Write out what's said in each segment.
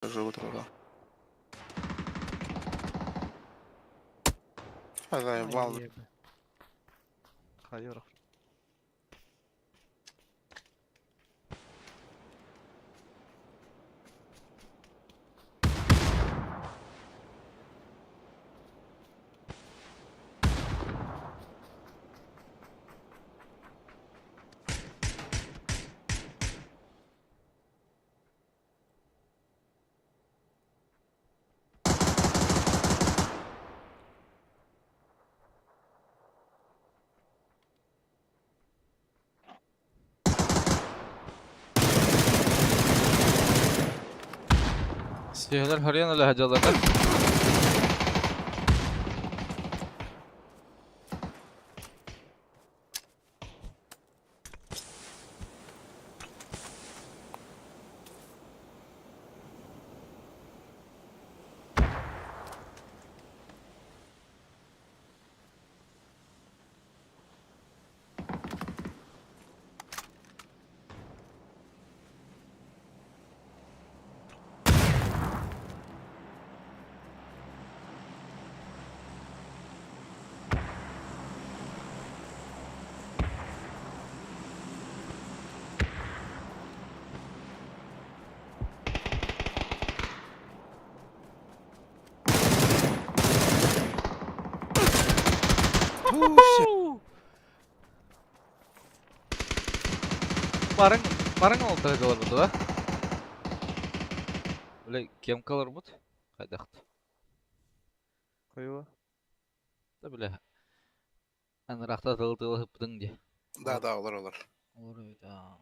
Живут туда. А, заебал. Хайор. Сиһилэр харыйан элэ сылдьаллар. Барыҥ, барыҥ ол тыһыгыларбыт да? Бля, кем каларбыт? Хайдахт? Хайыла? Да бля. Анырахта тыл тыл ыһыппытыҥ дии. Да, да, олор олор. Олор эбит, аа.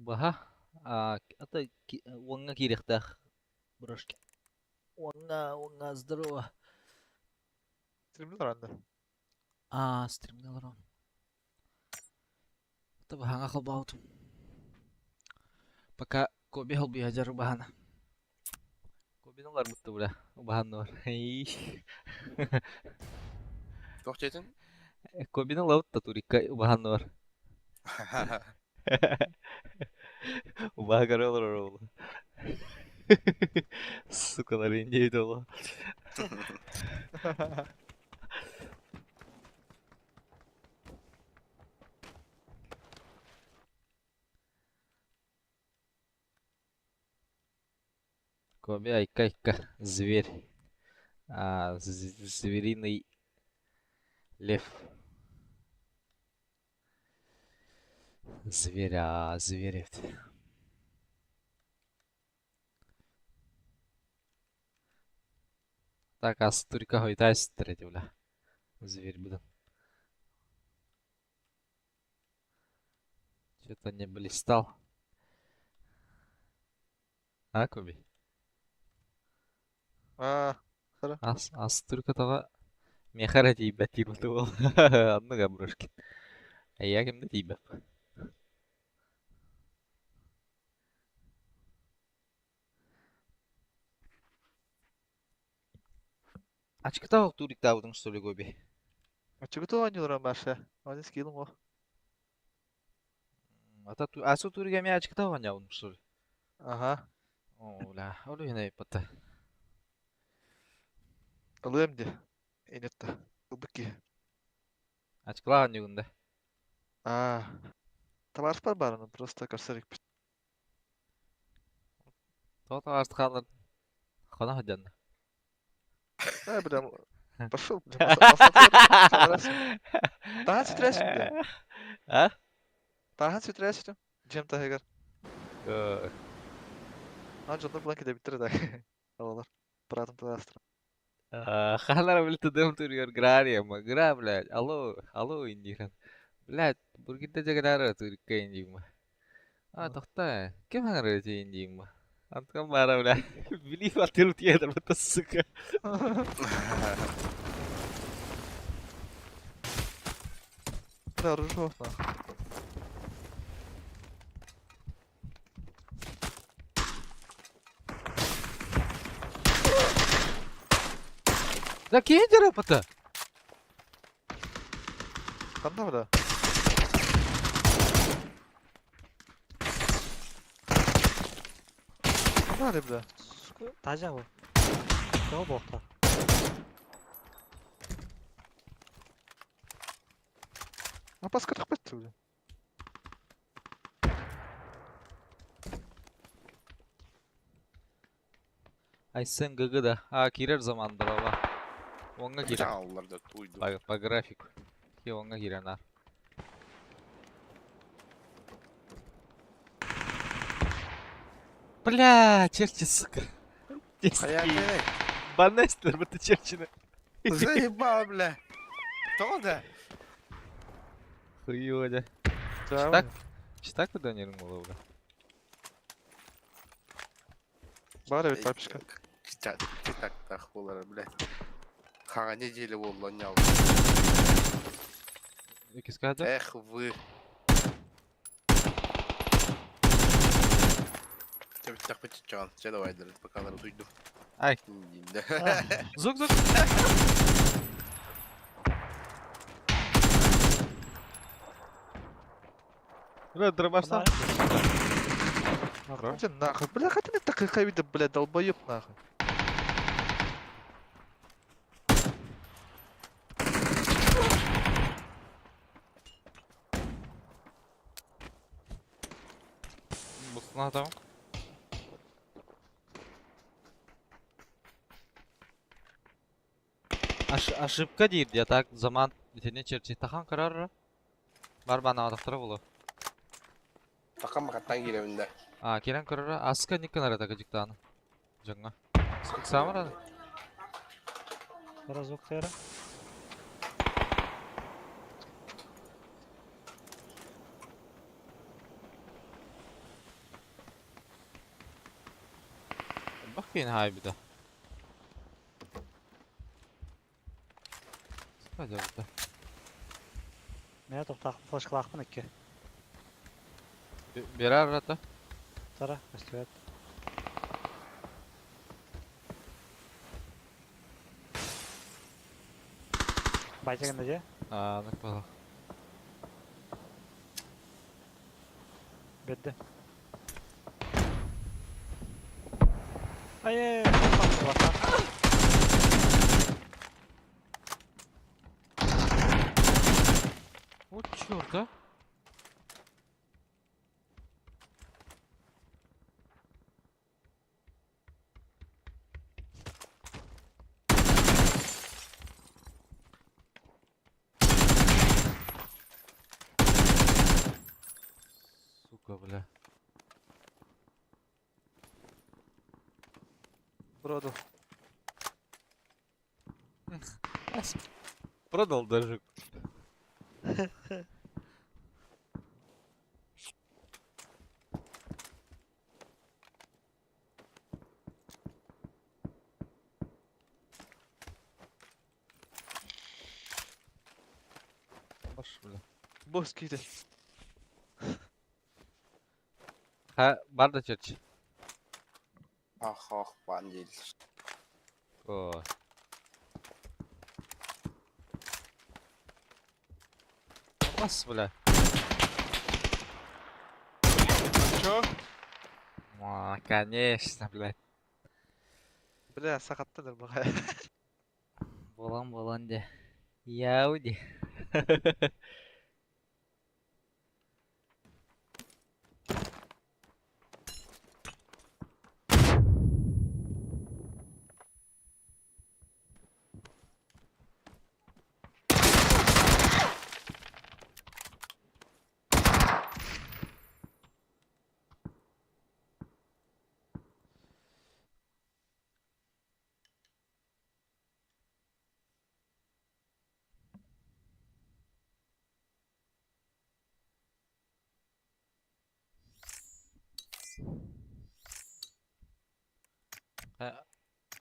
Убаһа, а, ата уоҥҥа киириэхтээх брошки. Уоҥҥа, уоҥҥа, здорово. Стримлер анды. А, стримҥэ олорон. Ата баһаҥа холбообутум. Пока Коби холбуйа дьар убаһана. Кобины ыларбыт да бля, убаһаннар. Туох диэтин? Кобины ылабыт да турикка убаһаннар. Убаһа көрө олорор ол. Сукалар индейт ол. Коби айка-айка, зверь. А, звериный лев. Зверь, а, зверь эбит. Так, астурика хойутаа ситтэр эти бля. Зверь буду. Что-то не блистал. А, Коби? Аа, хара. Ас, астурика тоҕо миэхэ эрэ тиийбэт диир буол. Оннук Абрушкин. Эйиэхэ ким да тиийбэт. Ачыкыта туриктаабытыҥ что ли, Гоби? Ачыгыты оонньууларым баша. Оны скиллым о. Ата асу турига эмиэ ачыкыта оонньообутуҥ что ли? Ага. О, бля, ол иһин айыппата. Ылыам ди. Инетта. Ылбыт киһи. Ачыкылаах оонньуугун да? Аа. Табаарыспар баарына просто көрсөр икпит. Тоҕо табаарыс хааллар хоно сылдьанна. Да, бля, пошел, бля, масатыр. Таһан сүтүрээсүн бля. А? Таһан сүтүрээсүтүм. Дьиэм таһыгар. А дьоннор булан кэтэбиттэр да. Олор. Братым тылаастыр. Халара били тыдым тургар грариема. Гра, блядь. Алло, алло индиран. Блядь, бургитта жаграра турикка индигма. А, тохта. Ким хаңара индигма? Антон бара, бля. Били фатил тиедер, вот сука. Да, оружие нахуй. Да киһи дьарыппыта. Ханна бля? Ханна бля? Сука, таза бу. Тоҕо буолта? Апаска тахпат бля. Айсен ГГ да. А, киирэр замандар ола. Уоҥҥа киирэр. Чааллар да туйду. По графику. Ки уоҥҥа киирэн аар. Бля, черти, сука. Хайа кэлэй. Банестер, бу черчины. Заебал, бля. Тоҕо да? Хуёня. Так? Читак куда не было? Баар эбит папишка. Так буолара, бля. Хаҥа неделя буолла ньал. Икискада? Эх вы. Тэбиттэхпит чаан. Чэ давай пока туйдум. Ай. Звук, звук. Бля, дробашта. Иди нахуй. Бля, хотя не так вида, бля, долбоеб нахуй. Бусна там. Ошибка дейт, я так заман итини черчи тахан карар. Бар бана атахтара болу. Тахан макаттан кииребин да. А, кирен көрөр аска никканара такажыктааны. Жаңа. Самара. Разок тера. Бакын хай бида. Скажа. Мен тоқтақ флешкалаахпын икки. Берар рата. Тара, көстүбэт. Байтагында же. А, ну понял. Бедде. Ай, Вот черт, а? Сука, бля. Продал. Продал даже. Баш, бля. Босс киирдэ. Ха, бар да черч. Ах, ах, бан диил. О. Бас, бля. Чё? А, конечно, блядь. Бля, сахаттылар баҕа. Болан болан де. Яуди.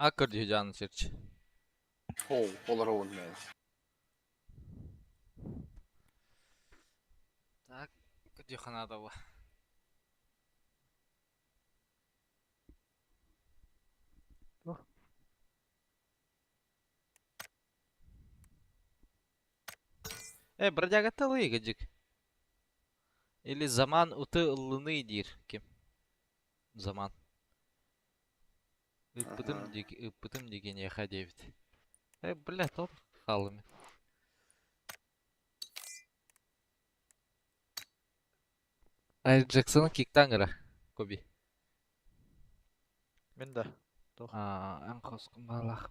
Аккор дии черч. Ол, олар оун мен. Так, дьюханада була. О. Э, бродягата ылыы кыдьык. Или заман уты ыллыныы диир ким? Заман. Ыыппытым Аха. диэки, ыыппытым диэки эйиэхэ диэбит. Э, блядь, ол хааллым. Ай, Джексоны киктаан гыра, Коби. Мин да. Туох. Аа, эн хоскун баалаах.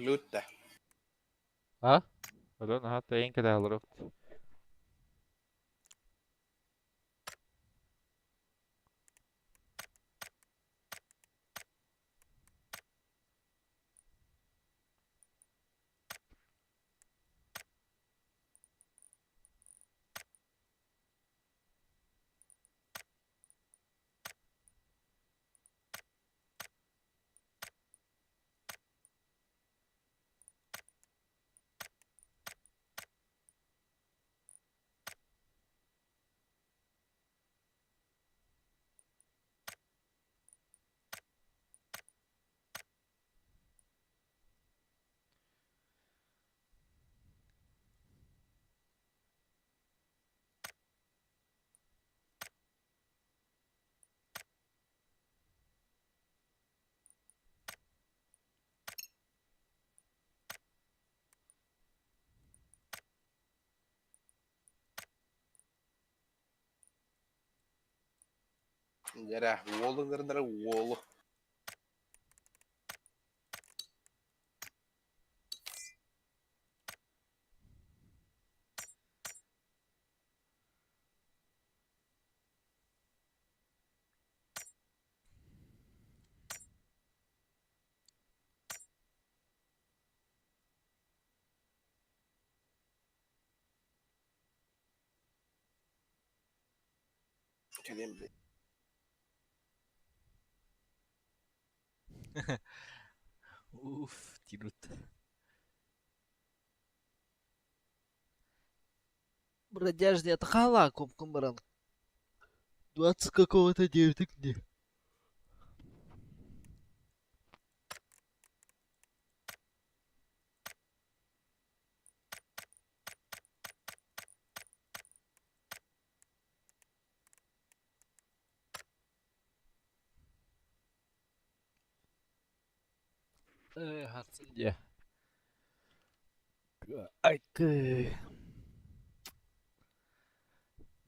Лут да. А? Өлөн аха тэйин кэтэһэлэр Дьэрэ, уолу ыҥырыннара уолу. Кэлиэм блядь. Уф, тирут. Бродяжный отхала кумкумран. 20 какого-то девять где. Э, хатсындия. Айкы.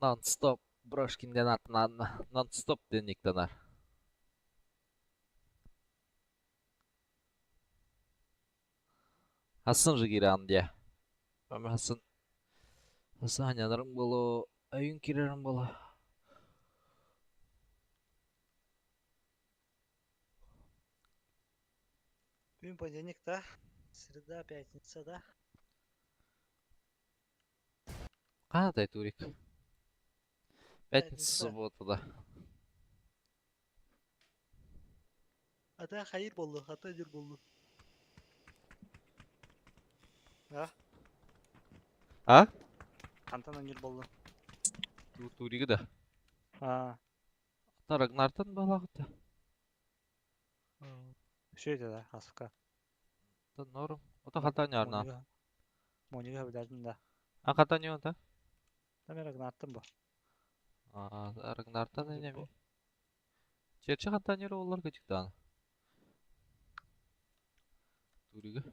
Нон-стоп. Брошкин ден атынан нон-стоп ден никтанар. Хасын же киран дия. Ама хасын. Хасын ханянарым боло, айын кирерим боло. Бүгүн понедельник, да? Среда, пятница, да? Қандай турик? Пятница, Пятница. суббота, да. Ата хайыр болду, ата жүр болду. А? А? Хантан жүр болду. Туриги да. А, Ата Рагнартан балағыта. Все это, да, асыка. Та норм. Ота хатан ярна. Монига билердим да. А хатан юнта? Та мен Рагнарттан бу. А, Рагнартан неме? Черче хатан юры олар кычыктан. Туриги.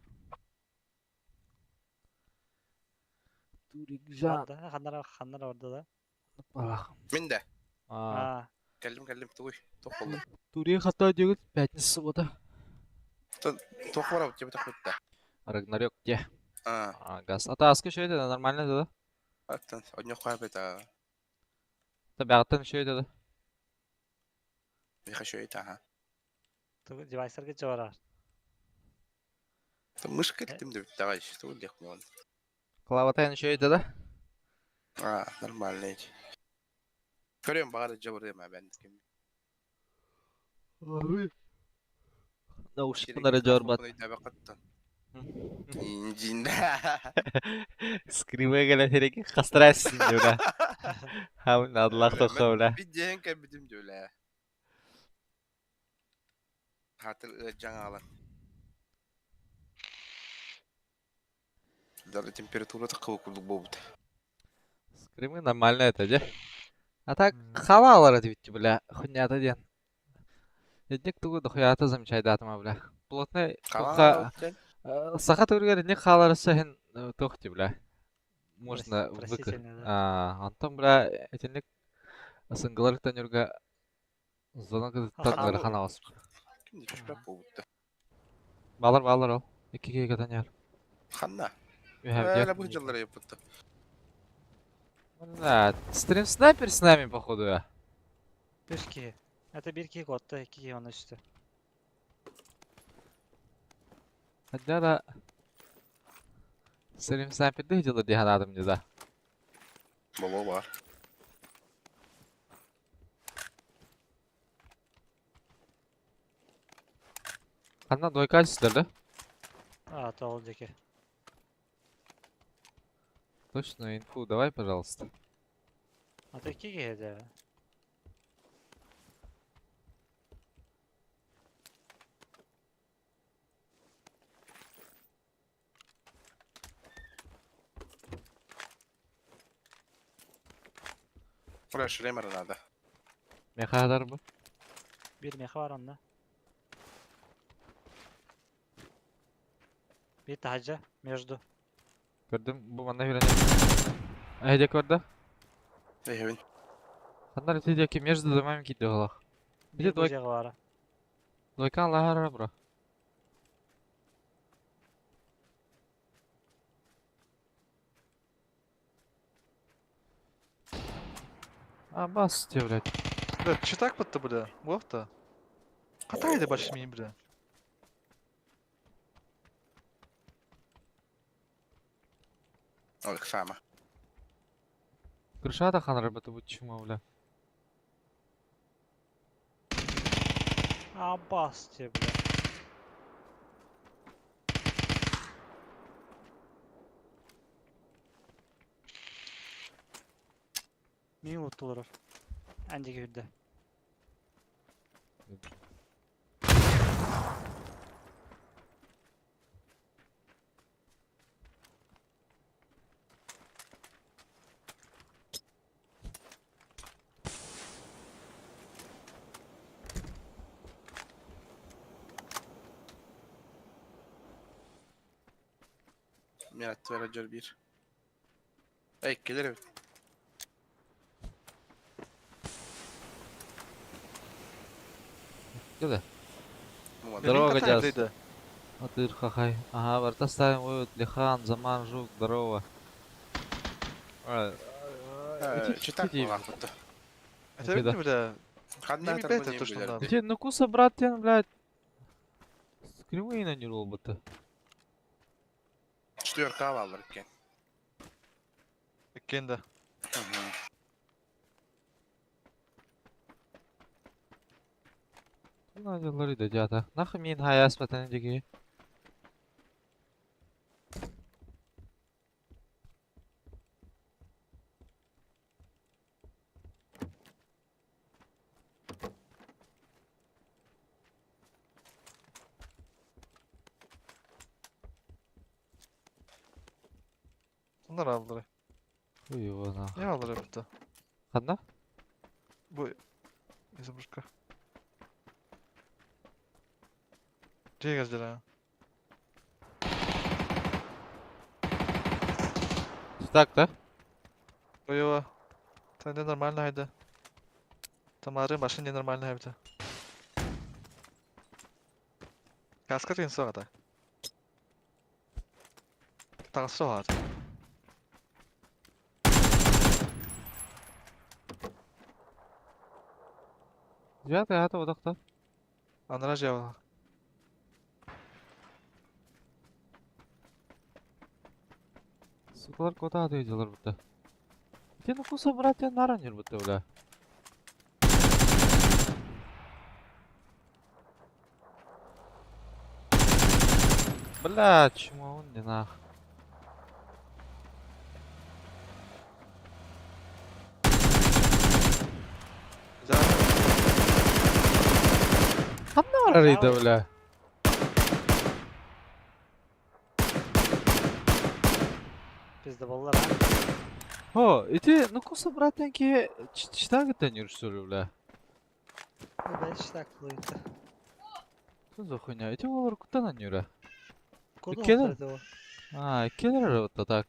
Турик жан. Да, ханнара ханнара орда да. Балах. Мин да. А, А, Кэллим кэллим тугуй. Туох буолла. Турик хата дегит пятница суббота. Туох барабыт дьэ бытах бытта. Рагнарёк де. А, А, газ. А тааска үчүгэй да, нормально да? Аттан, онньоххо эбэтэ. Табаҕыттан үчүгэй да? Миэхэ үчүгэй таһа. Девайсарга дьабарар. Мышка кэлтим да бүттэҕэ, что диэх Клаватайын үчүгэй да? А, нормально. Көрүөм баҕар дьабырыам эбэн. Наушникпын дьорбат. Инжин. Скримы кэлэн эрэки хастарайсың бля. Хам надлах тохо бля. Биддиэн кэлбитим дьүлэ. Хатыр ыаджаҥаалар. Даже температура такого курдук буолбут. Скримы нормально это же. А так халаалар этибит бля. Хуйнята диэн. Эдник тугу дохуята замечайдаатыма бля. Плотный Халаал саха төрүгэр эдник хааларыса иһин туох ти бля. Можно вык. Простительно, да. А, Антон бля этинник сынгалар төнүргэ зона кытыттан ыарахан аҕыс. Ким түспэт буолбут. Балар балар ол. Икки киһи катан Ханна? Үһэ Ээ, бу дьыллара яппытта. Да, стрим снайпер с нами, походу. Я. Үс киһи. Это биир киһи куотта, икки киһи онно түстэ. Хотя да... Стрим снайпер дии дии ханаатым дии да. Боло бар. Ханна двойка сюда, да? А, тоҕул диэки. Точную инфу давай, пожалуйста. А то икки киһи да. Бля, шлемер надо. Мехадар бу. Биир меха бар онно. Биир таһырдьа, между. Көрдүм, бу манна хүрэн. Эйде көрдө. Эйхэбин. Ханна ити диэки между домами киирдэ олох. Биир Били двойка бу дьиэҕэ баара. двойка аллаһара бро. А бас тебе, блядь. Бля, че так вот-то, бля? Вов-то? Катай больше меня, бля. Ой, сама. Крышата ханра бата бу чума, бля. А бас тебе, бля. Мин уттулар. Эн диэки үрдэ. Мен аттыбара жор бир. Эй, келер эбит. Кэлэ. Муҥа. Здорово, Катай, Гадяс. блядь, да. Атыр хахай. Ага, варта ставим вывод. Лихан, Заман, Жук, здорово. А, Читак буолаахпыт. Это Окей, да. видно, бля? Ханна Не бит это то, что надо. Где, ну куса, брат, тен, блядь. Скримы на не робота. Четверка алалар экен. Кенда. Надо да дята. Нахуй мин хаяс патан диги. Bunlar aldılar. Хуй его нахуй. Не aldılar это? Ханна? Бу... Изображка. Дьиэ газдера. Так, да? Боева. Та не нормально хайда. Тамары машина ненормально хайда. Каска деген соға да. Таҥас var. Девятый ата одохто. Анара жава. Сукалар кота аты дьылар бутта. Ити нукуса братья наранер бутта бля. Бля, чмо он не нах. Ханна барар бля. Пиздоболлар, а? О, ити нукуса братья ки читагыттан юрсулю бля. Ну, дальше так плывет. Что за хуйня? Эти олар кутан анюра. Куда Келер? он этого? А, келер вот так.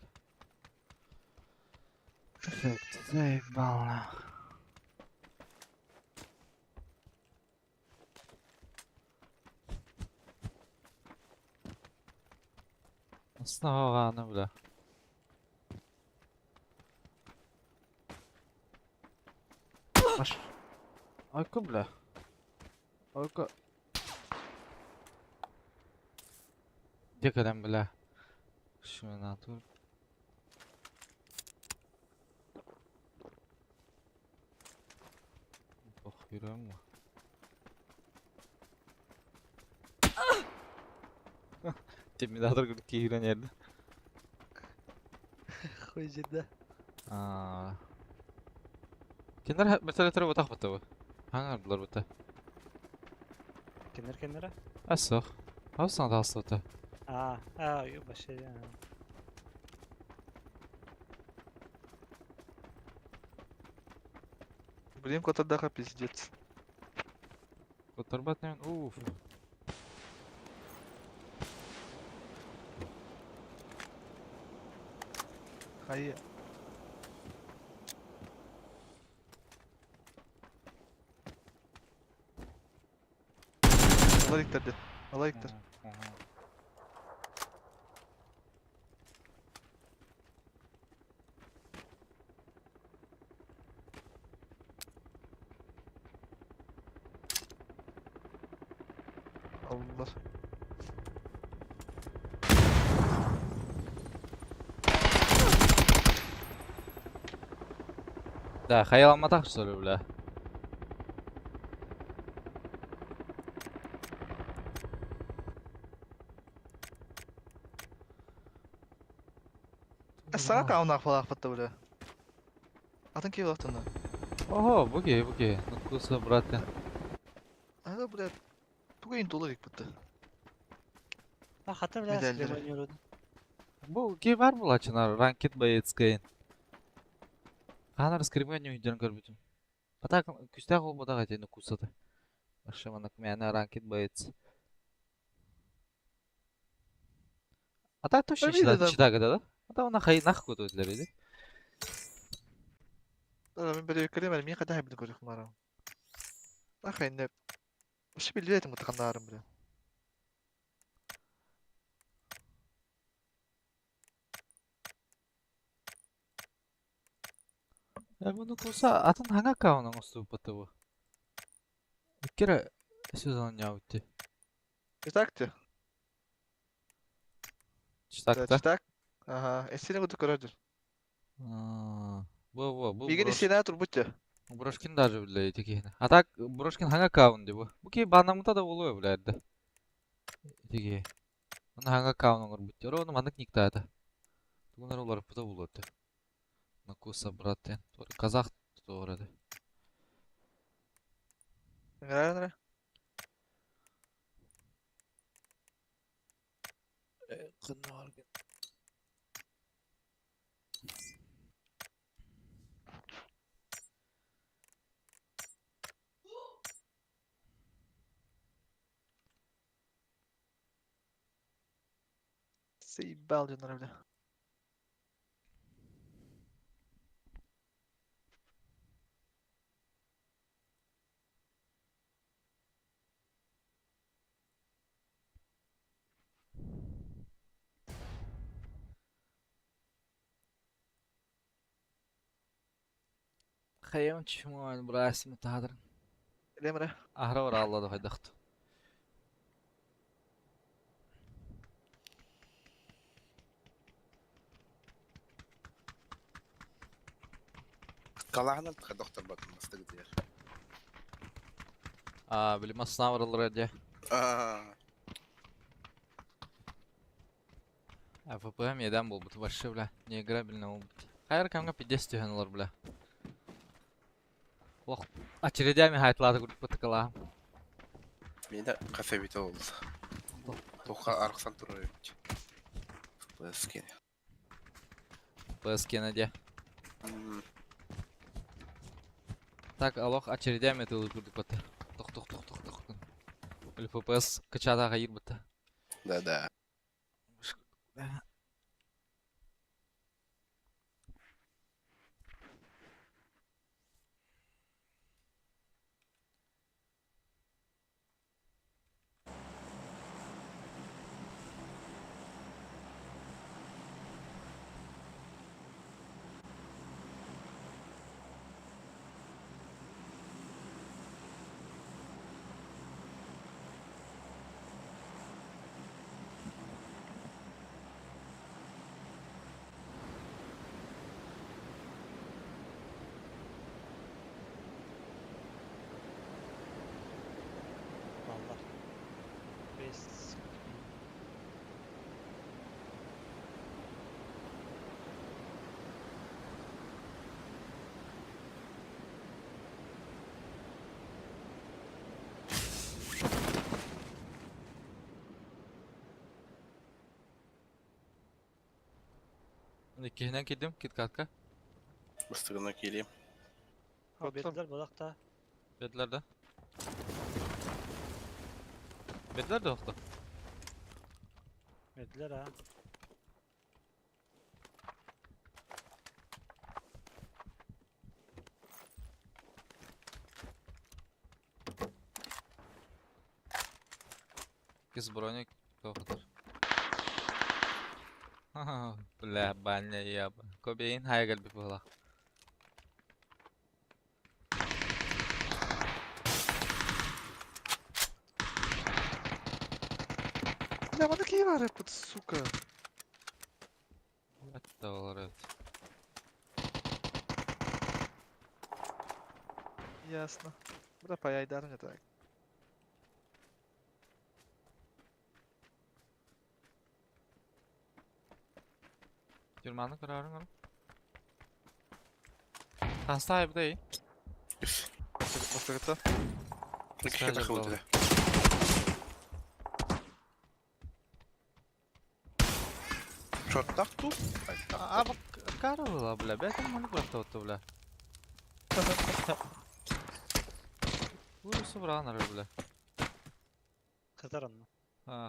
Заебал нах. Основа бля. Маш. Ойка, бля. Ойка. Декадам, бля. Шминатур. Похуй, Терминатор киирэн эрдэ. Хуй да. Аа. Кинер вертолеттер бутах бутта бу. Хаңардылар бутта. Кенер кенера? Асох. Хавсан тасты. А, а, вообще. Блин, котардаха пиздец. Котарбат немен. Уф. Хайа. Алла иктер. Алла иктер. Аллар. Да, хаяламатах что ли, бля. Саҥа каунах фалаахпатта бля. Атын киһи олохтонно. Ого, буги, буги. Ну куса, брате. Ага, бля. Тугайын доллар икпитти. А, хата, бля, Медальдери. скребанюру. Бу ки бар булачынар, ранкет боецкайын. Ханар скребган юйден көрбүтүм. А так, күстәк ул буда гайтен кусаты. Башы мана кмяна ранкет боец. А так точно Видно, да. читага, да? А та она хай нах көтөтлөр иди. Мин бери мин када хайбын көрөх марам. Ахайны. Вообще билбетим мутаканнарым бля. Я буну куса атын хаңа каунан уступ бу. Кире сезон яутти. Итак те. Читакта. Так. Ага, эсене куту көрөдүр. Бу бу бу. Биген эсене турбутте. Брошкин даже, бля, тики. А так Брошкин хаңа каун ди бу. Бу ки банамыта да болуо, бля, да. Тики. Оны хаңа каун оңор бут. Ора оны мандык никта это. Тугунар олар пута болот. Накуса, брат, казах туорады. Нара. Заебал дьоннор, бля. Хайам чмон брасим таһадыр. Лемре. Аһара барааллады хайдахт. Калаһынан доктор батын бастыгытыгар. Аа, били масна бараллар дьэ. Аа. АФП еден буолбут вообще бля. Не играбельно буолбут. Хайар кэмҥэ пиздец түһэн олор бля. Олох очередями хайтлаата курдук бытыкалаам. Миэнэ хас эбитэ ол. Туха арахсан турар эбит. Плескин. ПСК дьэ. Так, олох очередями тылы курдук бата. Тох тох тох тох тох. Или ФПС качата хайыр бата. Да-да. Баллар. Бес. Иккиһинэн киирдим, киткатка. Бастыгына киириэм. Ha, Бердилер балакта. Бедлер да. Бедлер да охто. Бердилер ha. Кис броник тохтор. Бля, баня яба. Кобейн хайгал би була. Бля, маны киһи баар эппит, сука. Это олор Ясно. Бля, паяйдар не так. Тюрманы көрөрүң ол. Таста айбыдай. Бастыгыта. Икки тахыбыт этэ. Шоттах ту? А карыла, бля, бэтен маны көртө бля. Лусы бранар, бля. Кызар онно. А.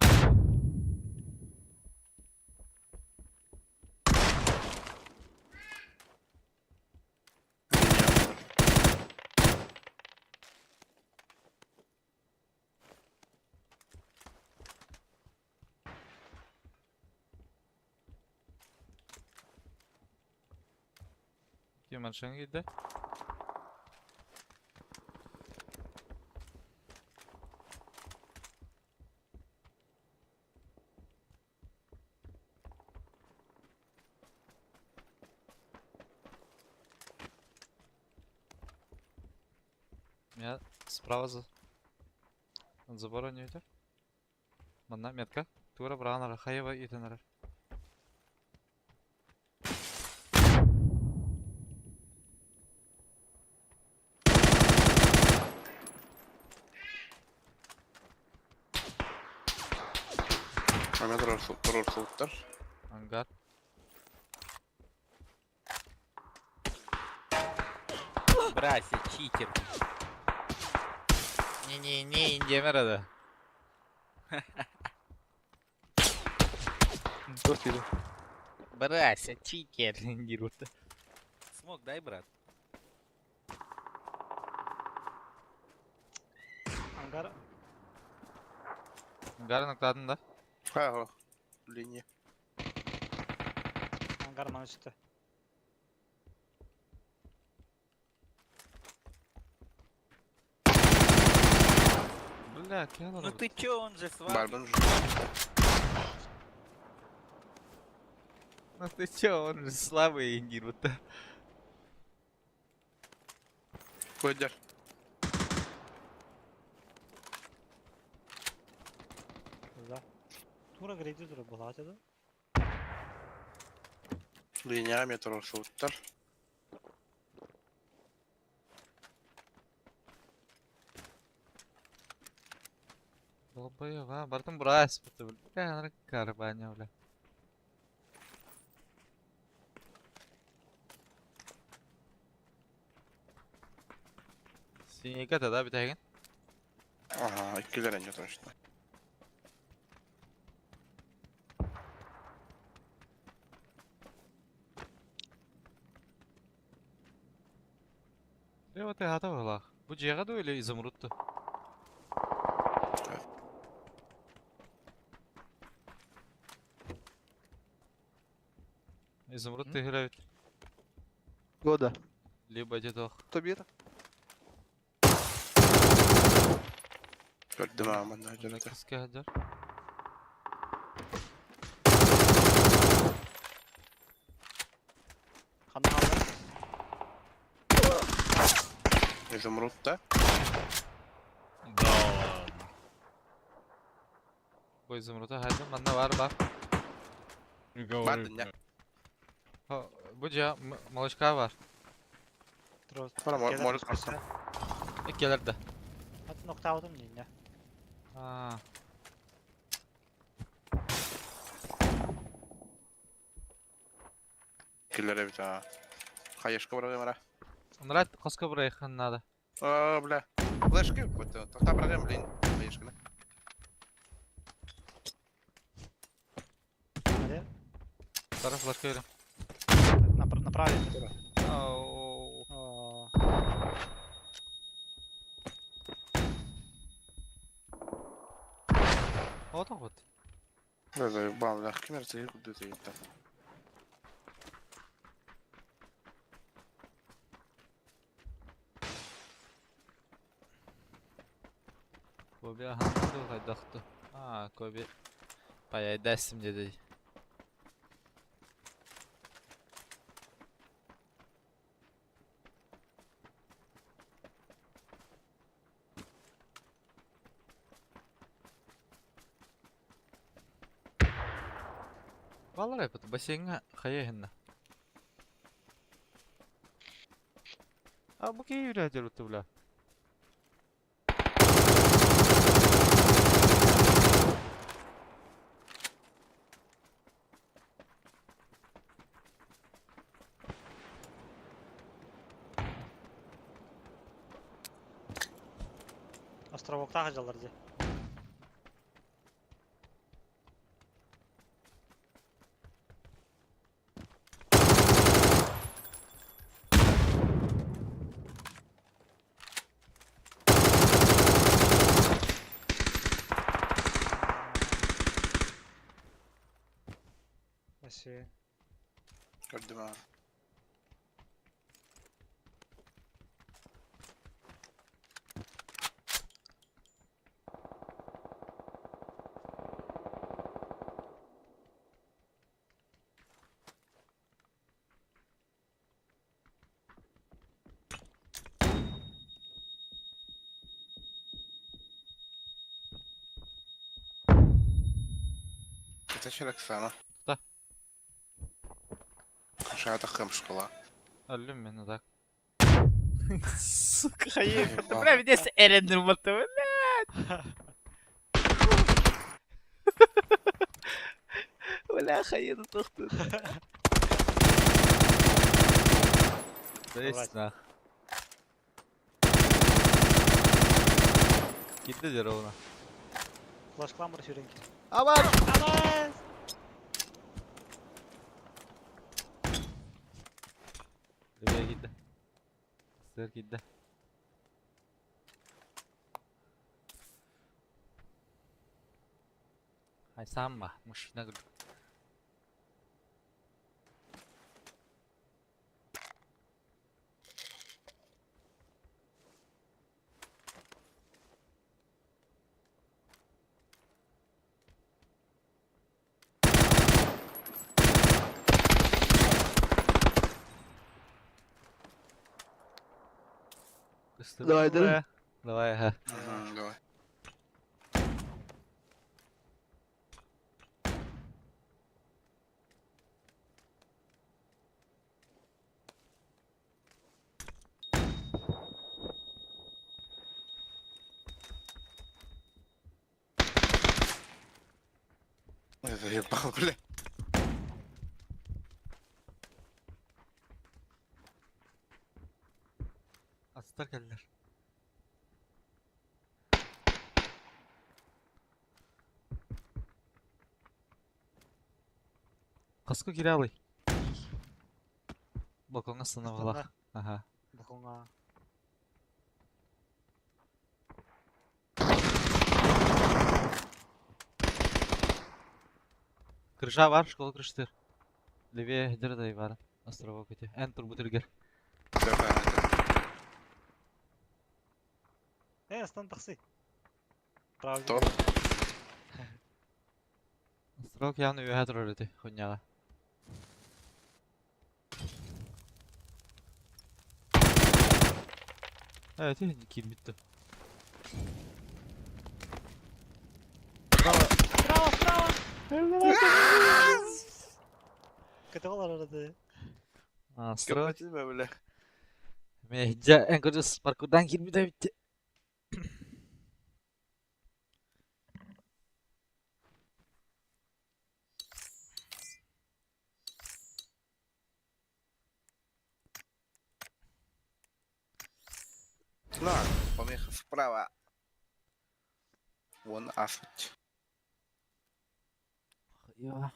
Ким машина киирдэ? Меня справа за... От забора не идет. Манна метка. Тура бранара, хаева и тенера. Ана турар турар суттар. Ангар. Брася, читер. Не-не-не, индемер Dört yedi. Брася, читер. Индирут. Смог дай, брат. Ангар Ангар накладын да? Ха, линия. ангар маны çıktı. Бля, киһи Ну ты чё, он же слабый. Барбын Ну ты чё, он же слабый индир, вот так. Көдер. Да. Тура грейди тура была да? Линия метро суттар. Долбоёб, а, бартын бурас, бля, анар карбаня, бля. Синека да битеген. Ага, иккилер энje точно. Вот хата была. Бу жега да или изумрудту? Изумруд ты играет. Года. Либо где-то. Кто бьет? Көрдүм аа манна дьоното. Киske хаджар. Ханна Изумруд да. Да ладно. Бу изумруда хаджар манна бар бар. Не говори, Бардын я. блядь. Ha, bu ciha малышка var. Бара морг арсам. Иккелер да. Ат ноктаутум нинне. А. Киллер эбит аа. Хаешка барагым ара. Нрат коска бурайхан надо. Аа, бля. Флешки вот тоқта барагым, блин. Хаешканы. Где? Тара флешка берем. Направили. Ау. О, Вот он вот. Да, заебал, бля. Кимер ты куда ты там. Коби аханды хайдахты. А, Коби. Паяй дәсім деді. Балар эпит бассейнге хайа хинна. А бу кей үйрәтер өтті бля. Островокта хаджалар ди. Спасибо. Көрдүм аа. Это Оксана. Да. Шата хэмшкала. Аллюм мені так. Сука, хаєф. Бля, меня с Эреном вот, блядь. Бля, хаеду тохту. Да есть нах. Кидди ровно. Флаш кламор сюренки. Абар! Авас! Левее кидди. Сыр кидди. Ай самба, мужчина говорит. Давай, давай. Давай, ага. Мгм, Давай. Я заебал, бля. Астар кэллэр. Хаска киралый. Балкоҥҥа сынабалах. Аха. Балкоҥҥа. Крыша бар, школа крышытыр. Левее дырдай бар. Островок эти. Эн турбутыргер. Давай. Э, астан тахсы. Правда. Топ. Островок явно үөһэ турар эти, хуйняҕа. Evet, киирбитти. Справа, справа! Көтөҕөл арады. Островок. Көрбөтүм бля. Меhdя эн көрдө паркурдан киирбитэ битти. На, помеха справа. Вон асфальт. Я.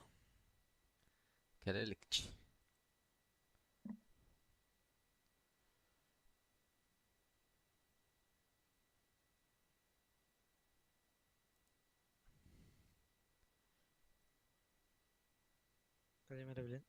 Кэлэликчи. Владимир, блин.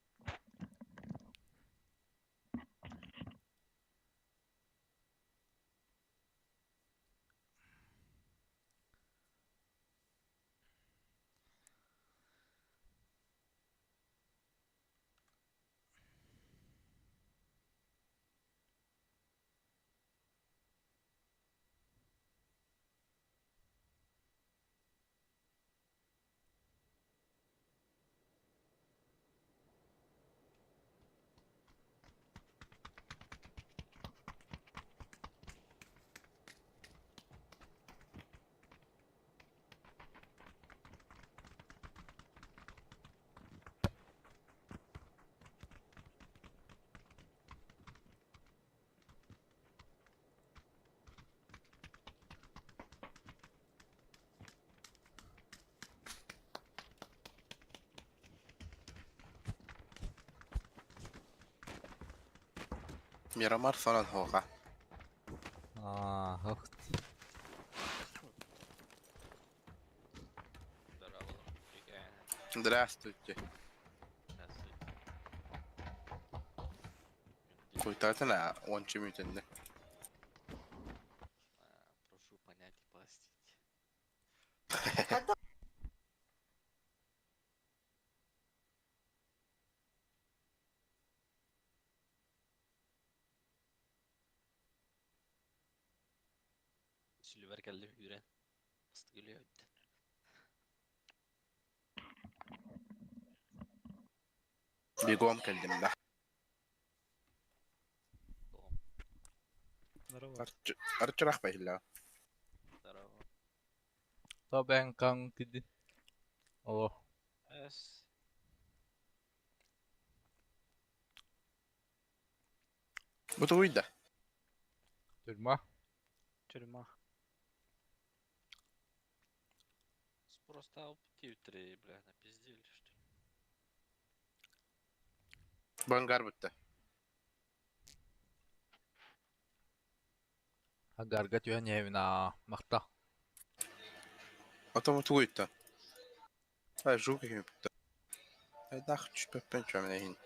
Мирамар сонан хоға. Аа, ох. Здравствуйте. Куйтатына ончы мүтінді. Прошу понять и простить. Сильвер кэллэ үүрэн. Астыгылы өттен. Бегом кэлдим да. Здорово. Арчырах байла. Здорово. Тобен кан киди. О. Эс. Бутуйда. Тюрьма. Тюрьма. Просто алпти бля, напиздели, что ли. Бангар бутта. Агарга түйэн махта. Атамы тугуйта. А жук ким бутта. Айдах түшпөппен чөмне хинт.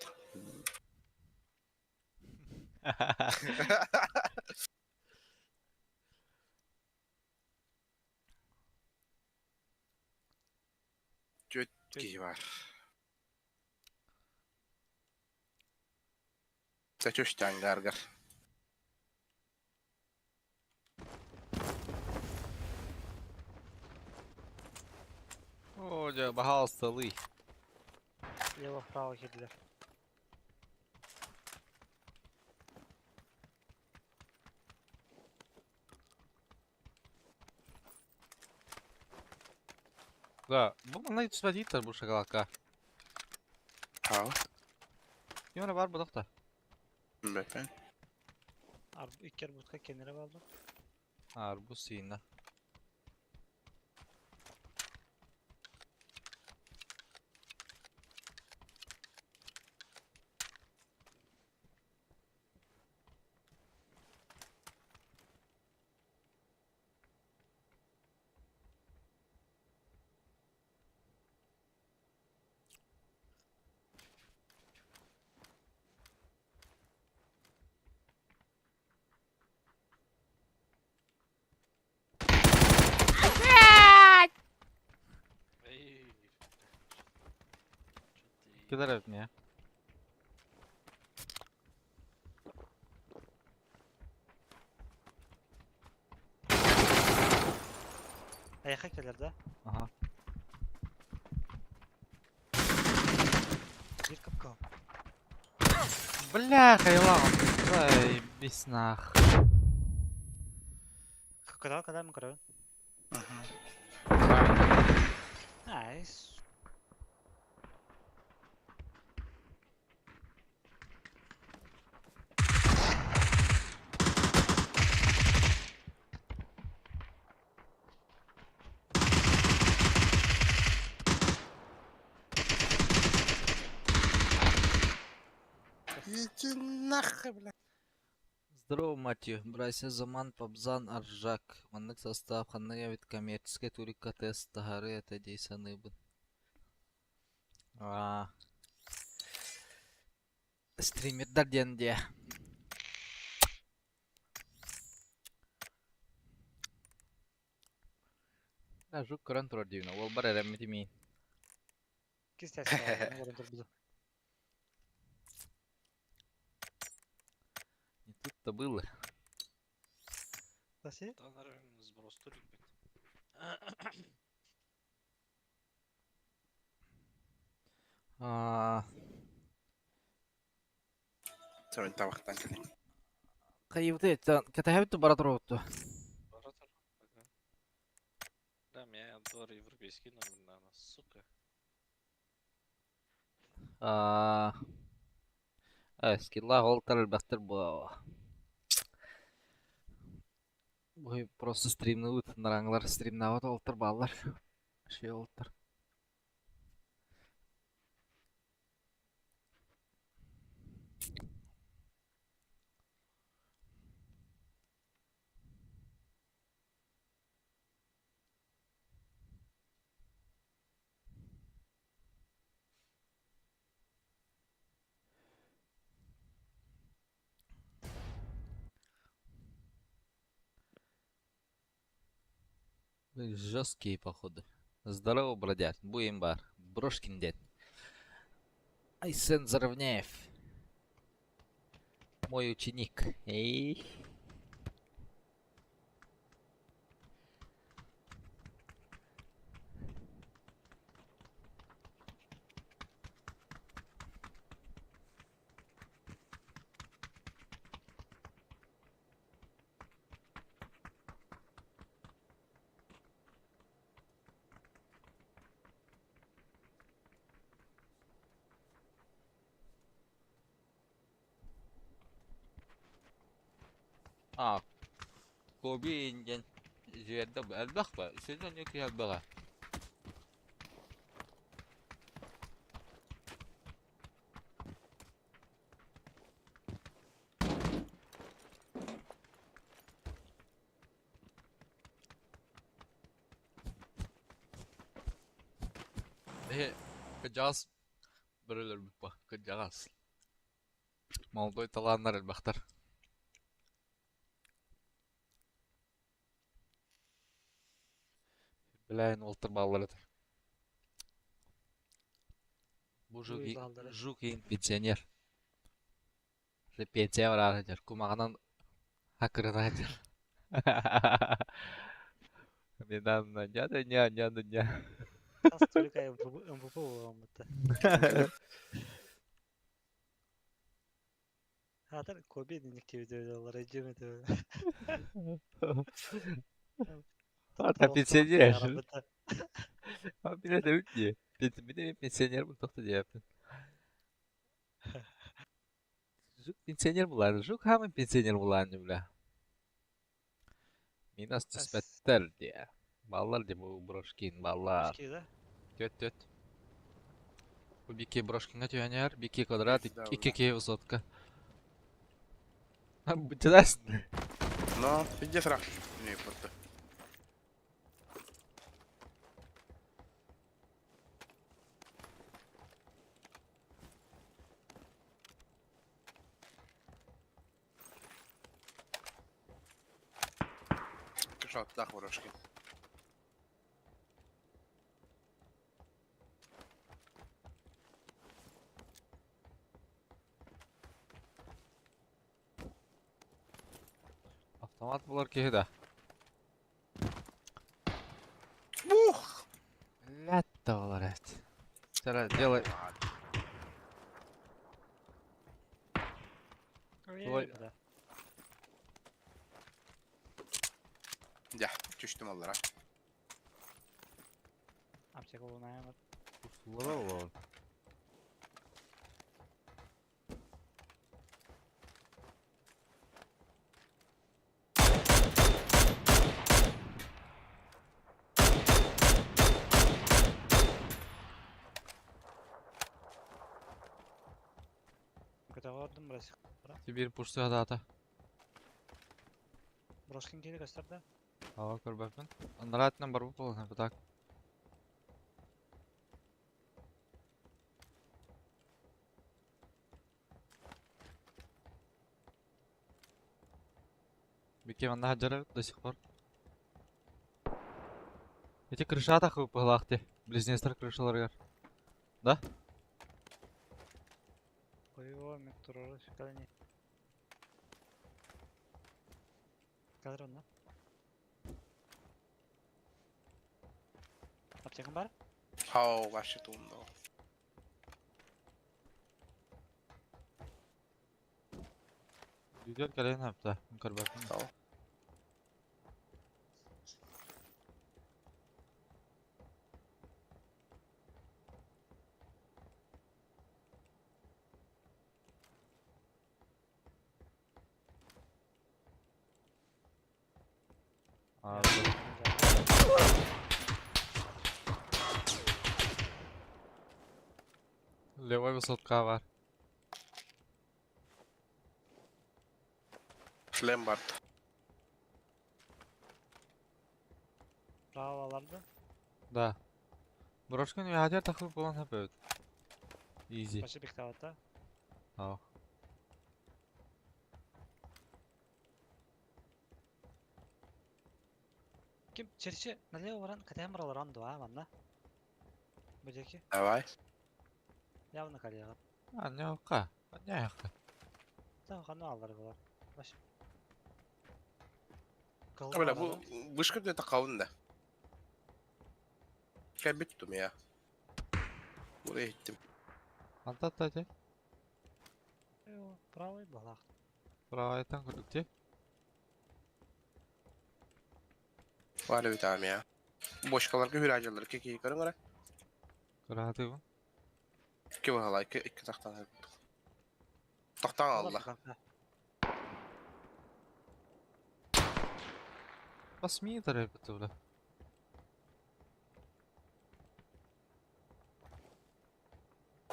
Чөт ки бар. Сачуш тангаргар. Дьэ, баһаалысталыы. Лево-право киирдилэр. Да, бу манна түспэтииттэр бу шоколадка. Хаа. Ким эрэ бар бодохто. Бэппэн. Ар икки арбузка кенере балды. Арбуз сиинна. Эй, Чё ты? Кэлэр эбит миэ. Эйиэхэ кэлэр да? Аха. Биир капкан. Бля, хайалаах. Заебись нах. Кыра кыра мын кыра. Nice. Иди нахуй, бля. Здорово, мать её. Братья Заман, Пабзан, Аржак. Маннык состав ханнык эбит коммерческай турикка тест таһары этэ дии саныыбын. Аа. Стримердар диэн диэ. Жук көрөн турар диибин. Уолбар эрэммит имиин. Кистээсэ олорон турбута. Не тут-то было. Спасибо. Да, наверное, сброс турик бит. Аа. Сэмэн табахтан кэлин. Хайыбыты кэтэһэбит бара туруотту. Баратар, ага. Да, меня отбор европейский номер, наверное, сука. Аа. Скиллаах ол элбэхтэр буо. Бу просто стримныбыт, нараҥылар стримнаабат уолаттар бааллар. Вообще уолаттар. Вы жесткие, походу. Здорово, бродяг. Будем бар. Брошкин дед. Айсен Заровняев. Мой ученик. Эй. А, Коби диэн дьиэрдэ элбэх ба? Сирдэн киһи элбэҕэ. Эһи кырдьаҕас бөрөлөрбүт ба, кырдьаҕас. Молодой талааннар элбэхтэр. Билээн уолтар бааллар этэ. Бу Ой, бааллара. Жукин пенсионер. Пенсия бараары сылдьар. Кумаҕынан хакырына сылдьар. Недавно ня да ня, ня да ня. Хас только МВП буоламмыта. Хаатар Коби дэнник диэбит этэ. А пенсионер. А билэ дии. Били пенсионер бу тохто диэппин. Жук пенсионер булааны. Жук хамын пенсионер булааны бля. Минас түспэттэр диэ. Баллар диэ бу Брошкин баллар. Төт төт. Бу бики Брошкинга түһэнэр, бики квадрат, икки киһи высотка. Бутиласны. Но, иди срак. Не, просто. Кышаттах Брошкин. Автомат булар киһи да. Бух! Блядь, болар эт. Вчера делай. Ой. Я, түштүм аллара. Аптека болмайын. Кусулара ол. Көтөҕөрдүм бросик. Теперь пушты дата. Брошкин кели көстөр да. Ава көрбөппүн. Андаратынан бар бу так. Бике манна хаджара до сих пор. Эти крыша так выпылахты. Близнецтер крышаларгар. Да? Ой, мен турары шикалне. Кадр онна. Аптекам бар? Хау, вообще тумдо. Дүгер кэлэн хапта. Көрбөппүн. Тау. А, Левой высотка бар. Шлем бар. Право аларды. Да. Брошкин ядер тахып болан хапөт. Изи. Башы бектабат да. Ау. Ким черче налево баран катайын баралар анду а манна. Бу жеки Давай. явно калияга. А, не ока. Не ока. Та хана алар булар. Баш. А, бля, бу вышка где-то каун да. Кәбит я. Бурaya gittim. Антатта те. Правый балак. Правайтан көрдүк те. Var bir tane ya. Boşkalarga hüracılar iki iki karın var. Кырааты бу. İki bahala iki iki taxtan. Taxtan Allah. Бас метр бит бля.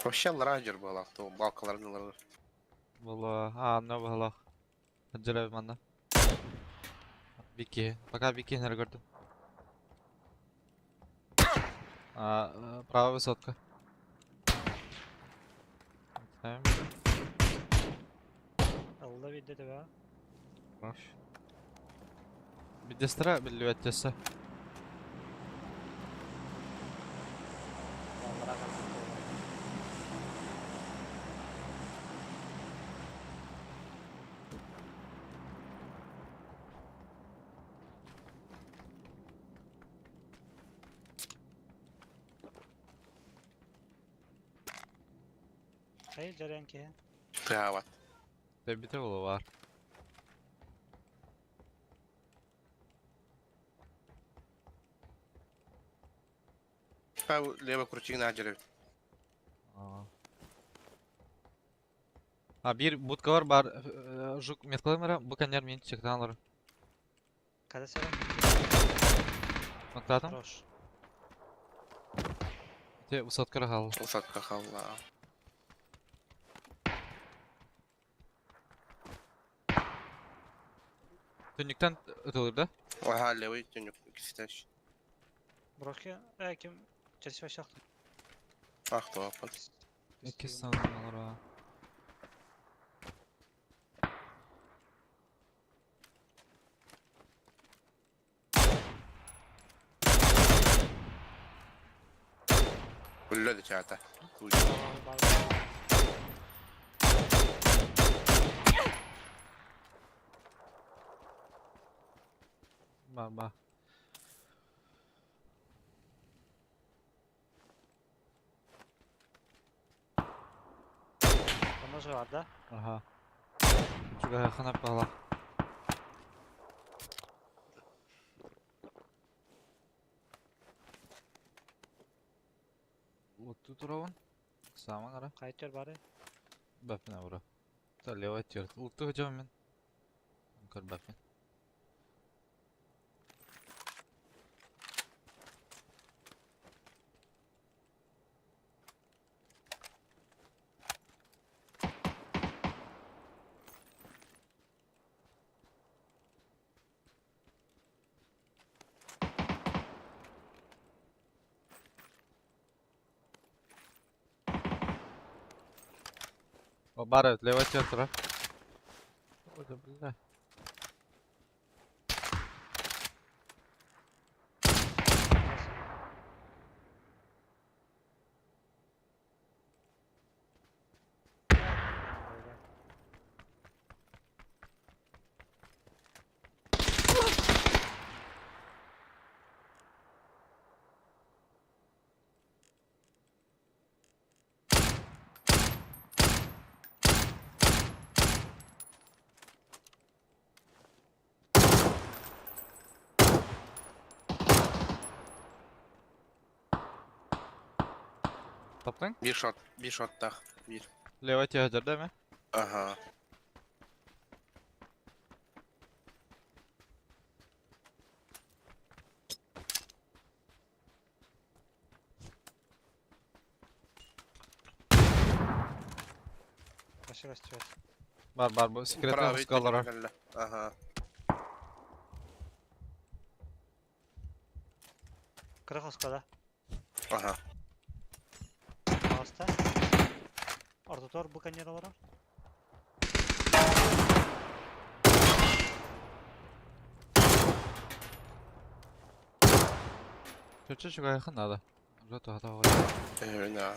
Вообще Allah бала. То балкаларын Була, а, не бала. Хаджара манна. Бики, пока Бики не көрдүм. А, правая высотка. Там. Алла видде тебе. Хорош. Бидестра билбеттесе. Аллара kaldı. Хайы жаран киһи. Тыаабат. Тэбитэ буолуо баар. А лево крутигин аадьар эбит. Аа. А биир будкалар баар э, жук меткаларым эрэ бу кэннигэр мин чектаан олорор. Kada сэрэ. Мактаатым. Хорош. Ити высоткара хаалла. Высотка хаалла. Түннүктэн ытылыр да? Аха левый түннүк иккистэш. Брохи, э ким Челси вообще Ах туаппат. Иккис саҥалара. Үллэ да чаата. Ба ба. Тоже бар да? Аха. Чугаһы баҕалаах. Лутту турабын. Сааман ара. Кайтер бары. Баппин аура. Та левый черт. Лутту хотел мен. Көр баппин. О, бар эбит, левый черт тура. Ой, да бля. Таптың? Биир шот, биир шоттаах. Биир. Левый тиһэ да ме? Аха. Вообще растет. Бар бар бу секретный Правый скалара. түннүк Аха. Кырых да. Аха. Аста. Ортотор бу каньер олорор. Чөчө чугаһы надо. Уже туһата оҕо. Э, на.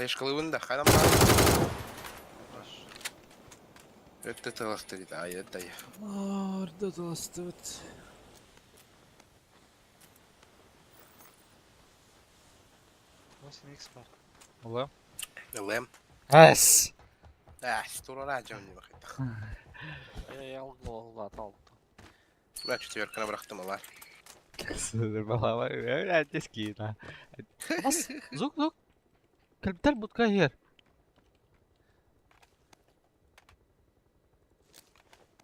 Хайышкалыбын да, хайдан бар. Өттө тыласты дейді, ай, это я. Орда тыластыбыт. 8 х бар. Улам. Лэм. Эс. А, турара жам не бақайттақ. Я алгы алты. Мына четверканы бырақтым алар. Балава, блядь, Бас, звук, звук. Кэлбитэр будка иһэр.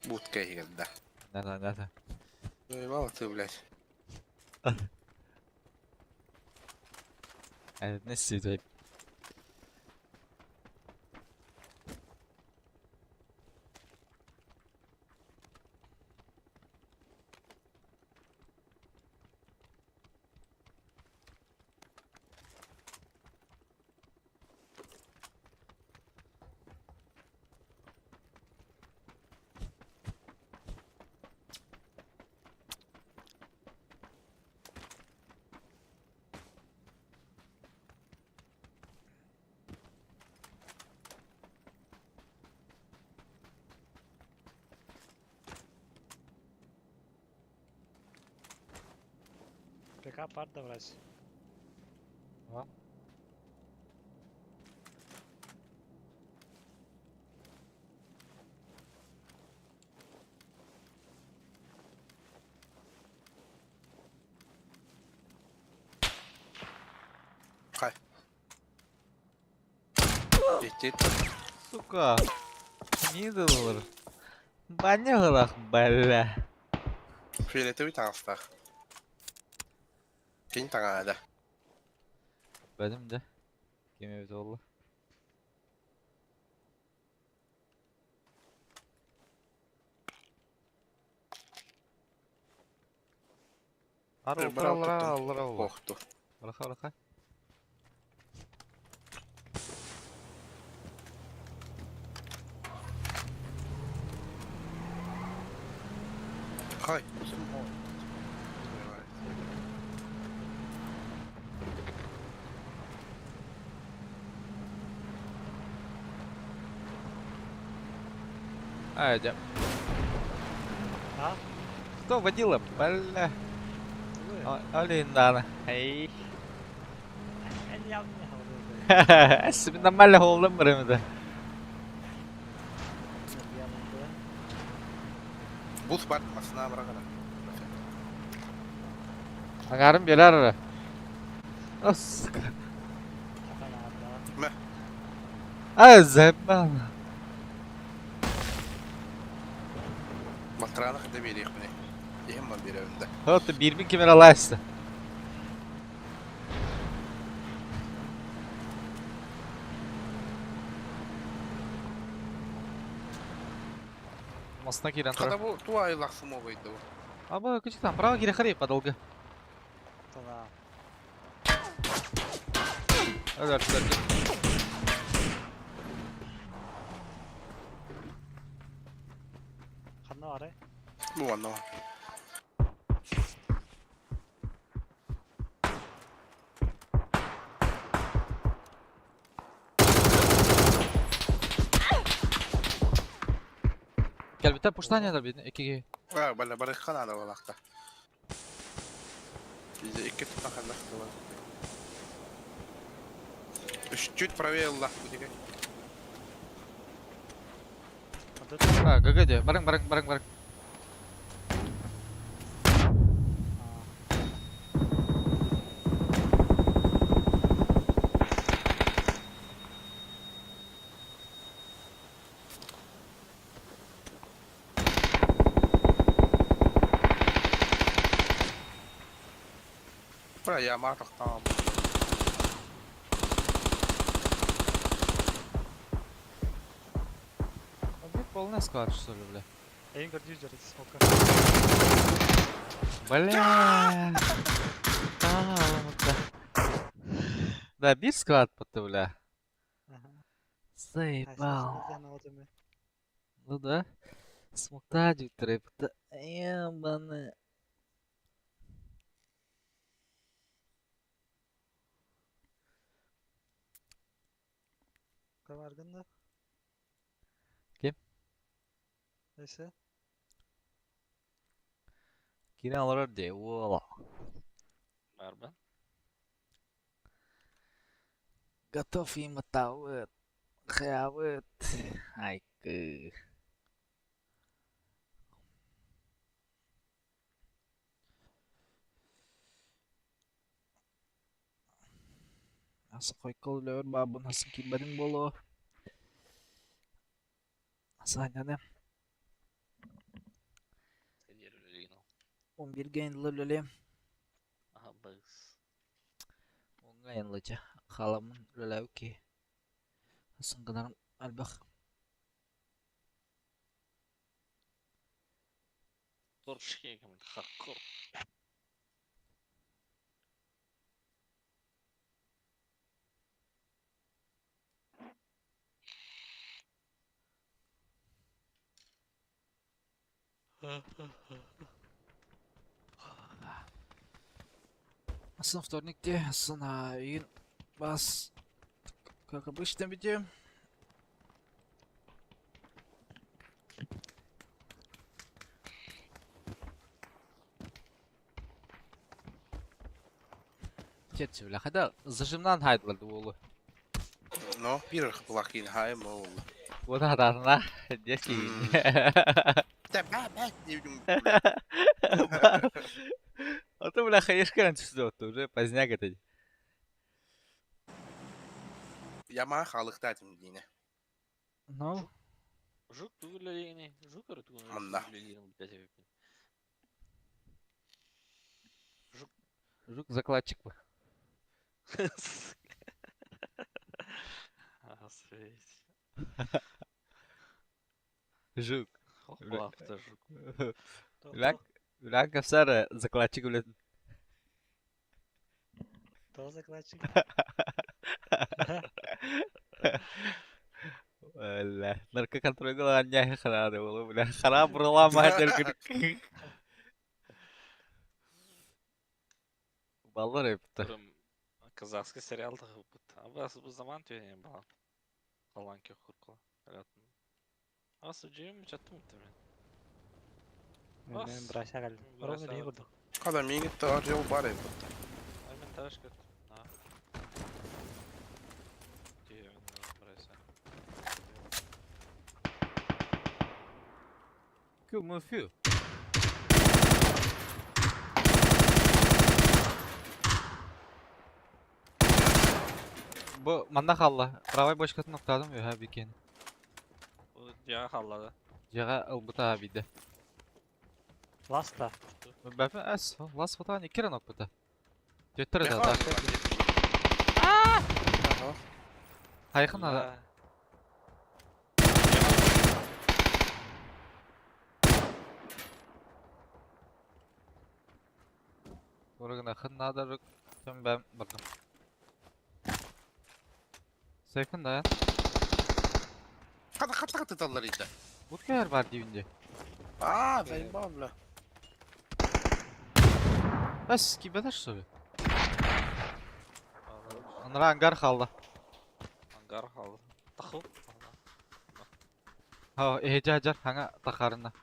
Будка егерді. Да, да, да, да. Ну и мало ты, блядь. Не сидей. Пикап бар да врач. Хай. Ити Сука. Не доллар. Баня бля. Фиолетовый таҥастаах. Кини таҥаада. Бэдим да. Ким эбит олла. Ары Э, бара аллара туттум. аллара олла. Охту. Бараха бараха. Хай. А, дя. А? Кто водила? Бля. Тугу? Олин дана. Эй. Эн ямны халды. Сибин нормально холдым бирімді. Бус бар масына барагана. Аңарым белер ара. О, сука. Мә. А, заебал. Батыраны хыда берейік міне. Ем бар беремінде. Вот бирбин кемер алайсты. Мостна кирен Хада тұра. бу туа айлақсым обайды. А бу күчік там право кире харей подолго. Тана. Өлөр, өлөр. Ханна ары. Бу анна. Кел бите пуштан да бит экиге. А, бала барыккан ада балакта. Бизе икки тута ханнах тула. Үш чуть правее Аллах бу деген. А, ГГ де. Барың, барың, барың, барың. Бра я мартактан. Бит полный склад, что ли, бля? Эйн көрдүү жарыт смока. Бля. Да, да. Да, бир склад потом, бля. Заебал. Ну да. Смокта дюктер, да. Ебаный. Каваргында. Ким? Neyse. Кире алар де, ола. Барбан. Готов им атауыт. Хавыт. Айкы. Аса койкол лөр бабын хасын кибадин боло. Аса айнаны. Сендер өлеген ол. 11 гейнлы лөле. Аха, быз. Онга янлыча. Халамын лөләү ки. Хасын гынарым албах. Торшегім, хаккор. Асын вторникте, асын үйін бас, как обычно видео. Черчи, бля, хотя зажимнан хайдылар уолу. Но, биир хапылаах киин хаайым ол. Вот хатаатына, дьэ киин. Тэ бэ бэ диэбитим бля. А то, бля, хаешка раньше сюда, уже поздняк это. Ямаа хаалыктаа этим диинэ. Ну, Жук тугу үлэлиигиний? Жук эрэ тугу Манна. үлэлиирин билбэт эбиппин. Жук. Жук закладчик бы. Охуеть. Жук. Бля. Лапта жук. Бля, бля, капсара закладчик, блядь. Тоҕо закладчик? Бля, наркоконтроль анньаа хараады буолу, бля, хараа буралаама дэргин. Баллар эпти. Прям казахский сериал тахыппыт. Абас бу заман түйенен балан. Халан көх куркула. Ас жүйем чаттым мен. Мен брася кэллим. Ровно биһи курдук. Хада миигит орел бар эбит. Ай мен таш көт. На. Түйен брася. Кю фю. Бу манна халла. Правай бочкатын октадым өһә бикен. Бу дия халлады. Жага ылбыта биде. Ласта. Бәфе әс, лас фотан икерен окбыта. Төттөр да. Хайхын ада. Орыгына хын нада Tüm ben bakın. Сейфин да. Хада хата хата таллар иде. Бу кер бар дибинде. Аа, заебал, бля. Бас кибеташ что ли? Анра ангар халла. Ангар халды. Тахыл. Ha, эһэ жар хаңа тахарына.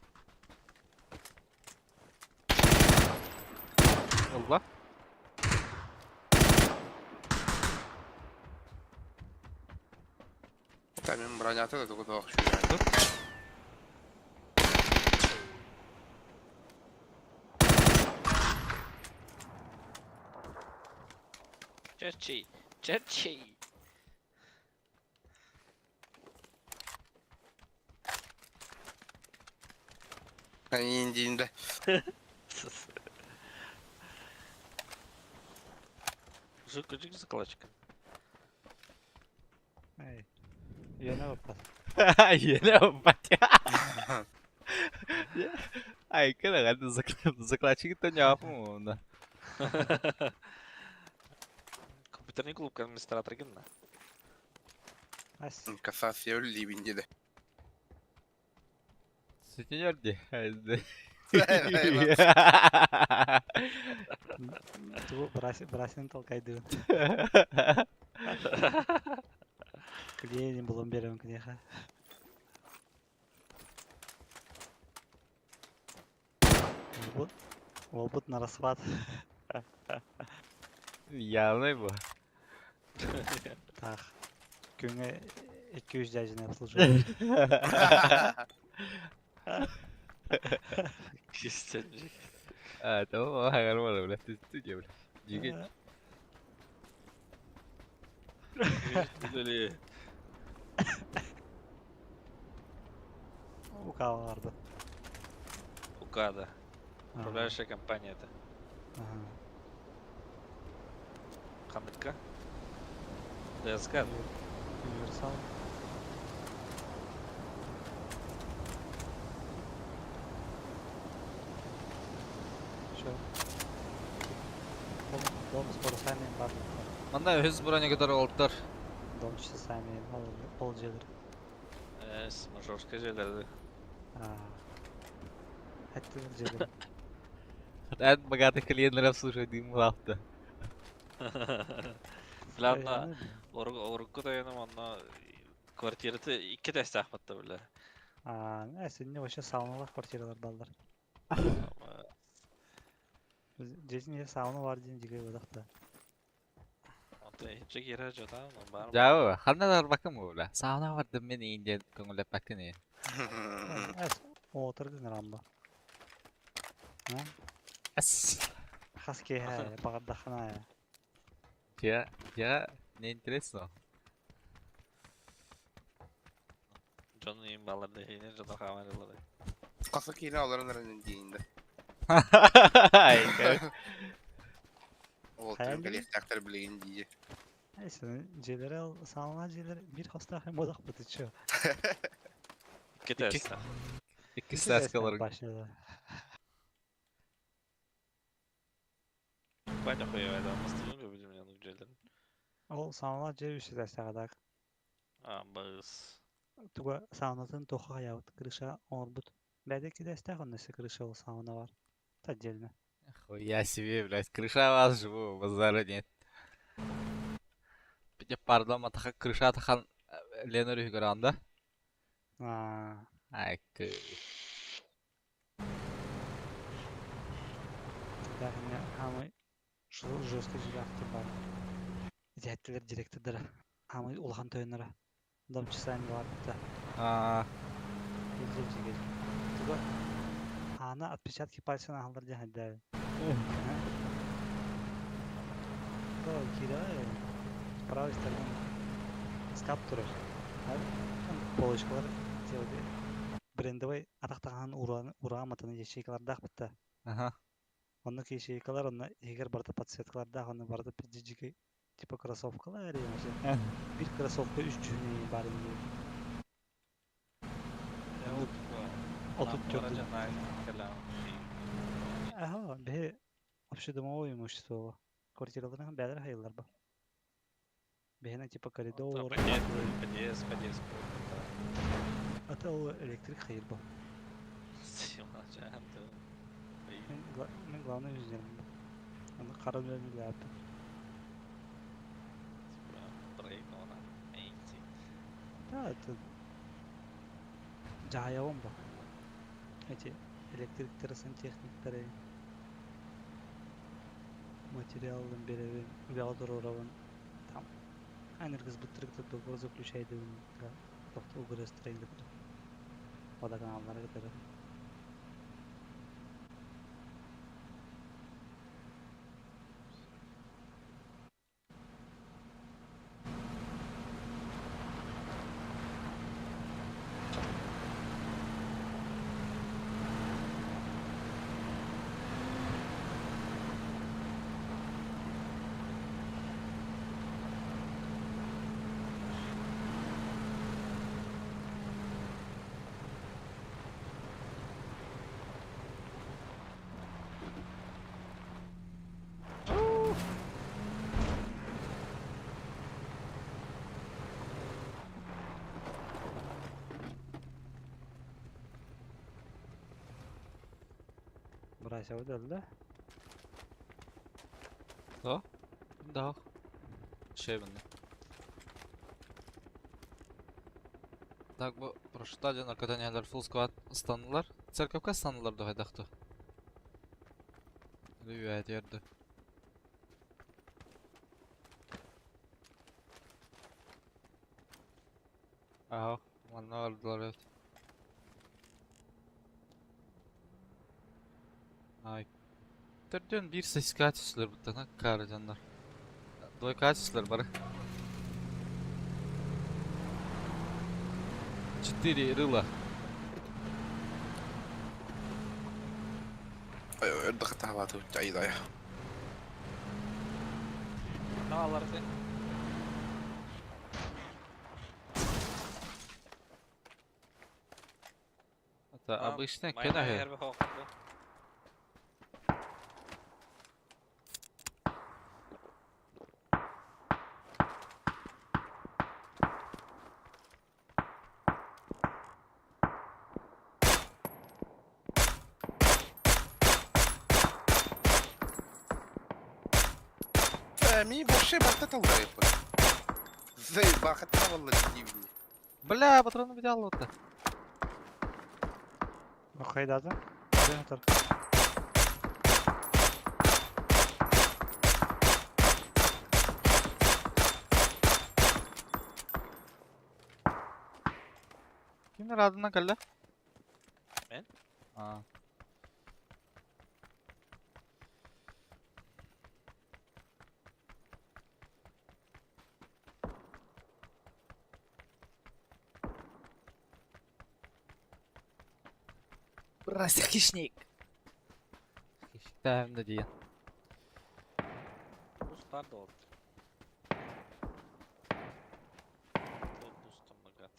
Allah. Та мен бронята да тугу тоох шүүрэн. Черчи. Черчи. Индиинде. Жук жук закладчик. Эй. Үйөнө баппат. Еле батя. Ай, кана закладчик то не апу да. Компьютерный клуб администратор гинна. Ас. Кассация өллибинде. Сутенер ди. Тугу брасин толкайдыбын. Клиентин булан берем книха. Опыт. Опыт на расхват. Явный бу. Так. Күҥҥэ 200 дьажины обслуживать. Кистен А, tamam хагар бар бля. Ты бля. Жигит. Үлели. Укаларды. Укада. Управляющая компания это. Ага. Ханыкка. ДСК. Универсал. Чё? Дом, дом с парусами бар. Манда өз броня көтөр олттар. Дом часами ол ол жерлер. Эс, мажорская жерлерди. А. Это жерлер. Әт богатых клиентлер обслуживает дим лапта. Бля, орукку тайыным онно квартираты икки тэстэ ахпатта бля. А, не вообще сауналар квартиралар балдар. Здесь не сауна бар ден диге бодақта. Иһирдьэ киирэр дьоно баар. Дьаабы, ханна да барбаккын буолла. Сауна бардым мин иин диэн көҥүллэппэккин ээ. Эс, оотор гынарам бу. Эс. Хас киэһэ баҕардаххына. Я, я, не интересно. Дьон иин балар да иһинэ дьоно хааман ыллар. Хаса киинэ олорон эрэн диинде. Ай, Ол түрүн кэлиэхтээхтэр билигин дии. Дьиэлэрэ саалана дьиэлэр биир хостоох буолахпыт иччи. Икки тестах. Икки сааскалар. Ваня хуевая, да, мастырын көбүлүм янук дьиэлэрин. Ол саалана дьиэ үс этээстээх А, быс. Туга саунатын туха хаябыт крыша оҥорбут. Бэйдэ кидэстээх онно крыша ол сауна бар. Это отдельно. Хуя себе, блядь, крыша вас живу, базара нет. Пите пардон, матаха крыша тахан Ленор үгөранда. Аа. Ай, Да, хамай жесткий жилахты бар. Итээттилер директордара. Хамай улахан тойоннора. Дом часами бар да. Аа. Келжел Туга Ана отпечатки пальца ахалдар дьаһайда. То кира с правой стороны скап турар. Полочкалар делали брендовый атахтахан урааматаны ячейкалардаах бытта. Ага. Онно ячейкалар онно егер барда подсветкалардаах онно барда пиздижики типа кроссовкалар или бир кроссовка үч жүней бар инде. Отут төрдүн. Ага, бе общедомовое имущество. Квартираларын бәлер хайылар ба. Бэһэнэ типа коридор. Подъезд, подъезд, Это ол электрик хайыр ба. Мен главный инженермин. Аны кара үләп. Да, это жаһайабын ба. Эти электриктери, сантехниктери материалын беребин, үлэҕэ туруорабын. Там энергосбыттары кытары договор заключайдыбын, тохто угрестырайын кытары. Водоканаллары кытары. Брася выдал, да? Да? Да. Шебенный. Так, бу прошта дьон көтөн full squad ыстаннылар. Церковка ыстаннылар да хайдахты. Үһэ тиэрди. Ага, манна бардылар эбит. Ай. Төрдүөн биир сыска түстүлэр буттана каары дьоннор. Двойка түстүлэр бары. Четыре рыла. Өрдөхтаабаты айдая. Аларды. Это обычная кенахе. Ми вообще бахтаталлар. Зай бахтаталлар дивни. Бля, патроны взял вот. Хайдаты? Тұр. Ким ыраатынан кэллэ? Мен? Аа. Брась, хищник! Хищниктээм да диэн. Бустар да oldu. Бустом гад.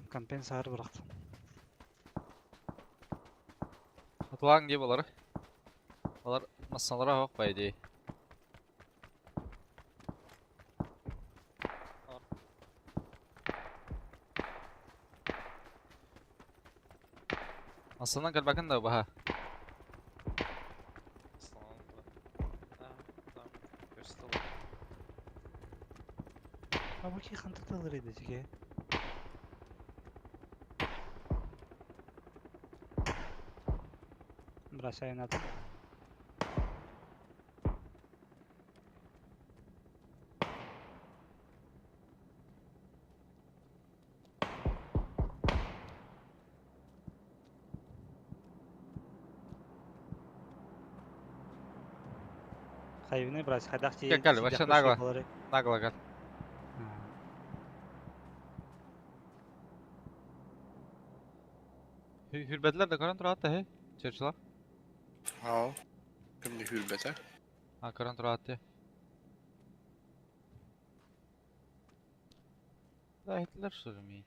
Компенсатор бырахтым. Атылаң дии болар. Олар массалара хоқ по идее. Массанан кэлбэкин да баха. А бу ки хантаталар edi жиге. Бросаю на Хайвины брать, хайдах Кел, кел, вообще нагло. Нагло кел. Хүрбәтләр дә көрөн турат та, Чырчылар. Ау. Кимди хүрбәтә? А, көрөн турат те. Да, итлер что ли?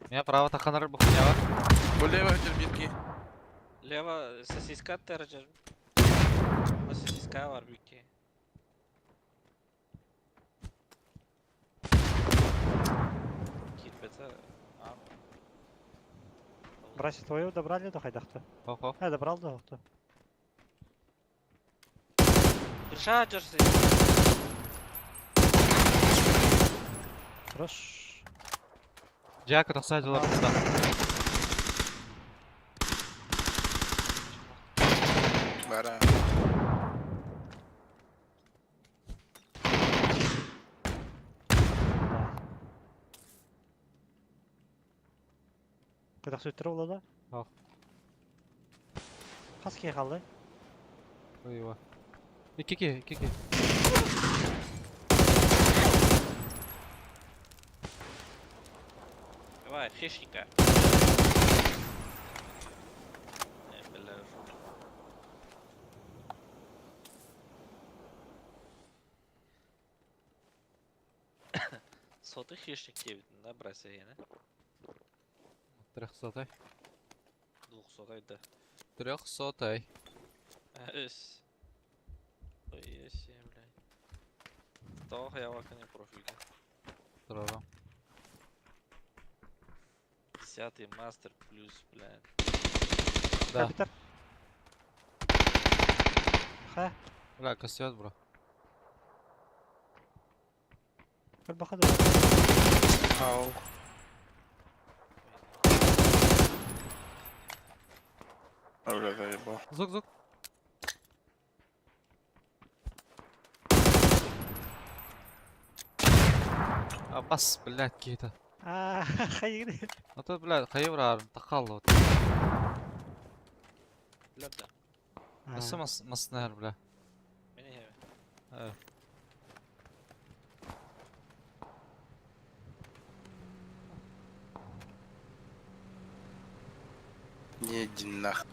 Меня право таханар бухня бар. Бу лево өтөр бирки. Лево сосиска терджер. Сосиска var büyük. Кирбете. Брася твою добрали до хайдахта? Хо-хо. А, добрал до хто. Крыша джерси. Хорош. Жака тахса жылар да. Бара. Кайдах сөттүрө болду да? Ох. Кас кей калды? Ой, Икки ки, Давай, хищника. Бля, Сотый хищник девять, да, брася я, Трехсотай. Двухсотай, да. Трехсотай. Эс. Ой, блядь. Того я не профиль. Здорово. 10-й мастер плюс, блядь. Да. Капитар. Ха. Бля, костюм, бро. Көр бахады. Ау. Бля, заебал. Звук, звук. А бас, блядь, какие-то. А, хайыр. А то, блядь, хайврар, тахал вот. Бля, да. Өссө мас маснар, бля. Мені Э. Не иди нах.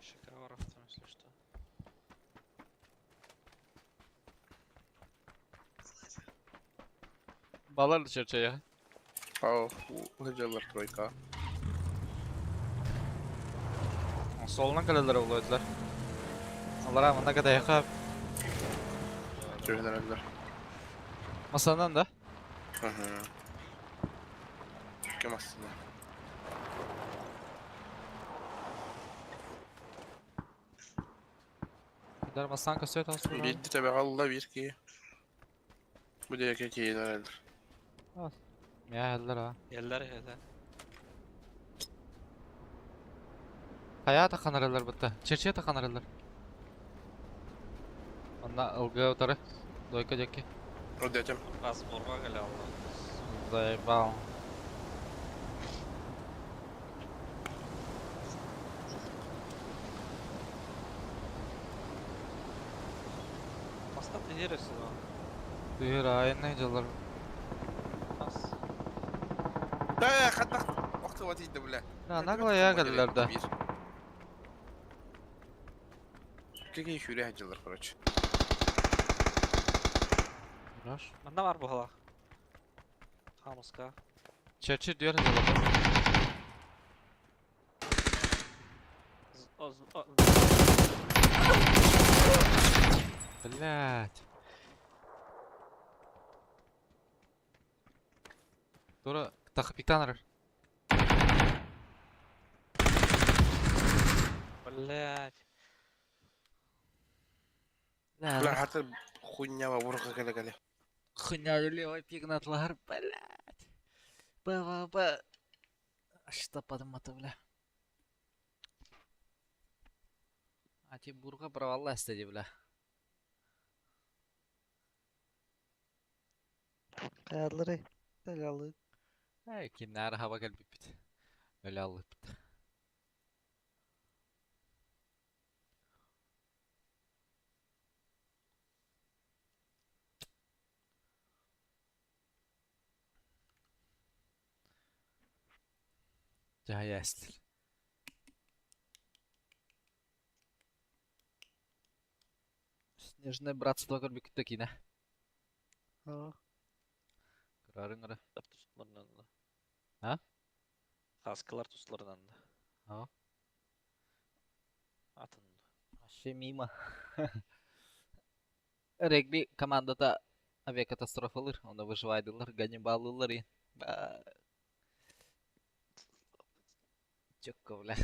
Шикаров там, если что. Балар чөрчөйө. Ау, сылдьаллар тройка. Солунан кэлэллэр олуйдулар. Алара манна кэтэһиэххэ. Түһүнэрэллэр. Масанан да? Мгм. Ким астына? Дар мастан көстө тас Биирдэ төбөҕө ылла биир киһи. Бу диэки киирэн эрэллэр. Мээһэллэр а. Еллер еллер. Хайаа таххан эрэллэр бытта. Чэрчиэ таххан эрэллэр. Онно ылгыа утары. Дойка диэки. Өдетим. Разборга келе алла. Заебал. Маста тыйыр өссө да. Тыыр айаннай дьаллар. Бас. Да, хаттах охтуба тиийдэ бля. Наглая кэллэр да. Какие сүүрэ сылдьаллар, короче. Хорош. Манна бар буһалах. Хамыска. Чэрчи дүөр дьаллар. Блять. Тура тахпиктан Блять. Бля, хата хуйня бурга кэлэ кэлэ. Хуйня левый пигнатлар, блять. ПВП. Что подумать, бля. А ти бурга провалла стади, бля. Хайалары. Тэлялы. Эй, киннәр хаба кэлбиппит. Өлө аллыппыт. Дьаһайа эстил. Снежное братство көрбүккүт киинэ. Аа. Көрөрүҥ эрэ. Тустуларынан да. А? Хаскалар тустуларынан да. А? Атын. Вообще мимо. Регби командата авиакатастрофалыр, онно выживайдылар, Ганнибаллылар и. Чөккө, бля.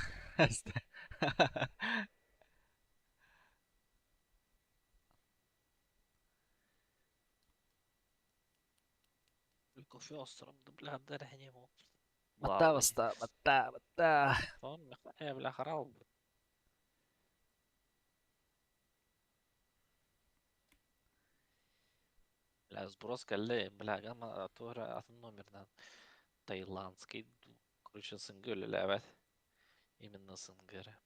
Кофе остромду, бля, дәрәһине бу. Батта баста, батта, батта. Сон, бля, харал. Бля, сброс кэллэ, бля, гамма туора атын номерынан таиландский, короче, СНГ үлэлээбэт. Именно СНГ эрэ.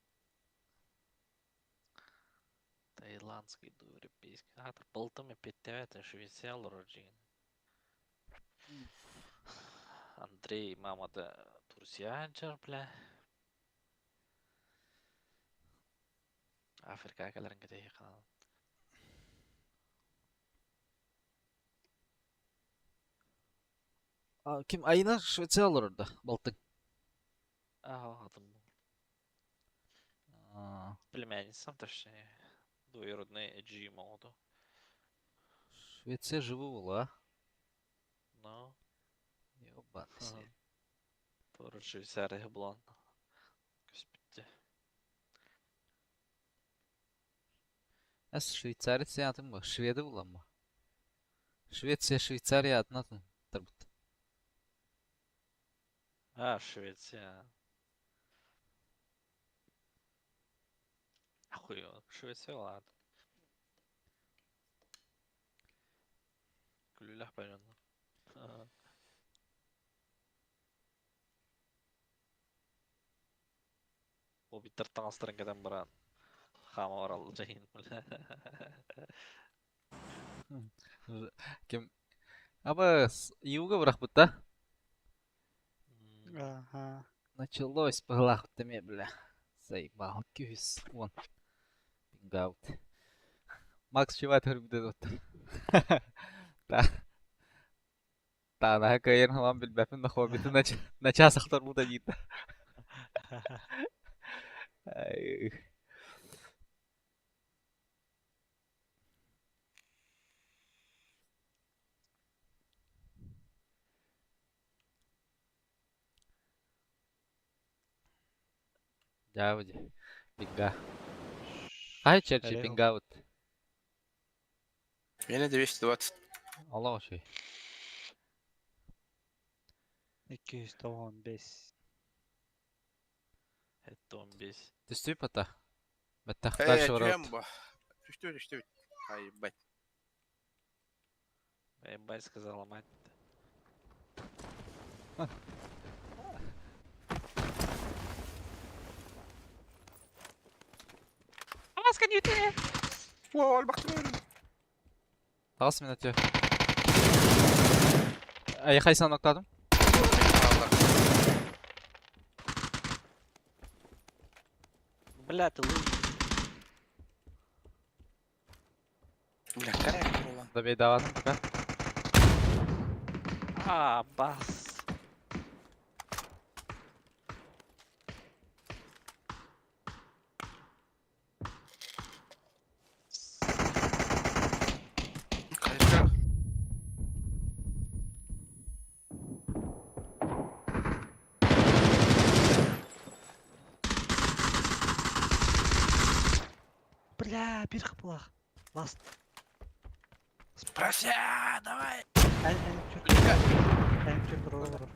Таиландский дуу, европейский. Аатыр балтым эппиэттээбэт, Швеция олорор дьиҥин. Андрей мамата Турция сылдьар, бля. Африка кэлэрин кэтэһиэххэ Ким Айна Швеция олорор да, балтыҥ? Аа, атын Аа, Племянницам, точнее. Двоюродный Джи молоду. Швеция живу буолуо, а? Ну, Ёбаный свет. Тоже Швейцария булан. Көспүттэ. Эс Швейцария атын бу, Шведы булан бу. Швеция, Швейцария атын атын турбут. А, Швеция. Хуй, Швеция ладно. Күлүлэх байраны. Ол биттер таҥастарын кэтэн баран хаама бараллар дьайын. Ким Аба юга бырахпыт да? Аха. Началось быһылаах эмиэ бля. Заебал күүс. Вон. Пингаут. Макс чего көрбүтэ Да. Таанаһа кыайан ылан билбэппин да хоббитын начаас ахтарбыта диир да. Дьаабы дьэ. Пинга. Хай черчи пингабыт. Мене 220. Олох үчүгэй. 295. Это он 5. Түстүү пота. Баттах Э, дальше ворот. түһэн бу. Түстүбүт, түстүбүт. Ай, ебать. Ебать, сказала мать. О, альбахтым. Тағыс мен өте. Ай, қайсынан ноктадым? Бля, ты лузер. Бля, коряк буолан. Да бейдаватым пока. А, бас. Коряк. Бля, bir қыпылақ. Ласт. Прося, давай. Эн, эн, чөк. Эн, чөк, рор, рор.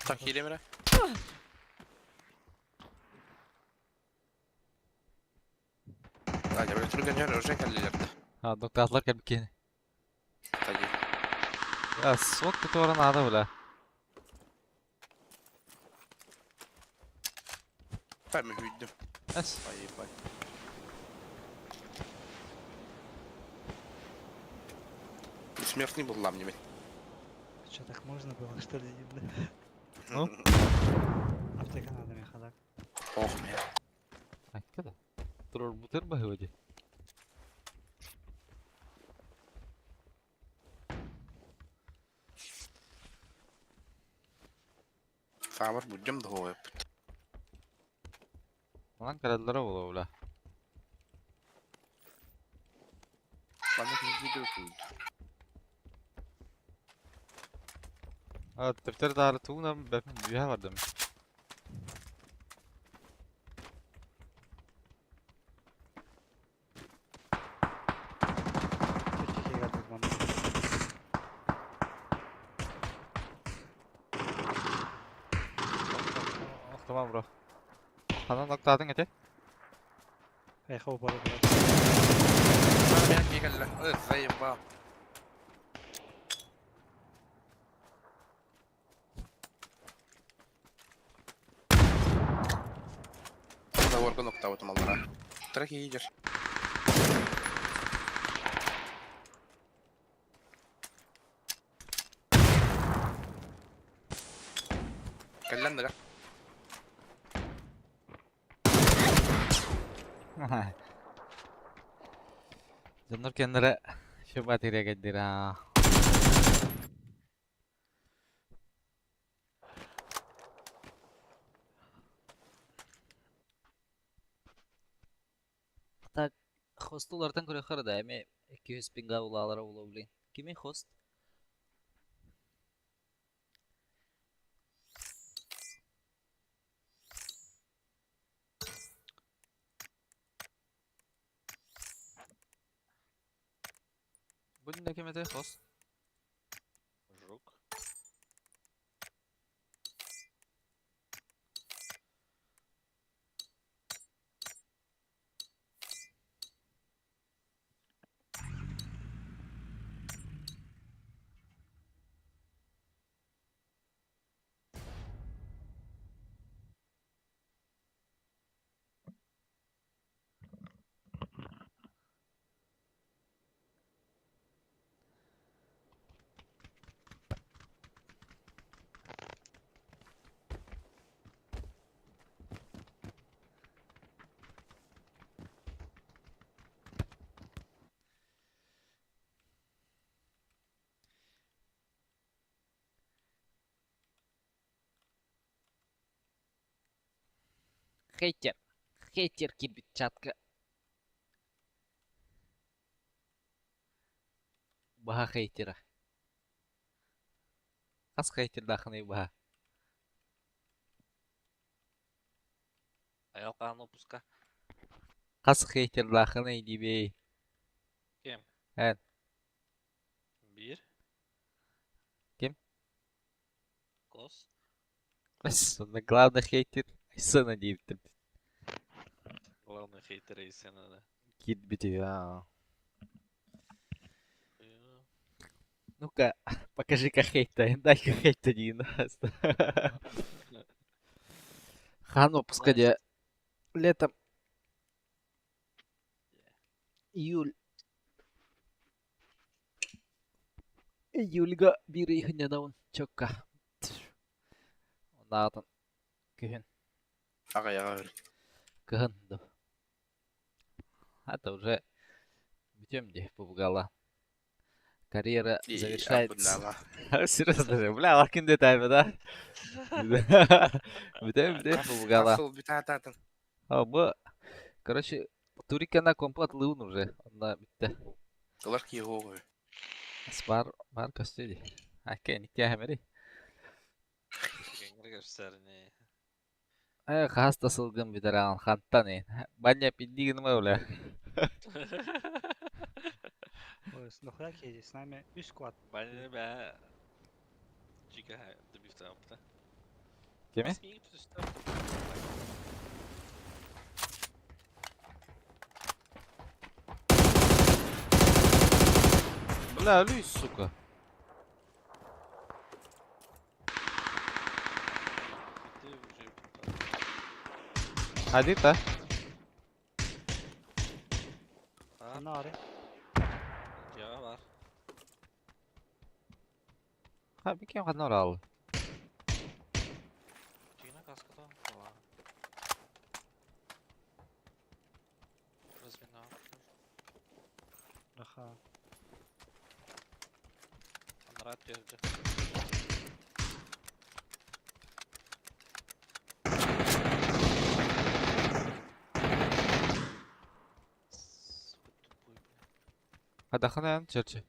Так, хилемере. Hadi böyle türgen уже келлилер. Ha, ноктатлар кәбікені. Hadi. Я, сот туторан ада бля. Ben mi hüydüm? Әс. Ay ебать. Смертный был лам неме. Что, так можно было, что ли, бля? Ну? Аптека надо мне ходак. Ох, мен. Айка да. Турор бутер бахы Фамар будем да Онан кәрәлләре була бля. Bana видео тут. А, төптер дары тугунан бәпин бүйә бардым. Türkiye'ye geldik bana. Tamam bro. Ханан ноктадың эте? Эй, хоу, бара, бара. Ben geldi. Заебал. Заворга нокта вот малара. Траки идешь. Кэллэн да. Дьоннор кеннере шуба тирегеддира. Так, хостулартан көрөхөр да, эми 200 пинга улалара ула блин. Кими хост? Бу не кемете хост? Жук. Хейтер. Хейтер киирбит чатка. Баһа хейтера. Хас хейтердаахыный баһа? Айылҕаан выпуска. Хас хейтердаахыный диибэй? Ким? Эн. Биир. Ким? Кос. Главный хейтер Айсена диэбиттэр. Главный хейтер Айсена, да. Киирбити аа. Ну-ка, покажи-ка хейта, дай-ка хейта диин. Хаан выпуска дьэ летом июль июльга биир ый сынньанабын чокка. Оннааҕытын күһүн Аҕыйаҕа өр. кыһын дуу. Это уже бүтүөм дии пубгала. Карьера И завершается. аппыннаама. Серьезно же, бля, лакин детайма, да? Бүтүөм дии пубгала. Хас сыл бүтаатаатын. А, бу, короче, Турикана компот лыун уже. Онно бүттэ. Ылар киһи оҕо. Бар, бар көстүү дии. Аке, никкээхэмэри. Кэҥҥэр көрсөрүнэ. Э, хас да сылгын бүтэр хантан ин. Баня пидди гыныма бля. Ой, нахуя киһи с нами үс квад. Баня бэ. Чика добивта. Кими? Бля, өлүй, сука. Hadi та. Ханна бары. Дьиэҕэ бар. Ха, би кем ханна орал. Дьиҥэ каската буолла. Разминал. Раха. Анараа түһэрдэ. Сука, тупой, бля. Хадахана черчи.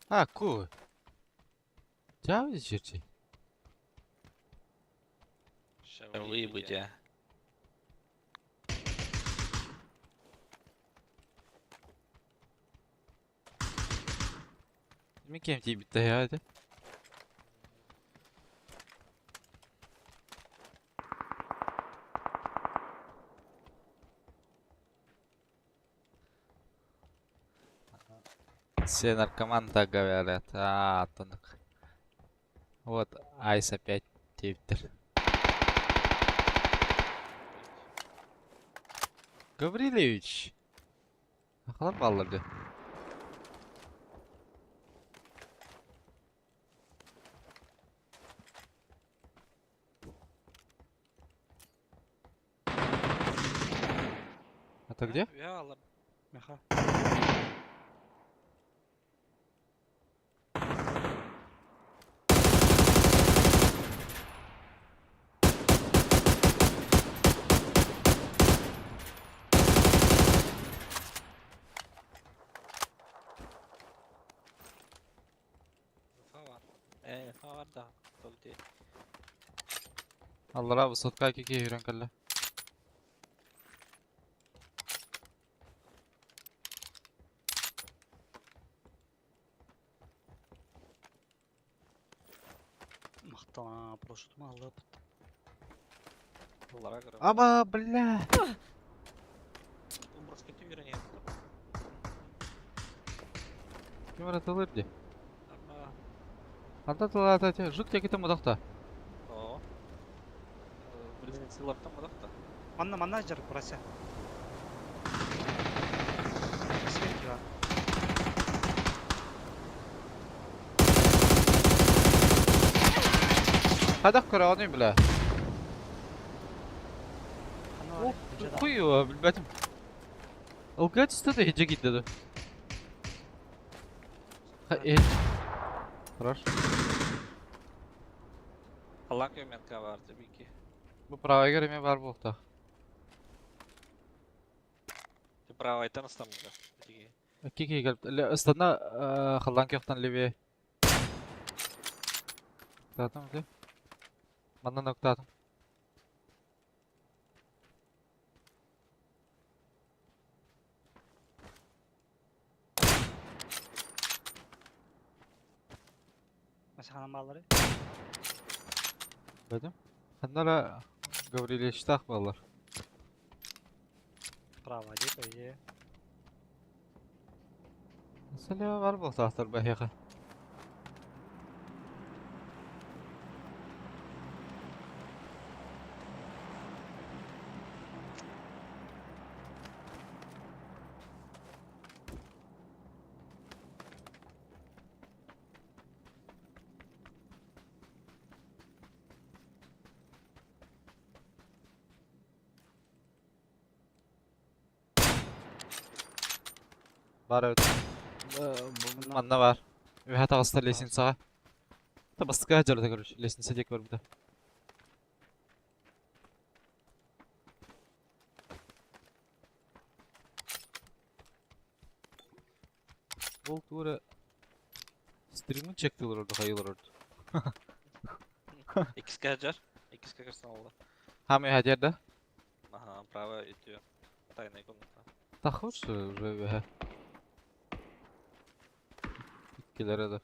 А, ку. Чао, черчи. Ща выебать, Ми кем тиибитте яа Все наркоманы так говорят. А, тонок. Вот, Айс опять типтер. Гаврилевич. Ахалар балларды. Это где? Я Меха. Var. Var да. Толди. Аллара высотка кики юрен калла. Махтана парашютум алып. Лара көрө. Аба, бля. Умброска түгөрөн Ким ратылыр ди? Ама. Анда тылата те, жут теките мудакта. О. Близнецы лаптан мадахта. Манна манна жар бұрася. Сверки бар. Хадах көрө бля. Ханна бары. Жада. Хуй билбетим. Ылга түсті де хедже кетті. Хорош. Аллах көмөткө бар бики. Бу правайгар эмиэ баар буолуохтаах. Ты правайтан ыстаммыта. Итиги. Икки киһи кэлбит. Ыстанна халлаан кыахтан левее. Ыктаатым ити. Манна ыктаатым. Масаханан бааллары. Бөдüm. Ханна эрэ Гаврилевичтаах бааллар. Право дии, по идее. Сэлиэ бар буолтаахтар бэһиэхэ. Бар эбит. Манна бар. Үһэ таҕыста лестницаҕа. Бастакы дьарыта короче, лестница диэки барбыта. Ол туора стримын чектилер орду хайылар орду. Иккискэ сылдьар. Иккискэ көстөн олла. Хам үһэ да? Ага, право идет. Тайная комната. Тахыр уже үһэ. Иккилere да.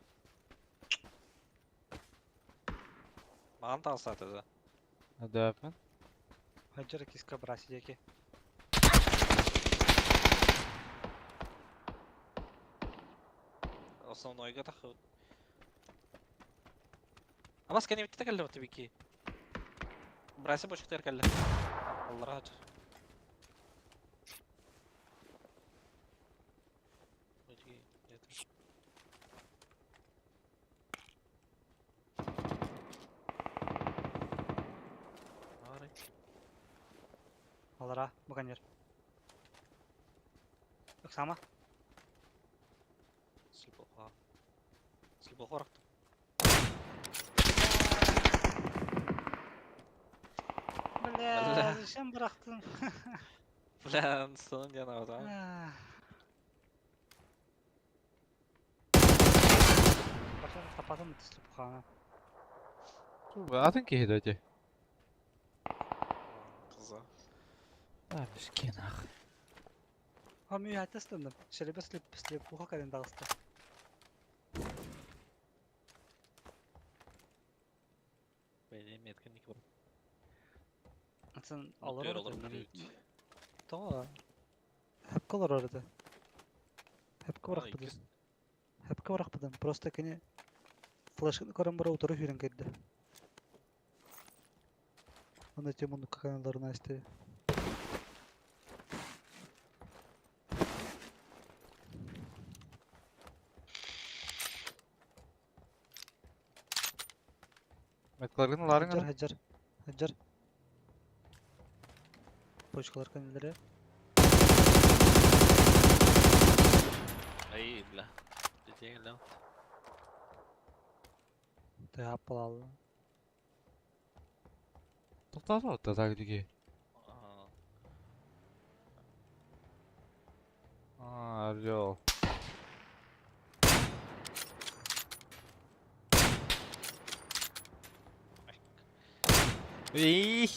Маған таҕыстаата да. Адааппын. Хаджар киска браси диэки. Основнойга тахы. Амас кәне битте кәлле бу бики. Браси бочуктар кәлле. Аллара хаджар. Алара, буканер. Ыксама. Слепоха. Слепоха рахтым. Бля, зачем бырахтың? Бля, сонун диэн аҕа. Башын тапатын слепуханы. Атын киһи да ити. Кыза. А, мискин ах. Ха, мен айтастым. Шелебе слепуха кәден дағысты. Бәйдә метка ник бар. Атын алар Алар орды. Тоға. Хәпкә алар орды. Хәпкә барақпыды. Хәпкә барақпыды. Просто кене флешканы көрөн бара утыры хүрен кирде. Аны тему каналларына исте. Меткаларгын аларың Хаджар, хаджар, хаджар. Почкалар каналлары. Ай, бля. Дитең лә. Тыгап балалы. Тоқтатып отта так диги. А, орел. Их.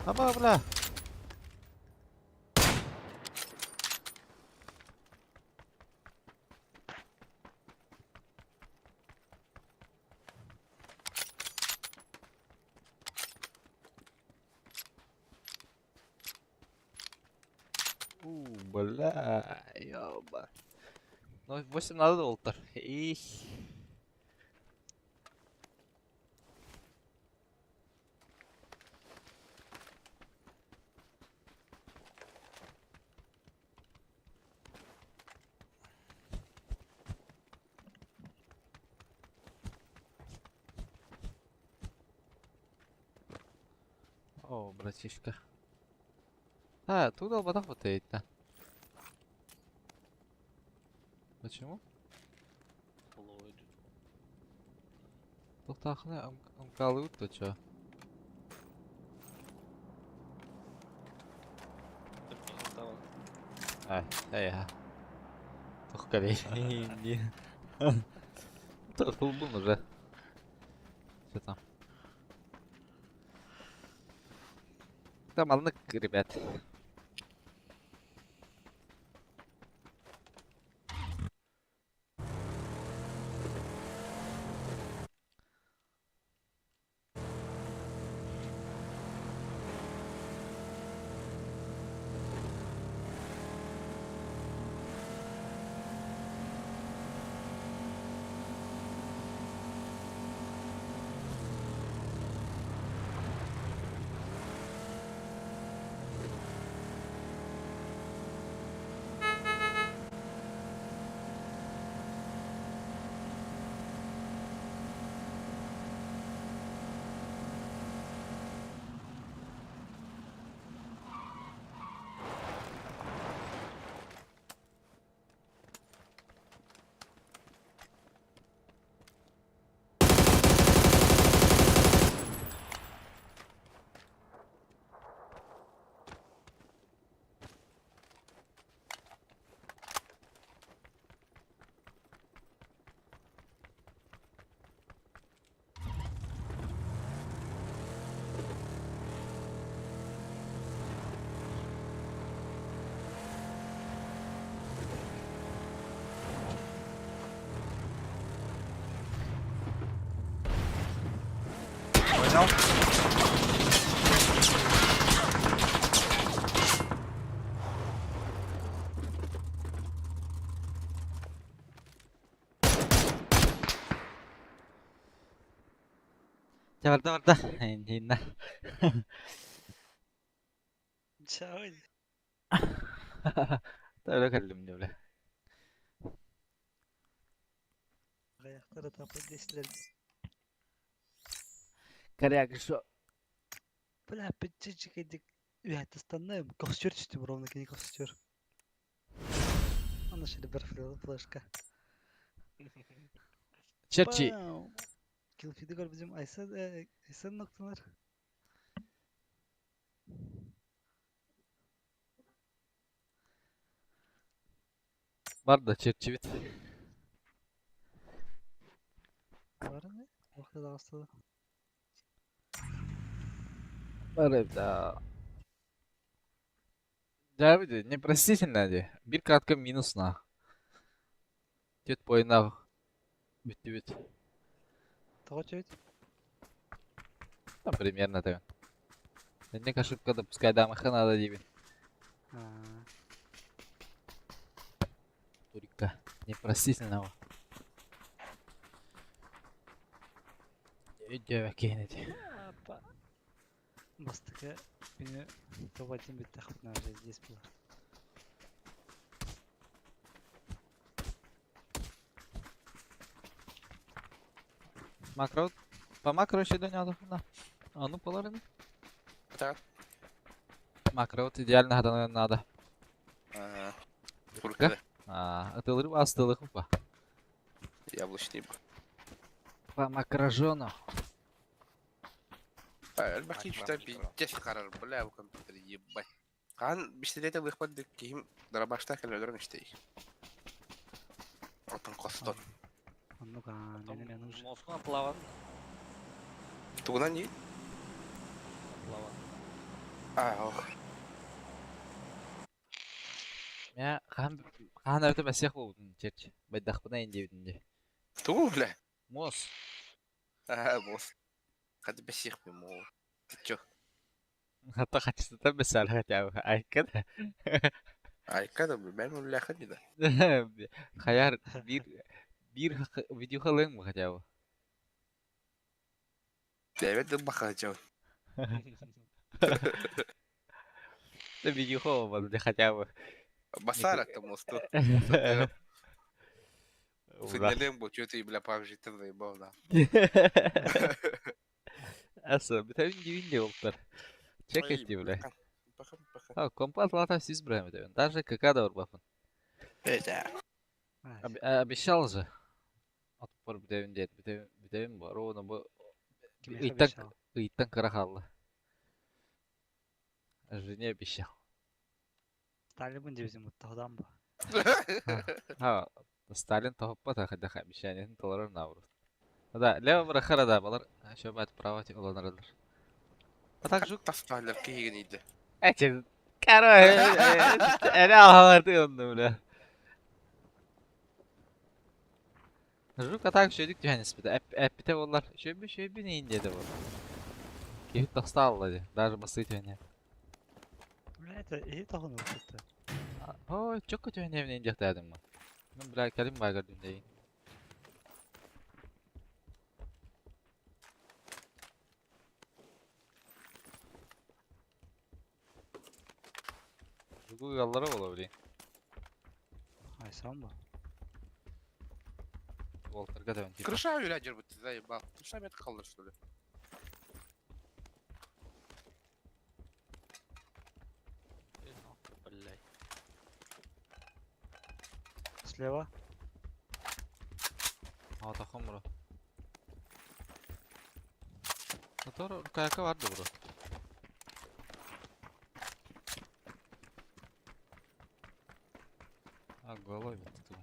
Аба, бля. У, бля, ёба. Ну, 8 надо доллар. Их. О, братишка. А, туда вода хватает, да. Почему? Туохтааххыный МК-лыыбыт дуо чё? Ай, эйэ. Туох кэлий Тулбун уже. Что там? Там алнык, ребят. Понял? Чэ барда барда. Инна. Чао. Öyle кэллим дии бля. Аяқтары тапы десілер. Коряк, что? Бля, пытчичик Үһәттістанна костер түстүм ровно кини костер. Ана шили бір флешка. Черчи. Killfeed'i gör bizim Aysen, Aysen noktalar. Бар да черчивит. Var mı? Noktada aslında. Бар да. Да, види, непростительно ди. Бир кратко минус на. Түт бойына бүттүбүт. Тоҕо чөйт? Там примерно так. Инник ошибка допускай да надо диибин. Турика. Непростительного. Өйдөөбөккүн ити. Бастакы күнү топ-1 бүттэхпитинэ уже здесь было. Макро. По макро еще донядохуна. А ну поларыны. Так. Макро вот идеально надо. Ага. Турка. А, атылырып астылык па. Яблочный. По макрожону. Элбэх киһи пиздец харар, бля, бу компьютер ебать. Хаан бистилете лыхпат киһим дарабашта кэлэ өлөрөн истей. Отон костон. Оннук аа, мен уже. Москва плаван. Тугунан не? Плаван. А, ох. Мя хаан хаан өтө бәсех болдун черч. Байдахпына индебитин де. Тугу, бля? Мос. А, босс. Хады бәсех бе мо. Ты чё? Хата хачыста бәсәл хотя бы. Айкада. Айкада, бля, бәм бля хады да. Хаяр бир бир видео халың хотя бы. Дәбет дә баха жау. Да видео хол хотя бы. Басара там мосту. Сигналем бо, чё ты, бля, PUBG ты заебал, да. Аса, бүтәбин дивин де болуптар. Чекайте, бля. Баха, баха. А, компат лата сиз брэм деп. Даже КК да барбапын. Это. Обещал же. Отпор бүтэбин диэт бүтэбин бүтэбин бу ровно бу Кимиэхэ ыйтан обещал? ыйтан кыра хаалла. Жене обещал. Сталин дивизия муттаһыдан ба. Ха, Сталин тоһуппат хайдах обещаниетын толорор наоборот. Да, лево бырахара да, балар еще бат право уланаралар. А так жук Тафталар киһигин иде. Эти, короче, эре алаларды онну бля. Жук а так шөйдүк түһэн испитэ. Эппитэ боллар. Шөйбү шөйбү нейин диэде бу. Киһи тахса алла ди. Даже басы түһэн. Бля, это и тоҕун ылбыт. Ой, чокко түһэн эбинен диэхтээдим ма. Мен бля кэлин баа көрдүм дейин. Жугу ыаллара буола блин. Айсан ба. Уолтарга да типа. Крыша үрәҗер бит, заебал. Крыша бет калдыр, что ли? Э, нахуй, блядь. Слева. А тахым бро. Мотор каяка барды бро. А головой бит ту.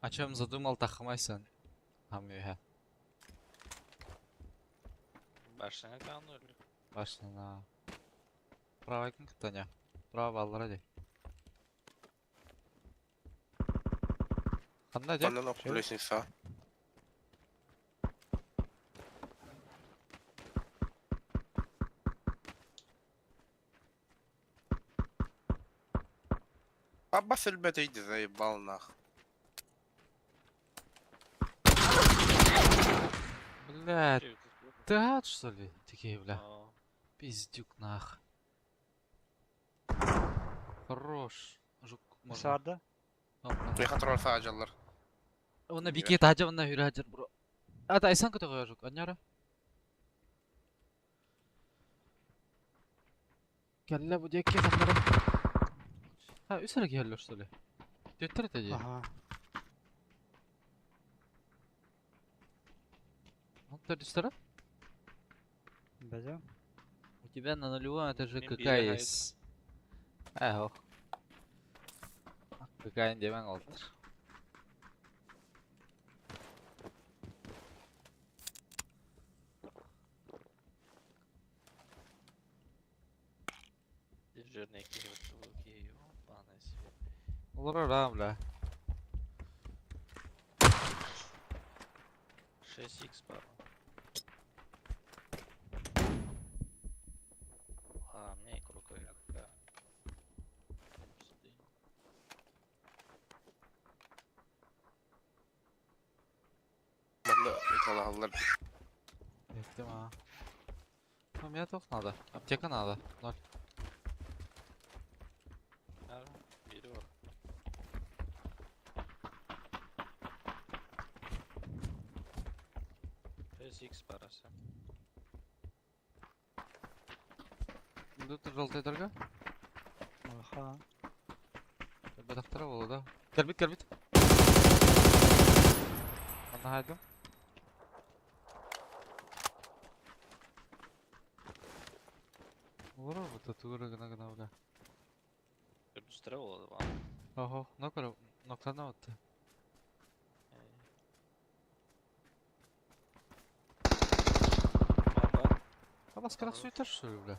О чем задумал тахмайсан? Амюха. Башня канули. Башня. Правый ким кытаня? Право баллара ди. Ханна дьэ? Манан окулесин са. Аббас өлбөт иди, заебал нах. Блядь, ты ад, что ли? Такие, бля. А, Пиздюк нах. Хорош. Жук можно. Сарда. Опа. Меха тролл саажаллар. Онна бике тажа онна хүрәжер бро. Ата айсан көтө коё жук. Аньяра. Кэллэ бу диэки ханнара. Ha, үс эрэ киһэллэр что ли? Түөттэр этэ дии. Ага. Он төрдүстэрэ? Бәдем. У тебя на нулевом этаже Мен КК бире есть. Эх, ох. КК демең олтыр. Жирные киевы, ёбаный свет. Олар ра, бля. 6х пара. А, мне и крутой. Манна ыталаһаллар. Еттим а. Ну, мне тоқ надо. Аптека надо. Ноль. Biri var. 6x parası. Тут желтый торга. Аха. Бадахтара болу да. Кэлбит, кэлбит. Манна хайдым. Олар бу тугура гына гына бля. Быстрее oldu bana. Охо, нокара, ноктана отты. Baba. А баскарах Хорош. суетар что ли, бля?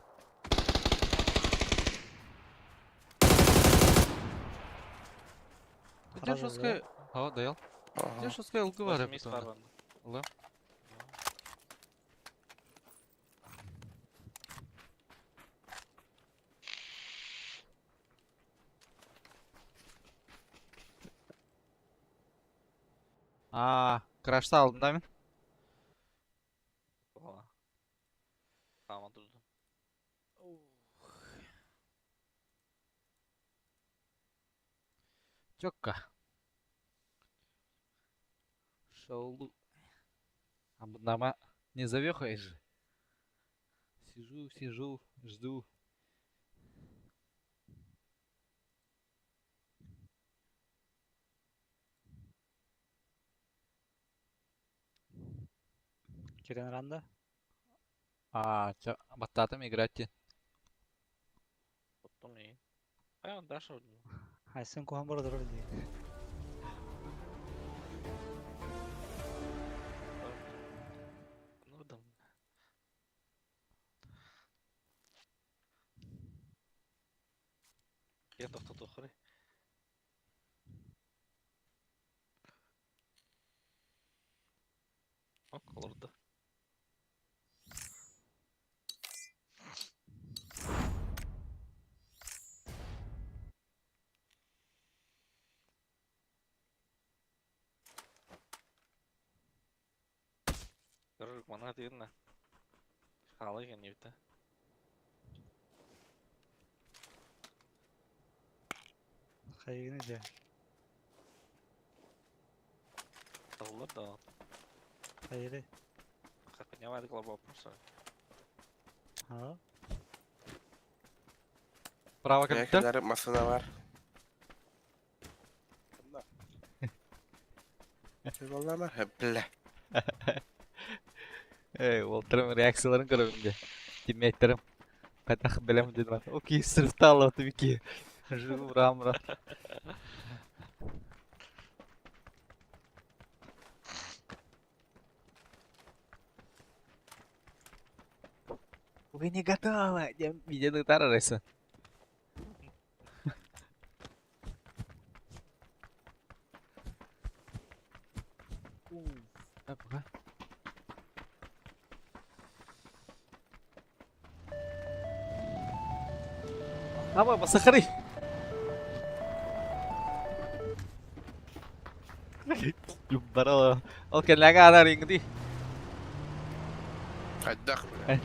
Где Сразу, жесткая... А, даял. Где жесткая ЛГ бар 8x var bende. Ла. А, крашта алдым да мен? Valla. Tamam durdum. Чётко. Шоулу. А нам не завехаешь же. Сижу, сижу, жду. Кирен ранда. А, чё, баттаатым играть диэн. Оттон и. А, Даша. Айсын куһан бара турар дии. Ну да. Я тохтотуоххуруй. Ок, олордо. Көрөр мана тыынна. Хаалай кэннибитэ. Хайыгын дьэ. Таллар да. Хайыры. Как понимаю, это вопроса. Ha. Право Не компьютер? кэлэр массыына бар. Боллама, бля. Эй, уолтарым реакцияларын көрөбүн дьэ. Тиммейттерим. Хайдах бэлэм диэн бар. Окей, сырыста бики. Живу рамра. Вы не готовы. Диэн видеоны ытаар. Пока. Ама, басахары. Барала. Ол кэллэгэ адар иҥди. Хайдах, бля.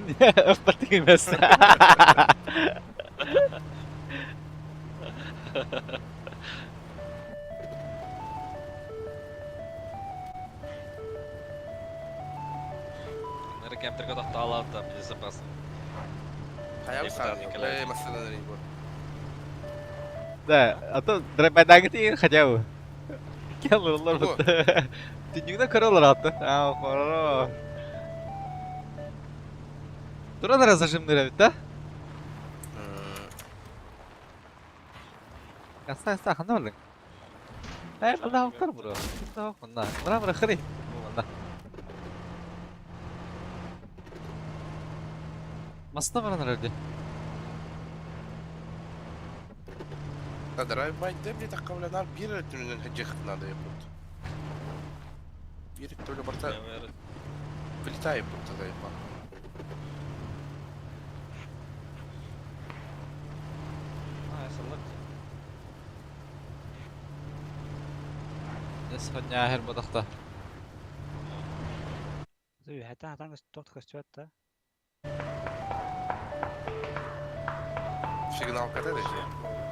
Ыппатыгы бэс. Нары кемтерге тохтоолоот безопасно. Хайа Депутат сааны. Николаевич. Эй, массыына бу. Да, а то драйбайдагы хотя бы. Келлер Бу. бут. Түннүгүнэ көрөлөр атты. А, хорош. Туран зажимныр эбит, да? Аста, аста, ханна бардың? Эй, мында оқтар бұры. Мында оқ, мында. Мына мына хырый. Мында. Масына баран өрді. Да, драйв-бай деп не такка бир түнүнөн хеджих надо ебут. Бир төлө барта вылетай будто заебал. А, саллак. Эс хоння хер бодақта. Хәтә хатан тоқ көстүәт та. Сигнал ката десе.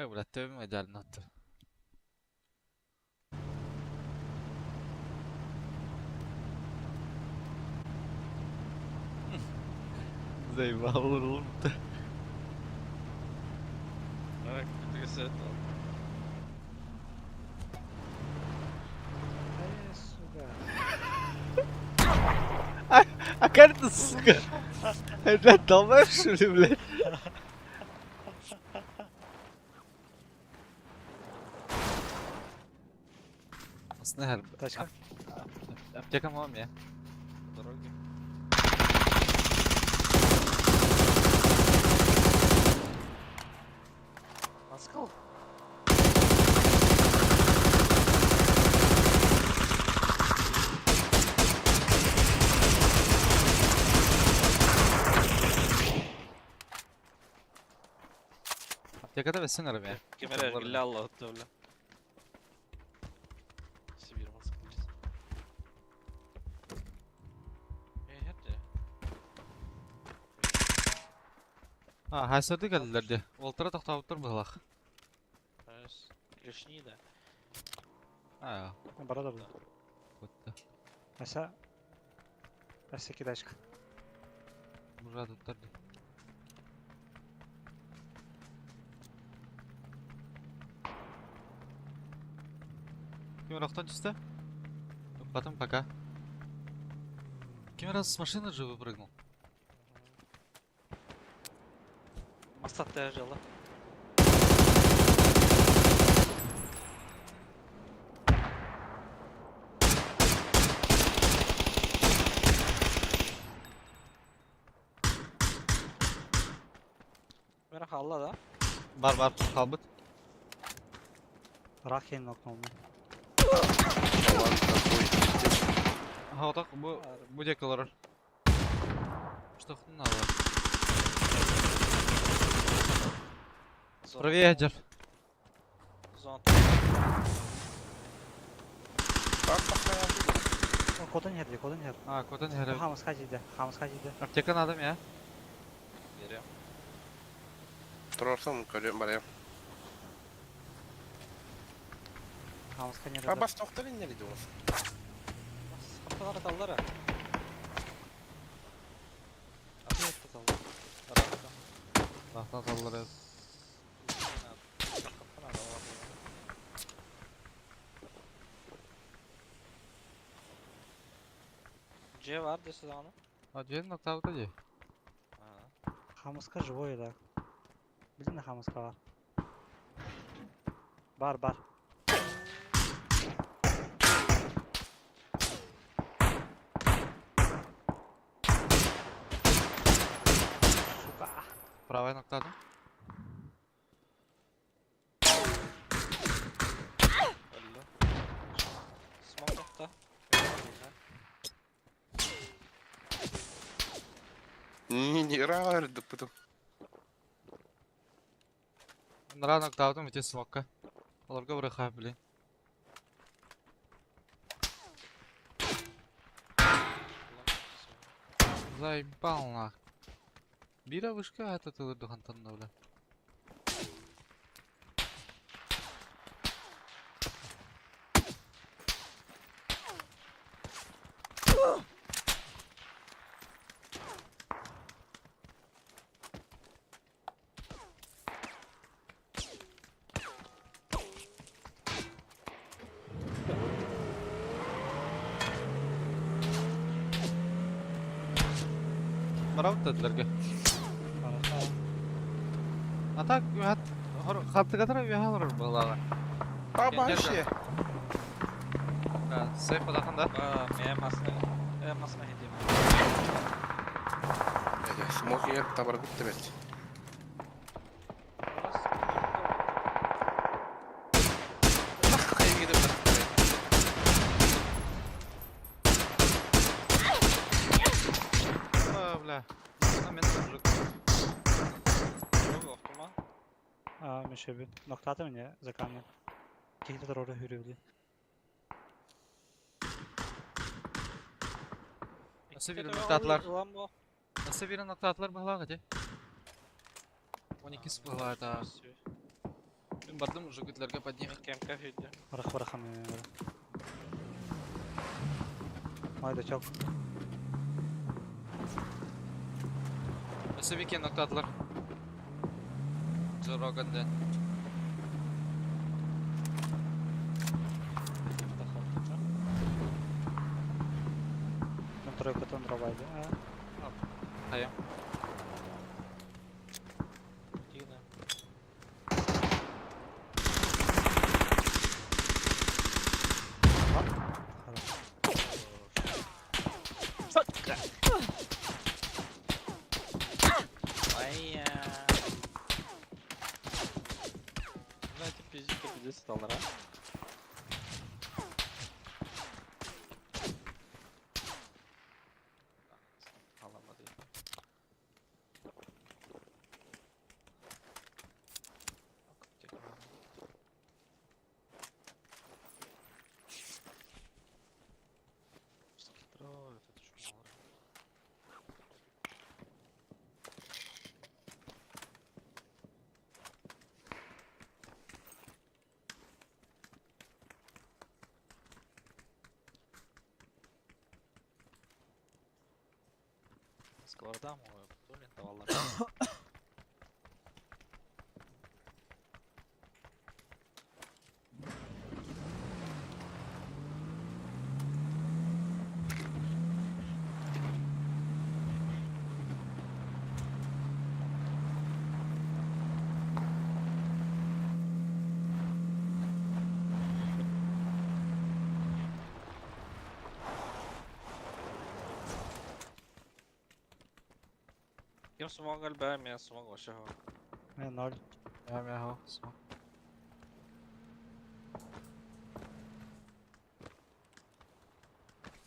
Ой, бля, төбөм идеально отты. Заебал урулунта. А, компьютер Ай, сука. Сука. Блядь, долбоёб, что ли, блядь? Снегер. Тачка. Аптека маме. По дороге. Москва. Аптекада бэсин армия. Кемерер гилля бля. Сибирь Москва. А, хайсарды келдилер де. Олтара тоқтауыттар бұлақ. Клешни, да. А, Бара да бұл. бітті. Аса. Аса кидачка. Мұжа тұттар де. Кем рахтан түсті? Потом пока. Кем раз с машины же выпрыгнул? Масат жала. Мера халла да. Бар бар қалбыт. Рах хен нокнул. Талант такой, пиздец. Ага, вот так бу декалар. Что надо? Правее, Джефф. Зона. Кодын herdi, кодын herdi. А, кодын хәрі. Хамысқа жейді, хамысқа жейді. Аптека надо мне, Берем. Турарсам көрөм барайым. Хамысқа не А бас тоқтар иннери диос. Хапталар таллара. Атып таллар. Аракта. Рахтан саллар. Ж var десе даҕаны. А, дверь на тавда де. Хамысқа живой да. Билин хамысқа бар. Бар, бар. Сука. Правая ноктадым. Өллө. Смок тохто. Не раар потом. Нара ноктадым, ите смокка. Оларга бір хап, блин. Заебал нах. Бира вышка это ты духантан бля. Барабыт дедилерге. А так, хаттыгатара вяхалар была. А вообще. Сейф подаханда. Мен масына масына хедем. Смок егер табар бітті бәт. А, бля. Мен мужик. А, мешебин. Ноктаты мне за камнем. Какие-то дорога хүрүбүлү. Nasıl bir nokta Nasıl bir nokta atlar bıhlağı де? 12 bıhlağı да. Мен бардым уже гүтләргә под них. Кемка хүйдө. Барах барах мен. Майда чок. Nasıl bir nokta atlar? Жороганден. Мен тройкатан дробайды. Хайа. Дина. Сука! Ай-я. Ну это пиздец, пиздец стал, да? Алamadı. Сковорда мой, то ли давала. Ким смог альбе, мен смог вообще. Мен ноль. Я мяу, смог.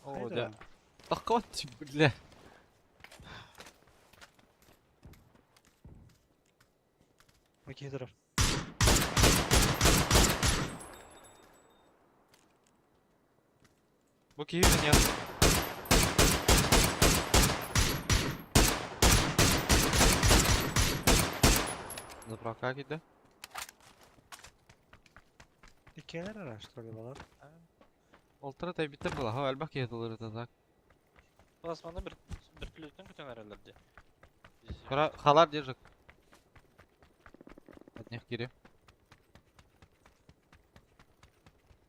О, да. Такот, бля. Макидоров. Бу киһи нет. Заправка киде. Иккиэлэр эрэ, что ли, балар? Олтара тайбиттер була, ха элбэх киһи тылыры так. Плазманы бір бір күтен әрелерде. Кара халар держик. Одних кири.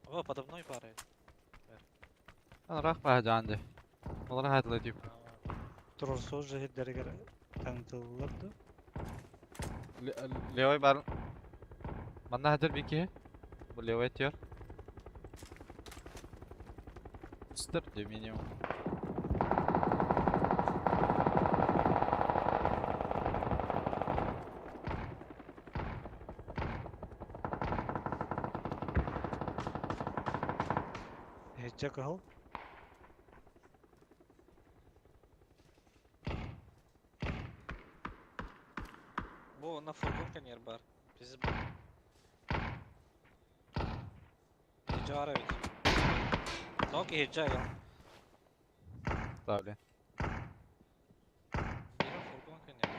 О, подо мной пара. Рах ба жанды. Олар хатлы тип. Турорсу жehirдеригер танытыллар ду. Левой бар. Манна хатыр бики. Бу левой тер. Стер де минимум. Хеджа кыһыл. Бу на фургон конер бар. Биз Хеджа ведь. Ноги хеджа я. Да, бля. Фургон конер.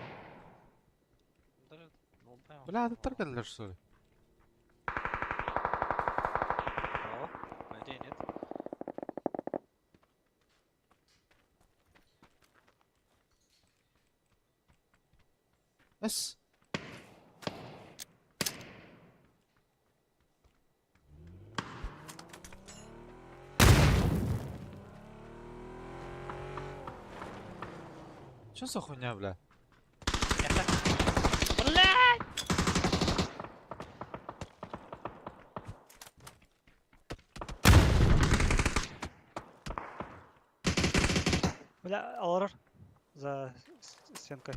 Бля, это только что ли? О, а где нет? С. Чё за хуйня, бля? Блядь! Бля, аларар. За стенкой.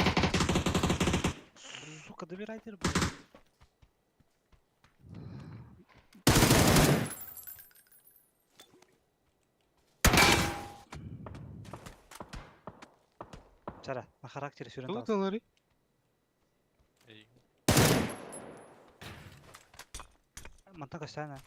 Сука, добирайте, блядь. Чара, на характере сюрен Тут алары? Эй, Мантан костяна.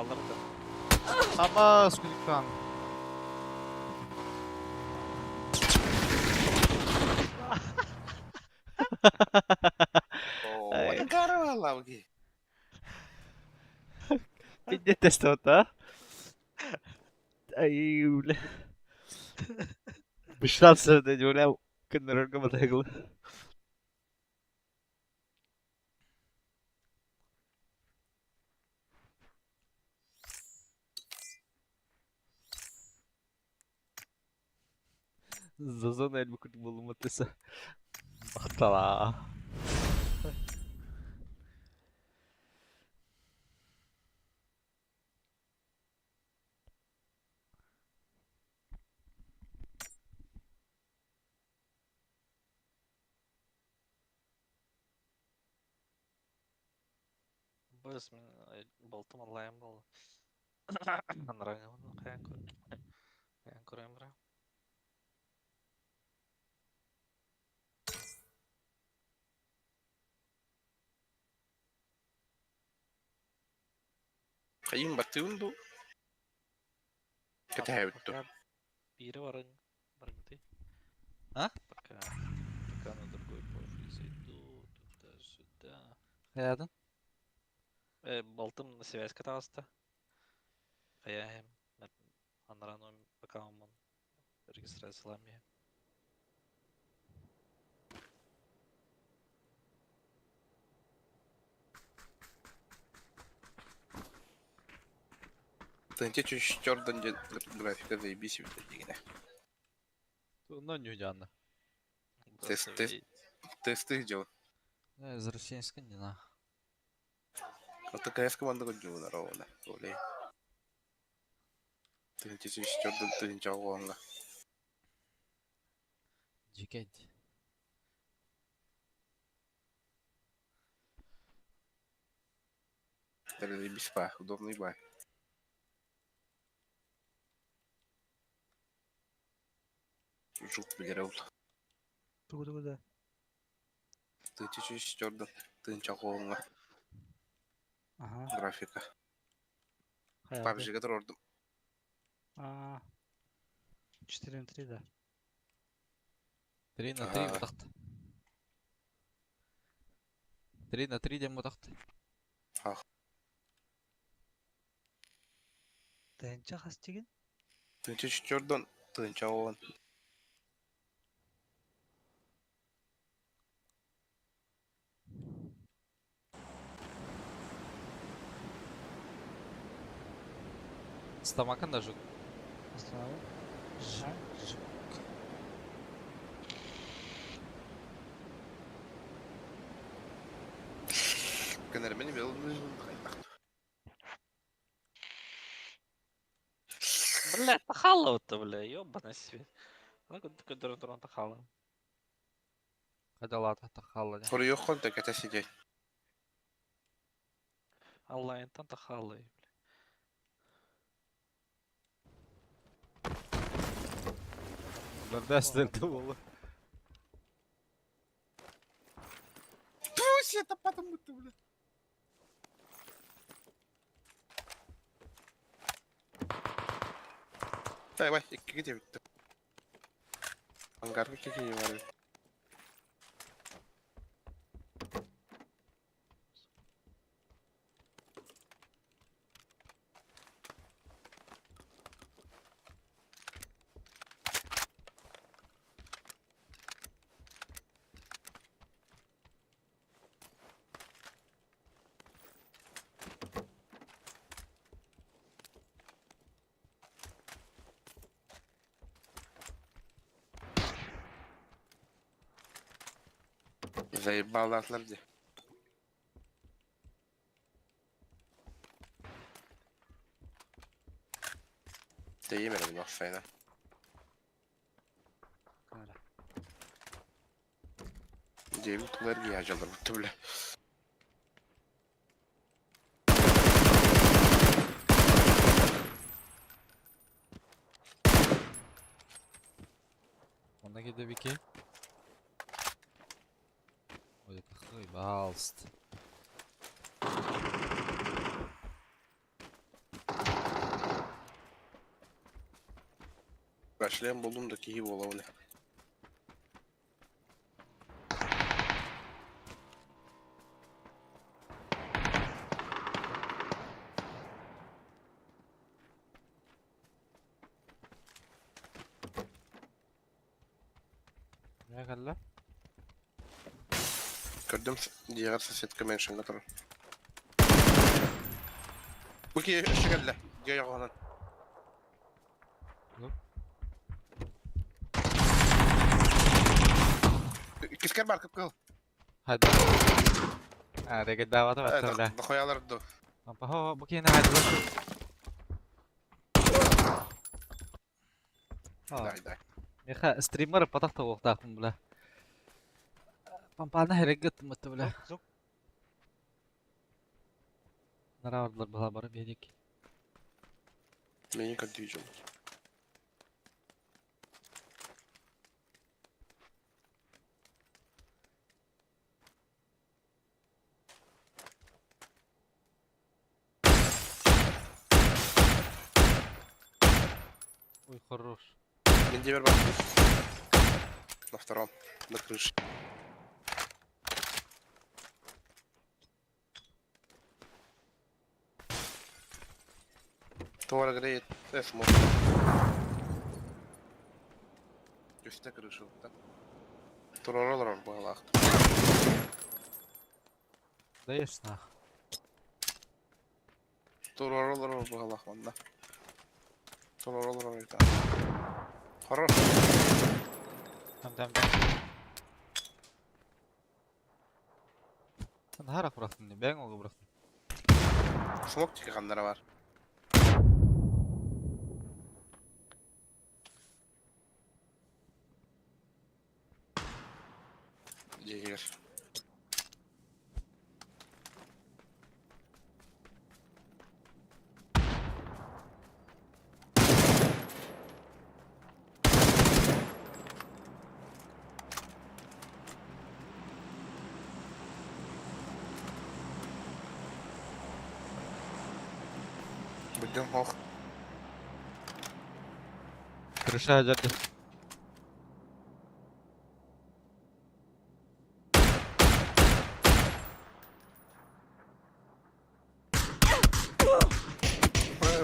Бааллар да. Аба, скуликан. О, это корова лавки. Пиздец что-то, а? Ай, бля. Бышлапса, блядь, бля, кыннарарга батайгыл. Зазон элбэ курдук буоллум аттыса. Махтала. Быс мин балтым аллайым буолла. Анарааҥҥа хайаан көр. Хайаан көрөм бра. Хайым баттыыбын дуу? Кэтэһэбит дуу? Пока биирэ барыҥ барыҥтый. А? Пока пока на другой профиль зайду туда-сюда. Хайаатын? Балтым связька таҕыста. Хайа эһэм анараа аккауммун регистрациялаан иһэн. Тынча чүччордон дьэ графика заебись эбит дигинэ. Ну, нюдяна. Тест, тест. Тесты дьыл. Из российской не на. Ото КС команда дьуунар оҕуна. Олей. Тынча чүччордон тынча оҕуонга. Дьикэйди. Заебись ба, удобный ба. Жук билер ол. Тугу тугу да. Тынча чүччордон тынча оҕуонга Ага. графика. Хайа. PUBG-га турордум. А. 4 на 3, да. 3 на 3 Ага. бутахт. 3 на 3 дем бутахт. Тэнча хастигин? Тынча чүччордон тынча оҕуон. Стамакан даже. Остановил. Ж. А? Ж. Кэнэрмени бел. Бля, тахалова-то, бля, ёбаный свет. Ну, который дрон тахала. Хадалата тахалла. Хоруйох так это сидеть. Онлайн там тахала, бля. Бардас думала. Пусть это потому ты, бля. Давай, где ты? Ангар какие вары. Заебал атлар где. Ты именно меня фейна. Камера. Дейм тулар гияжалар бутты бля. Онна кеде бики. Ой, тахый, балст. Шлем булдум да киһи буолабын. Не кэллэ? Көрдүм дьиэҕэр соседка меншиҥҥа турар. Бу киһи өссө кэллэ. Дьиэ ойоҕоһунан. Иккискэр бар кып-кыһыл. Hadi. А, регендаабата бачча бля. Дохуялар ду. Пахо, бу киһини хайдылар. Дай, дай. Миха стример патах тоҕуохтаахпын бля. Пампаана хэрэггэ тыммытты бля. Звук. Нараардылар бала бары биһиник. Мені контвижен. Ой, хорош. Мен дебер бар. На втором. На крыше. Тора греет. Э, смотри. Үстэ крыша да. Туроролор быһалаах. Даешь нах. Туроролор быһалаах манна. Туроролор это. Хорош. Там там там. Sen харах бырахтын не? Бэйэҥ олга бырахтын. Смок тики ханнара бар. Дьиэгэр. Будем ох. Крыша жарды.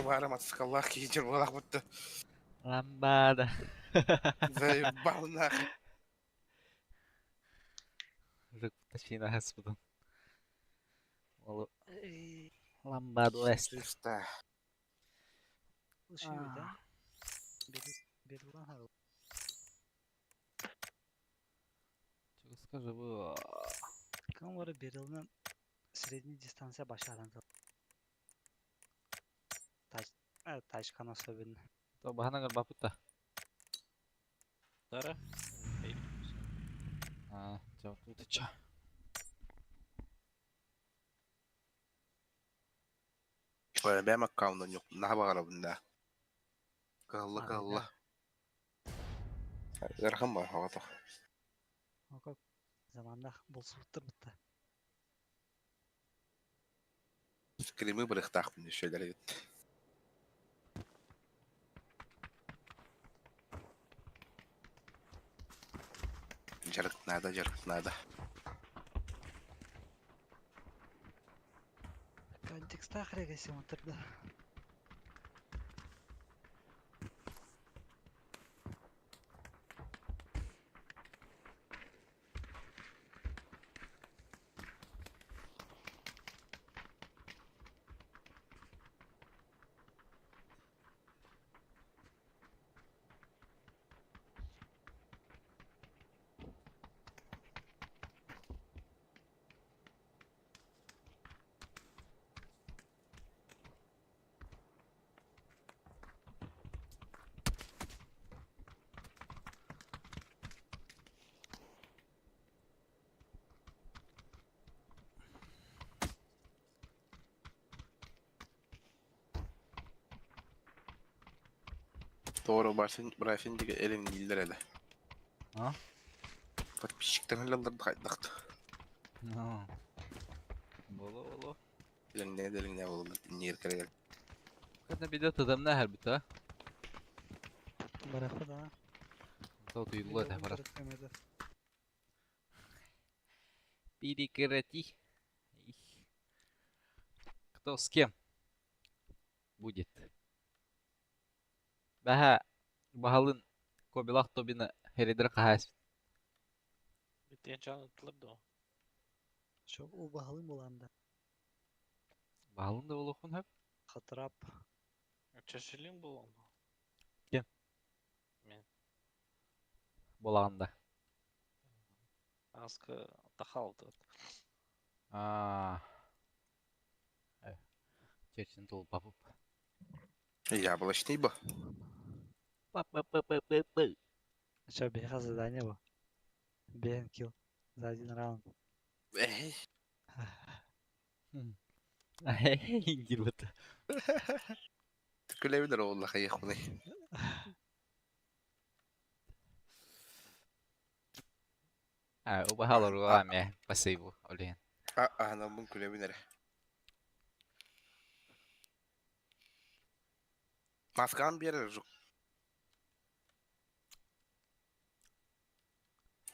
Баарым атыскаллаах киһи буолах бутта. Ламбада. Заебал нахуй. Точнее, хаспытым. Ол ламбаду эс. Чисто. Işıyor da. Bir ulan har. Чего скажи, бу. Кам var Beryl'ın средний дистанция башаран. Тач, тачкан особенно. То баһанагар бапыта. Дара. А, чё, тут чё? Бэм аккаунтун yok. Наһа баҕарабын да. Кыһалла кыһалла. Ыарахан бар хаҕатах. Ока заманда булсуттар битте. Скримы бырыхтаахпын үшөлөр эбит. Дьарык наада, дьарык наада. Контекста хрегesi отырды. Doğru Barsin, Barsin диге элин иллер эле. А? Подписчиктен эле кайдакты. Ну. Боло боло. Элиңне делиңне болду. Нер керек. Кадна бидет адамна хәрбит, а? Барахпыт аа. Утуйуллуо этэ баран. Прекрати. Кто с кем будет? Бэһэ баһалын Кобилах Тобина Херидер хаһаас. Битиэн чаан ыттылар дуо? Чо у баһалын буланда. Баһалын да буолуохпун сөп. Хатрап. Чашилин буолуом. Ким? Мен. Буолаҕын да. Аска тахал тут. Аа. Чечен тул папып. Яблочный бу. Пап-пап-пап-пап-пап. Чо биһиэхэ задание бу. Бен килл за один раунд. Эй. Индирбит. Күлэбин эрэ буолла хайыахпыный. А, убаһаларга эмиэ спасибо, Олен. А, аһанаммын күлэбин эрэ. Маскаҕын биэрэр жук.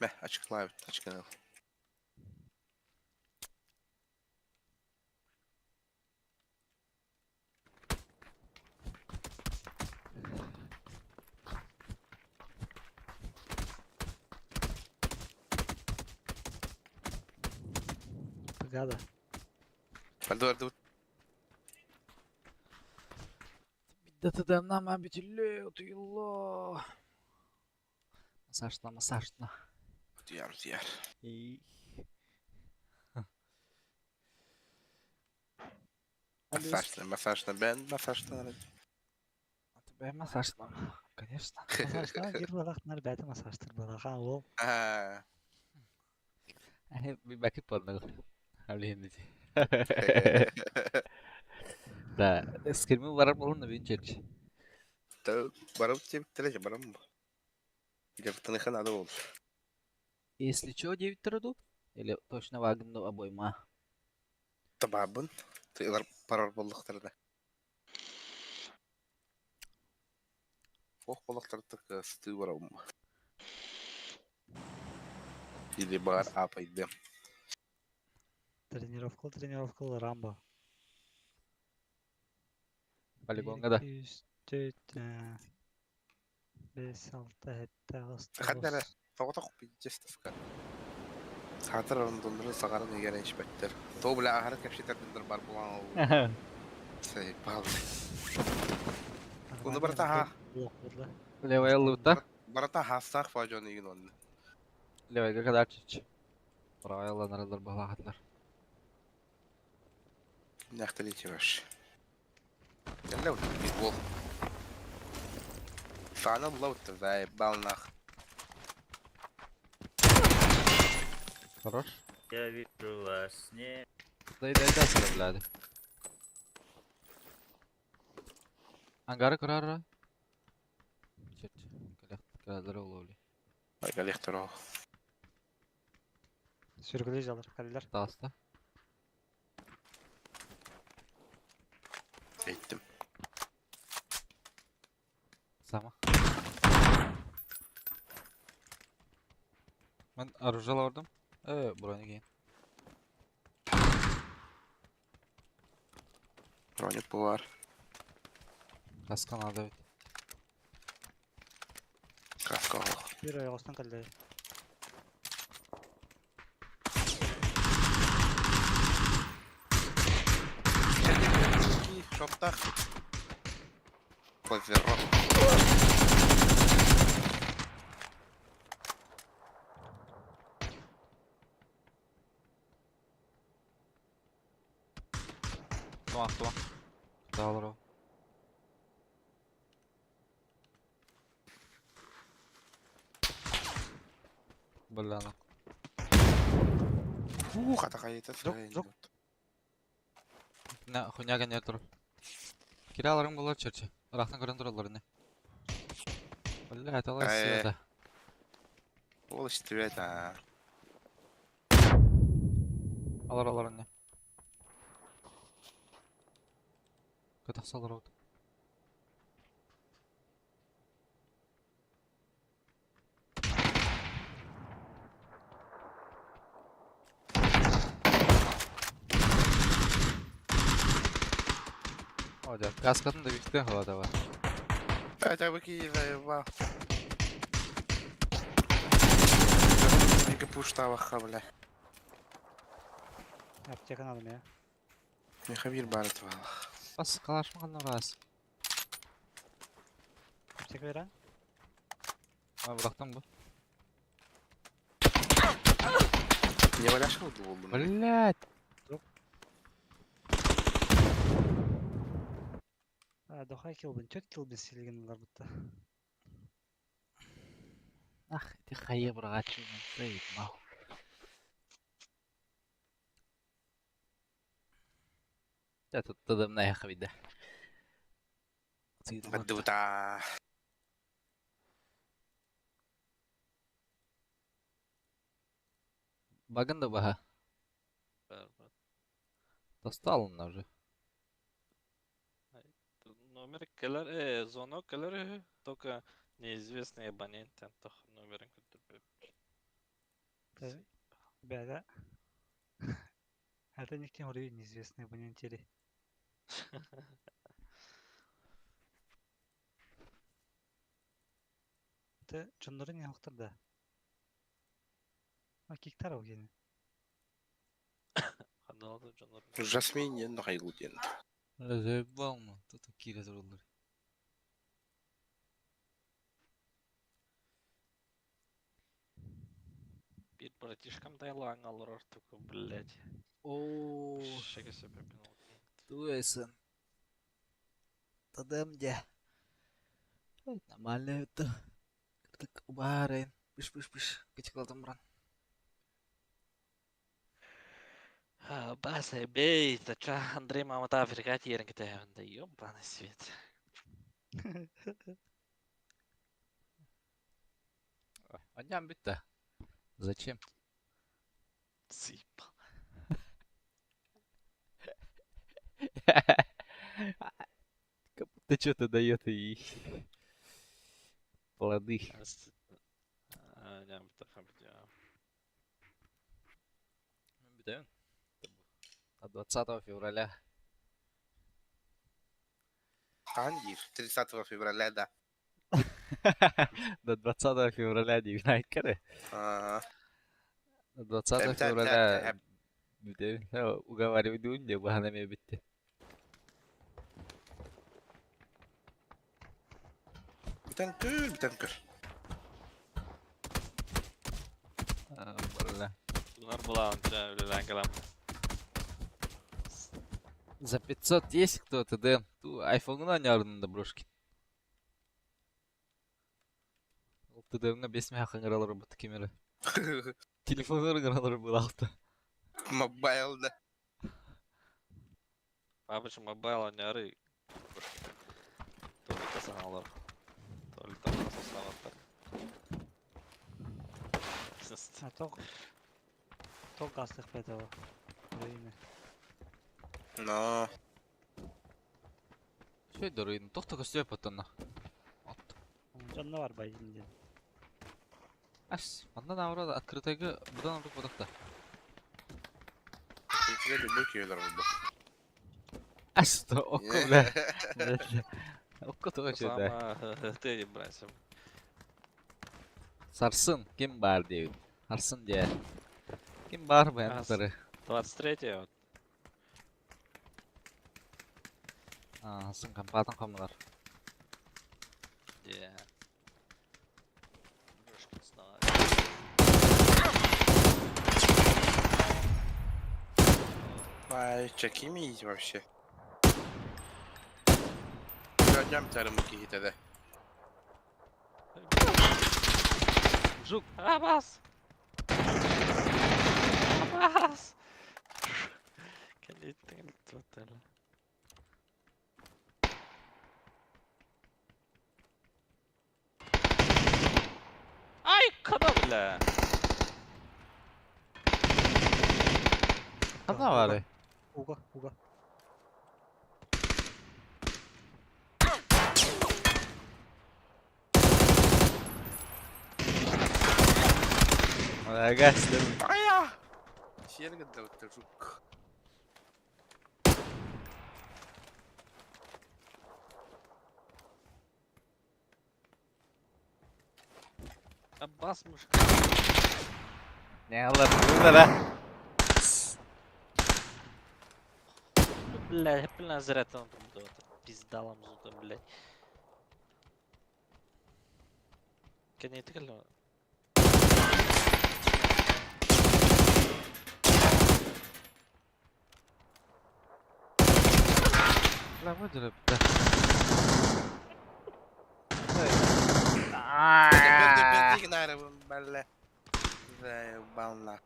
Мэ, ачыкылаабыт, ачыкылаабыт. Погада. Барды Биддатыданнама бүтүллү утуйуллу. Массажна, массажна. Утуйар, утуйар. Массажна, массажна, бен массажна. Бен массажна, конечно. Массажтан биир буолахтынар бэйэтэ массажтыр буолаха ол. Аа. Бакып буолла. Алин дии. Да, скирми барар буолун бин черч. Барып тиэбиттэрэ барам. Дьарыктаныха надо буолла. Если чё, 9 труду? Или точно вагну обойма? Табаабын. Тыылар барар буоллахтарына. Ох буоллахтарыттан сытыы барабын. Или бар апайдым. Тренировка, тренировка, Рамбо. Полигонга да. 2, 3, 5, 6, 7, 8, Ханна эрэ соҕотох пиздец Саатар ондоннорун саҕарын игэрэн испэттэр. Тоҕо бля аһара кэпсэтэр бар буолан Сайбал. Уну барыта ха. Левая лута. Барыта хаастаах фажон игин онно. Левайга кадарчич. Правилаларалар балаһатлар. Нахтали чеваш. Леут бейсбол. Фана лоут заебал нах. Хорош. Я вижу во сне. Дай дай дай сюда, блядь. Ангары курара. Черт. Калер уловли. Айгалехтер Сүргүлүү жалар, калилер. Таста. Эттим. Сама. Мен оружие алырдым. Броня кийин. Броник бар. Каска надо ведь. Каска ох. Бир ойоҕостон кэллэ. Шоптах. Позерок. Тума, тума. Dağlar Бля, ну. Ух, атакайта. Жок, жок. На, хуйня гоняй тур. Кираларым булар черче. Рахтан көрөн тураллар не. Бля, это лайс Ол истибет а. Алар алар не. Катах салар от. О, дьэ, каскатын да бистэ холодова. Это выкидывай. Пуштаваха, бля. Аптека надо мне. Михавир бар твалах. Бас, калаш маған бас. Аптека бера. А, бұрақтан бұл. Не валяшка был Блядь. А, дохай килбин, чөт килбин силген будто. Ах, ты хайы бұрағачы. Заебал. Я тут тадамна яхавида. Бадута. Баганда баха. Достал он уже. Номер келер, звонок келер, только неизвестный абонент, тох номерин көтөрбөп. Бәдә. Это никем вроде неизвестный абонентери. Те чондоры не да. А киктар ол гене. Хандалады жонор. Жасмин не нахайгуден. Заебал, ну. Тут такие разрулы. Бир братишкам дайлаң алыр артык, блядь. О, Шеге себебин Туэсэн. Тадам дя. Нормально это. Так убарен. Пыш пыш пыш. Кычкалдым бран. Баса бей, тача Андрей мамата Африка тиерин кете, да ёбаный свет. Аням битте. Зачем? Заебал. Как будто что-то дает и плоды. Аням Битен. 20 февраля. Андив, 30 февраля, да. До 20 февраля не знаю, А, До 20 февраля уговаривай Дунья, бағана бітті. Бүтән көр, бүтән көр. Бля. Bunlar була үлелән калам. За 500 есть кто-то, Дэн? Ту айфонuna не да брошки. ТДМ-га 5 меха қаңыралар бұты кемері. Телефондар қаңыралар бұл алты. Мобайл, да. Пабыч мобайл аняры. Только саналар. Только там сосаваттар. А ток ток астык бәдә. Время. Но. Что это дорогой? Тохта костюм потом. Жанна бар байдин. Ас, ондан авра открытайга будан ордук бодақта. Тебе любой күйелер болды. Ас, то окко, бля. Окко то да. Ты брайся. Сарсын, ким бар дейт. Сарсын де. Ким бар бу Ас. 23 вот. А, сын компатын комлар. Де. Брошки снова. Ай, чекими вообще. Göreceğim tarımı ki hitede. Жук. Абас! Абас! Кәлеттің ілтіп Ай, када бля! Кана бар? Уга, уга. Агастым. Ая! Сергін да өтті жук. Аббас мышка. Не алар, булар, а. Бля, hep назараттан турду. Пиздалам зутан, блядь. Кенети келди. Бля, выдержи, бля. Бэлэ. Бална.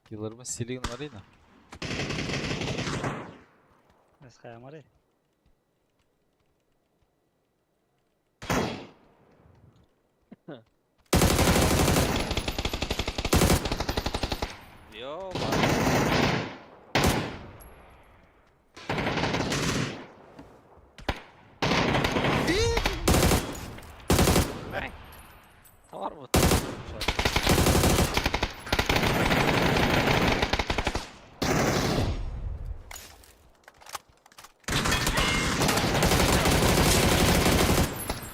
Yıllarımın silin var yine. Эсхаямары. Ё, Товар вот.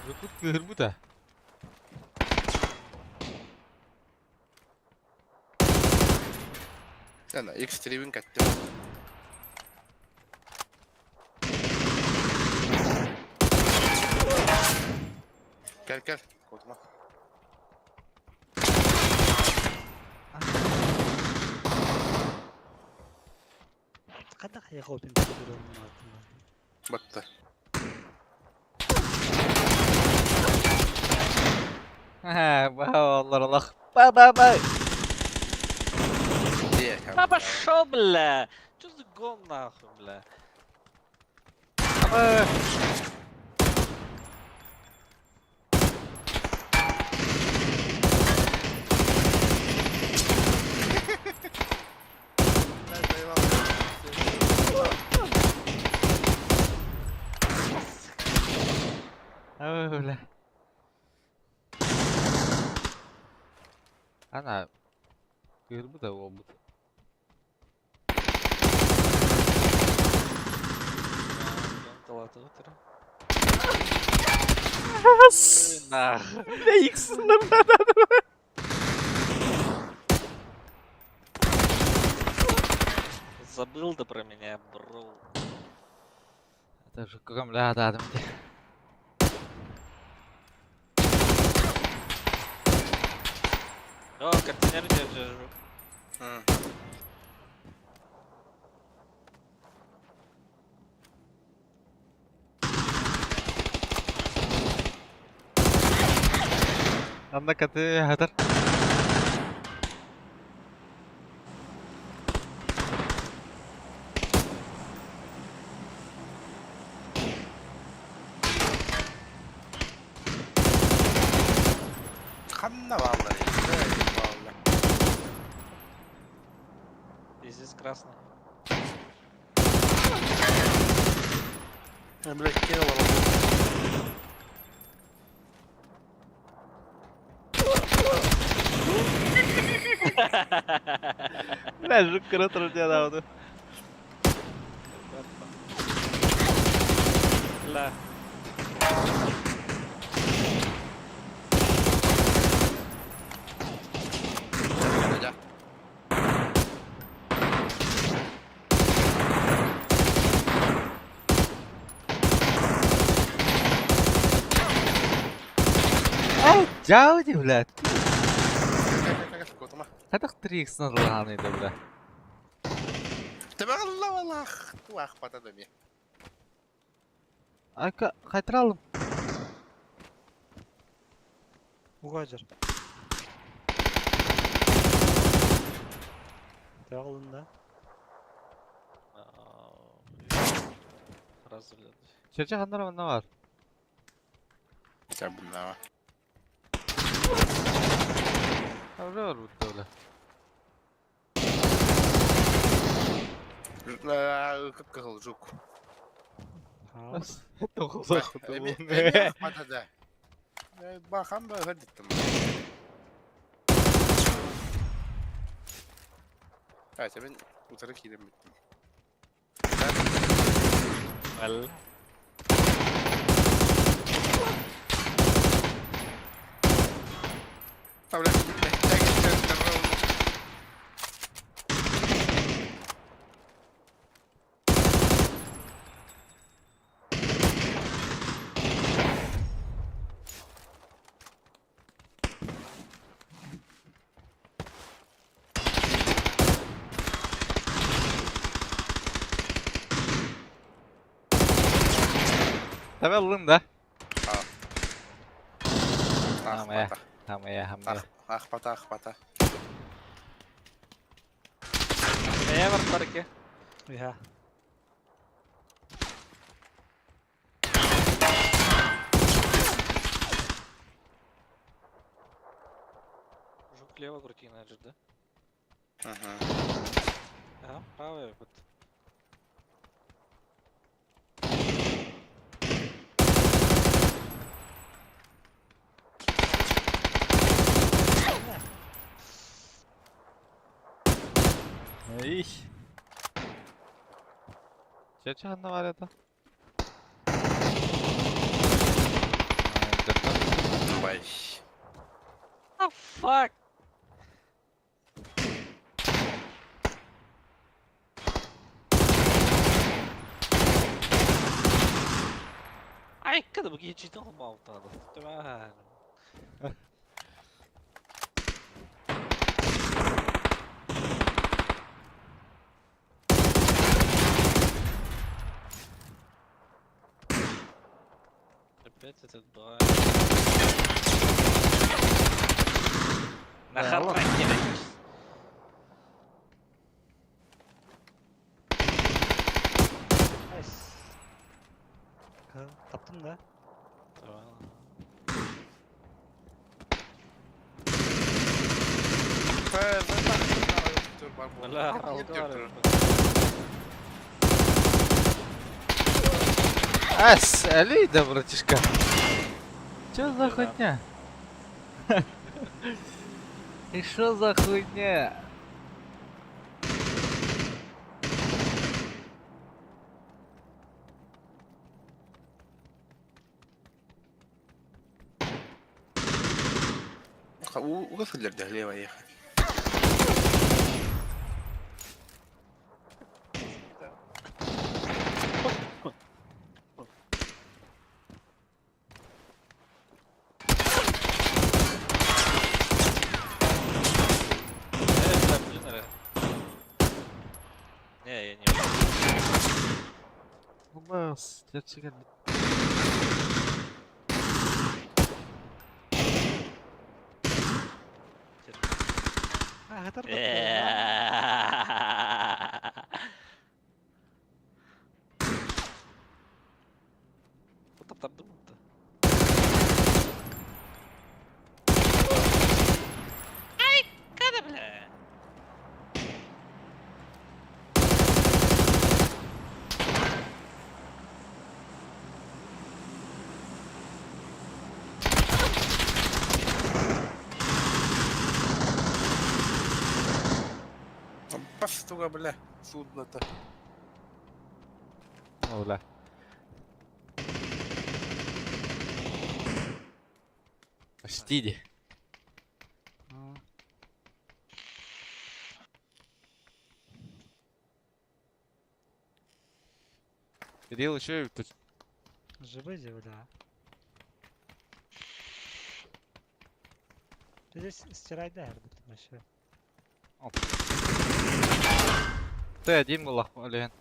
Rukut kıhır bu da. Sen X-Tribün kattım. Gel gel. Korkma. Қандай қайғы опен Battı. Allah Allah. Ba ba ba. Diye. Да пошел, бля! Чё за гон нахуй, бля? Öyle. Ana. Kıhır bu da oldu. Нахуй. Ne yıksınlar Забыл да про меня, бро. Это же каком ля да да. О, контейнер держу. Hı. Anna katı hadar. Kanna vallahi. Vallahi. Здесь красный. Бля, кинул Бля, жук кратер у тебя. Бля. Ya. Ай, жауди, блядь. Gel gel gel. Korkma. Хадах 3x надланы да, бля. Тебе Allah Allah. Туах патадами. Айка, кайтыралым. Угажыр. Тағылында. Раз, блядь. Чече хандар манна бар. Sen bunlar var. Авра бар бутта, бля. Кып-кызыл жук. Тоғыз Бахан ба hördüttüm. Катя, мин утары киирэн бүттүм. Well. Tabi ыллыҥ да? Ахпата. Хамыйа, хамыйа. Ахпата, ахпата. Бэйэ барбарки. Уйа. Жук лево крутина же, да? Ага. Ага, правая вот. Ih. Чэ, ханна бар это? Бай. Ah, fuck! Ай, когда бы я читал мал надо. Опять этот бай. На характере. Nice. Таптым да. Ас, алей да, братишка. Чё за хуйня? И шо за хуйня? Угасылар лево ехать. Не, я не Бас, чэ А, хатар Таптардым-то. Ай, когда, бля? Пастуга, бля, судно-то. Ну, бля. Почти. Кирилл еще и тут. Живы же, бля. Ты здесь стирай да, вообще. Ты один был, блин.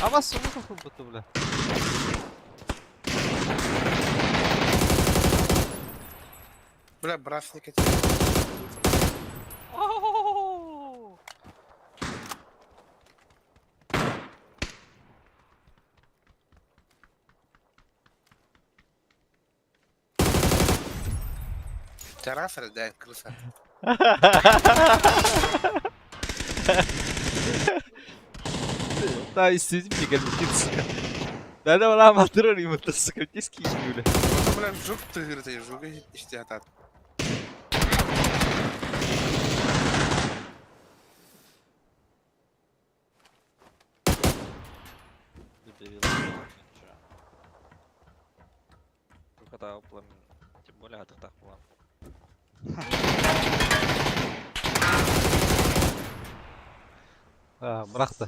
А вас сука будто, бля. Бля, брасник эти. Тарас, да, крыса. Та истибитим кэлбитин, сука. Да-да, балаам атырар именно, сука, диски бля. Бля, жук тыгырты, жук истиятат. Тем более атыктах буолан. А, бырахта.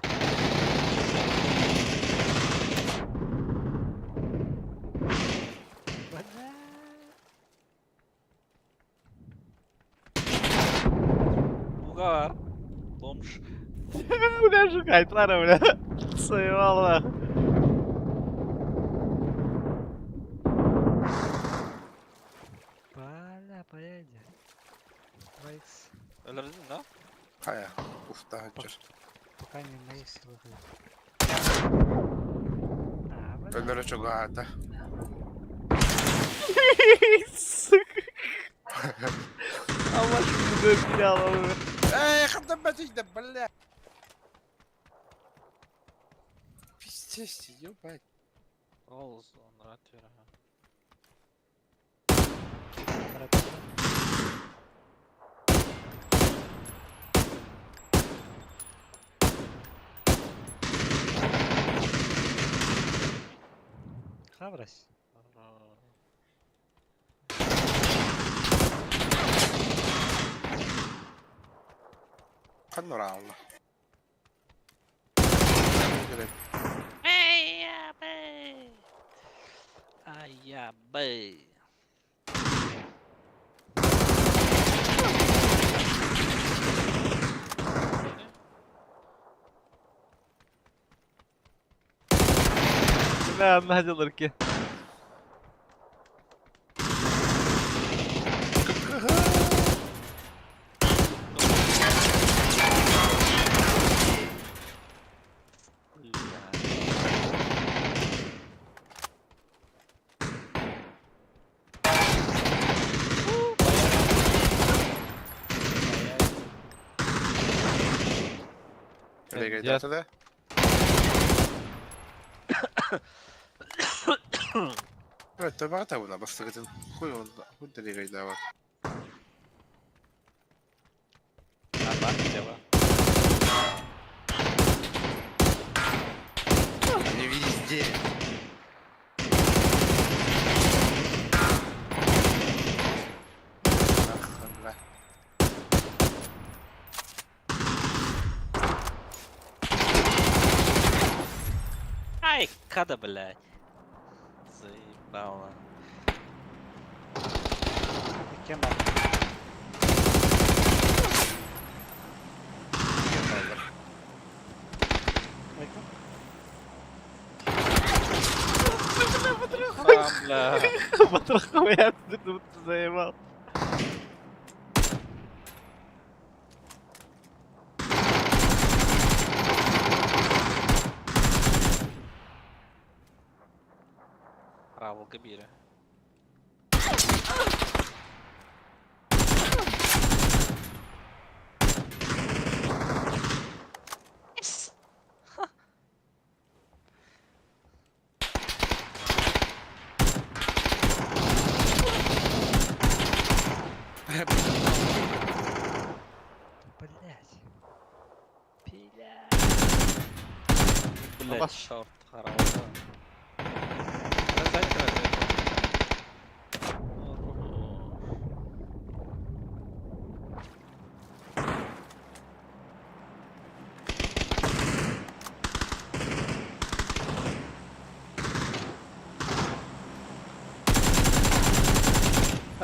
Угар. Бомж. Бля, жук, айтлара, бля. Заебал, Бля, поедем. 2х. Өлөрдүн да? Хайа, уфта ханчар. Пока не на икс выходит. А, бля. Өлөрө чугаата. Сука. А машину потеряла, бля. Эй, хандан бачыйда, бля. Пиздец, ебать. Ол онра түөр. Брат, Хаврась. Ханнора алла. Эй, я бэй. Ай, я бэй. Бля, начал руки. Регайдата да? Табата буна бастыгытын. Хуй он, хуй регайдава. Не везде. Ах, бля. Ай, када, блядь. Заебало. Кем бар? Айка? Бля. Батрахом я тут заебал. Браво, Габира. Блять. Блядь, шорт, хорошо.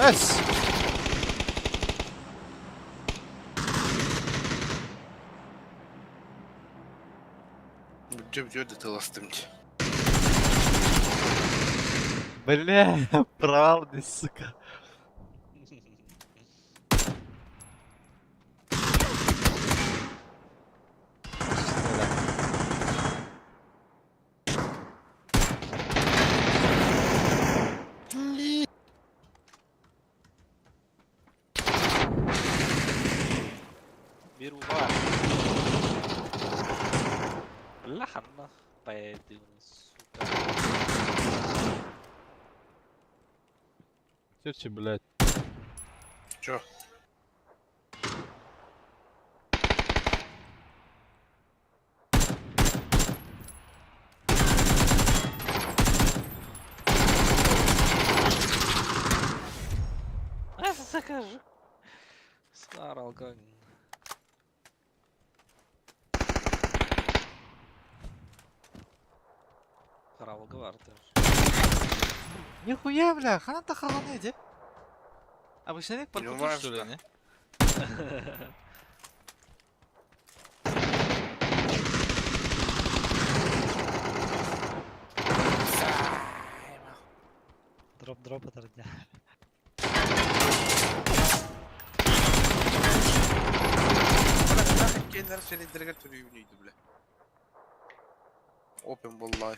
Эс! Жөп жөдө тыластым. Бля, провал здесь, сука. Bir var. Кэллэ ханна поедин, сука. Черчи, блядь. Чё? А, закажу. Саралга. Харалга бар Нихуя, бля, хана тахаланы иди. Обычный паркур, что ли, важно. не? Дроп дроп этэр дии. Кеннер сенидерге түрүйүн үйдү, бля. Open vallahi.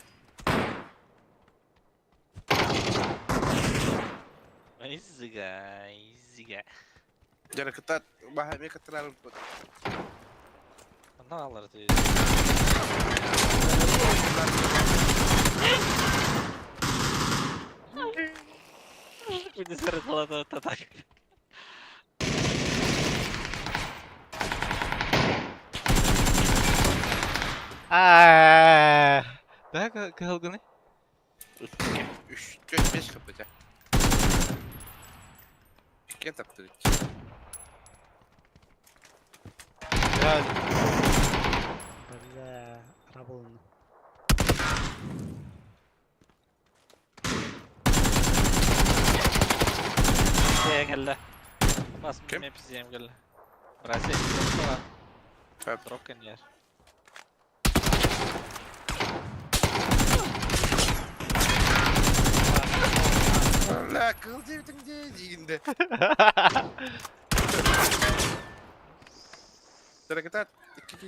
Изга, изга. Жаракытат, баха ме каттырарым. Андан алар ты. Quindi sarà так. А, Да, кылгыны? Үш, төрт, беш капыта. Иккен таптырыч. Блядь. Бля, рабылын. Кэллэ. Бас Ким? мен пизем кэллэ. Бразилия. Хөп. Дроп кэннер. Бля, кыл дебитиң де дегенде. Жаракытат, икки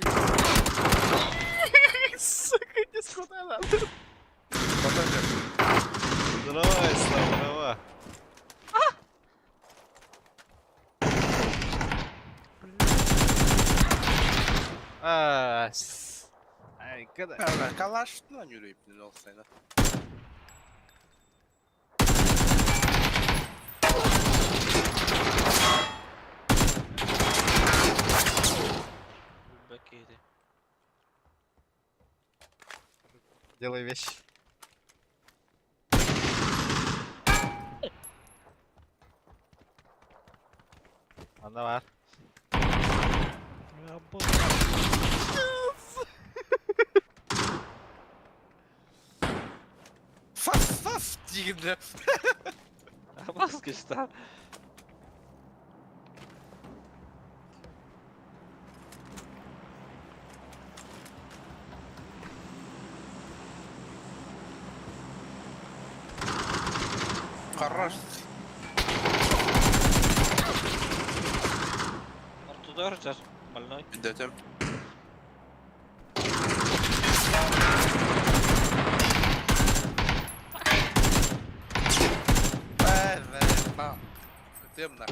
Сука, не скуда надо. Здорово, Здорово, Ислам, здорово. А, Ай, когда? Калашны жүрөйүп ол сайна. Бакети. Делай вещи. Анда бар. Фас фас дегенде. Маска Хорош. Туда рычаг больной. Дөтөм. Темно.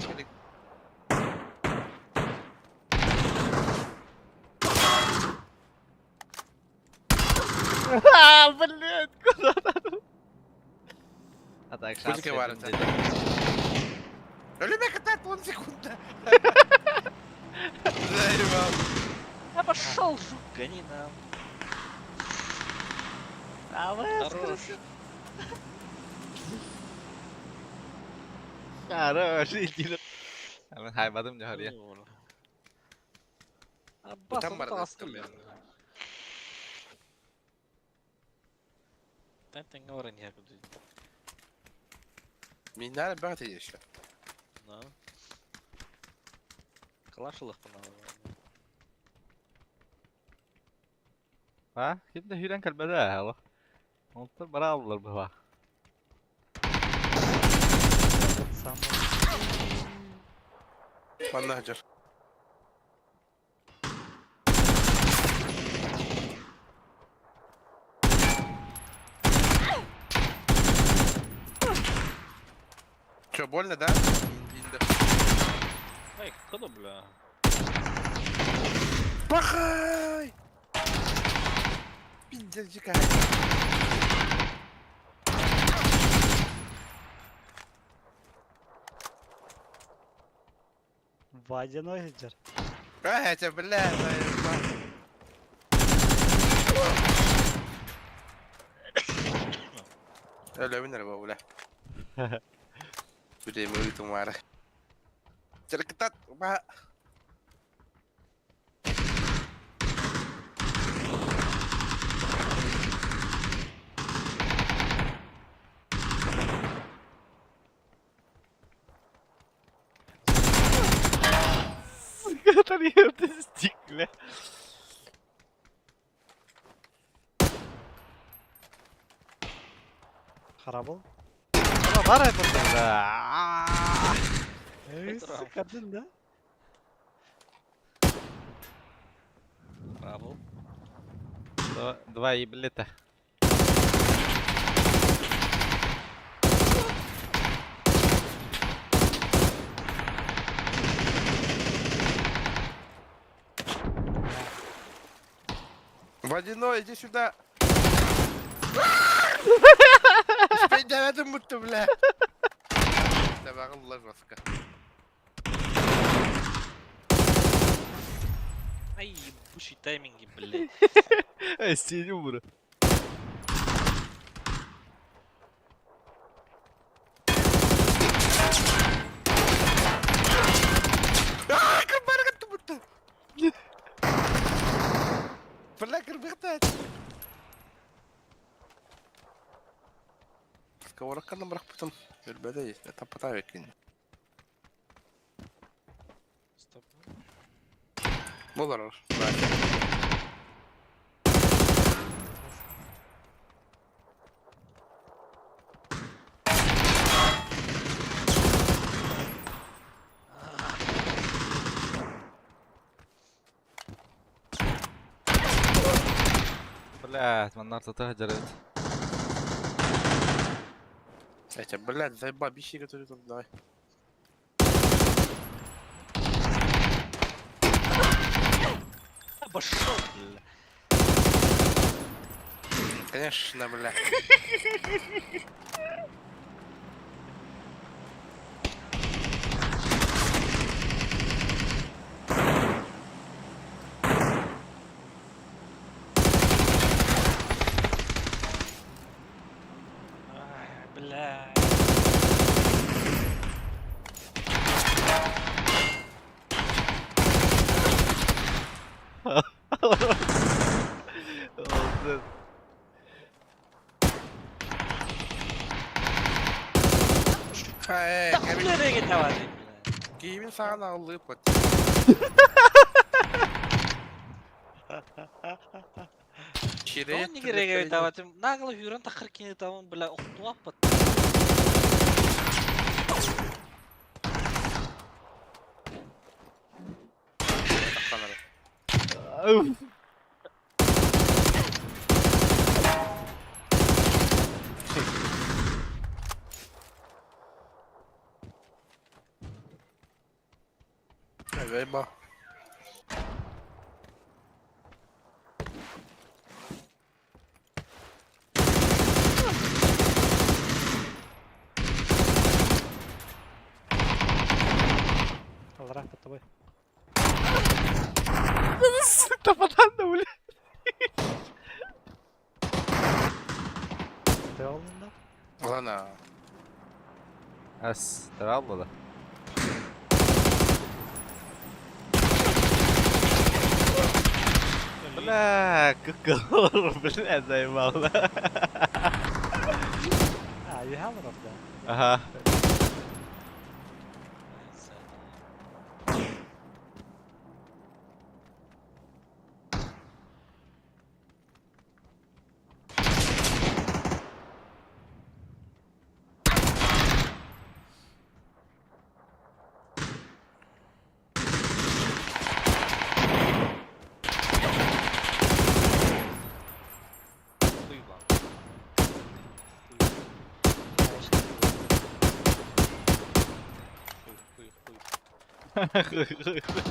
А, блядь, куда надо? А так, шанс. Сколько варится? Өлеме катат 10 секунда. Заебал. А пошел, жук, гони нам. Давай, Хорош. Хорош, иди. Мен хайбадым жахария. Аббас, Там он барды таскал. мен. Тантен говори некуда. Мен бәгәт еще. Да. Калашылых паналы. А? Кимде хүрен калбада, алло. Онтор бара алдылар була. Сам Манна хажар. Чё, больно, да? Инде. Ай, куда, бля? Пахай! Держи кай. Водяной сылдьар. Э, бля, заебал. Өлөбүн эрэ бу, бля. Время ыытымаары. Чыркытат, ба. Сука, тарелка стекле. Харабыл. Бар это. Сыкардын да? Браво. Два, два еблета. Водяной, иди сюда. Успей девятым будто, бля. Давай, жестко. Ай, ебучие тайминги, блядь. Эй, синю, бро. А, кырбарга будто. Бля, кырбыхта. Сковородканы бырахпытым. Өлбөдө таппата бекин. Стоп. Болар. Блядь, маннар тата жарат. Эти, блядь, заеба, бищи, которые тут, давай. Обошел, бля. Конечно, бля. Ай, бля. Olsun. Эй, Да хуй nereye давай, бля. Киевин саған алып вот. Да он не давай, нагло юран тахыр кине там, бля, охтуап. Заебал. Аллах под тобой. Тападан бля. Ты алдың да? Ладно. Ас, тарал да. Бля, какой, бля, заебал. А, you have it да. Ага. Хуй вам. Хуй, хуй, хуй.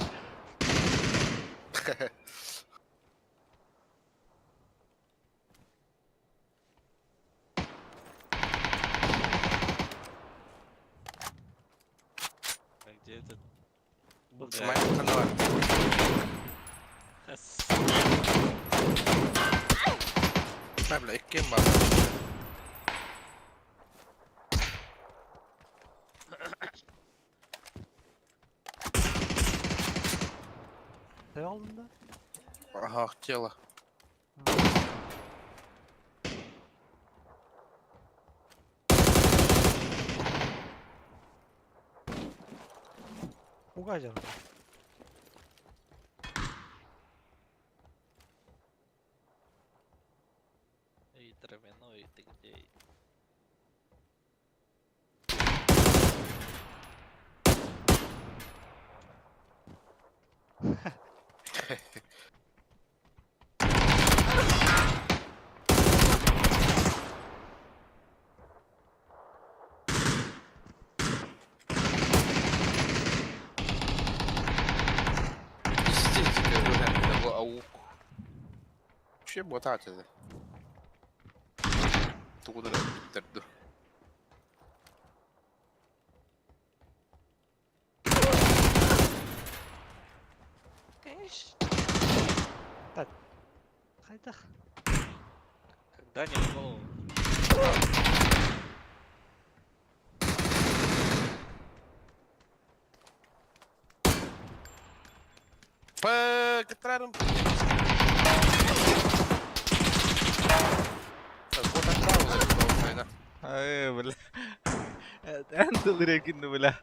Смайлик ханна бар? Бля, иккиэн баар. Ты алдың да? Ага, тело. Угадил. Эй, травяной, ты где? Вообще ботать это. Тугунан өлбүттэр дуу. Конечно. Хайдах. Когда не в голову. П, кыттарарым. Ай, бля. Эн тылыря кинду, бля.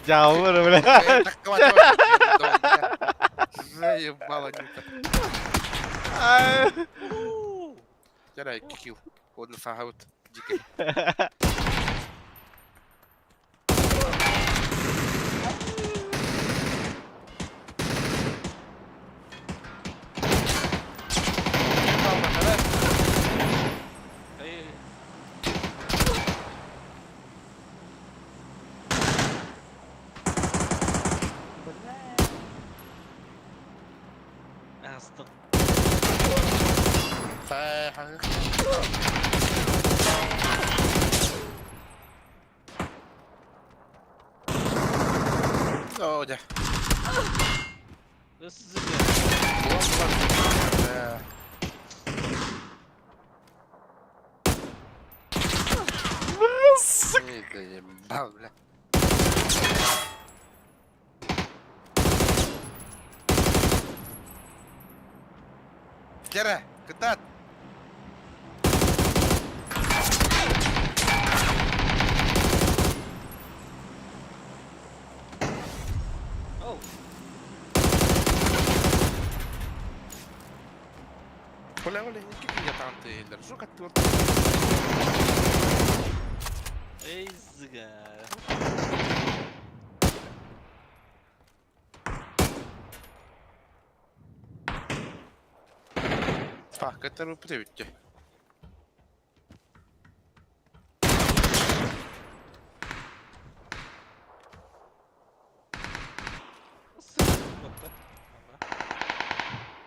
Жауыр, бля. Заебало не Ай. Жарай, кикил. Одна сахаут. Дикий. Эй, Бля. астын. О, да. Да. Заебал, бля. Гера, кытат! Оу. Бля, бля, не я там ты, Жука ты. Эй, зыга. Так, это вы приведете.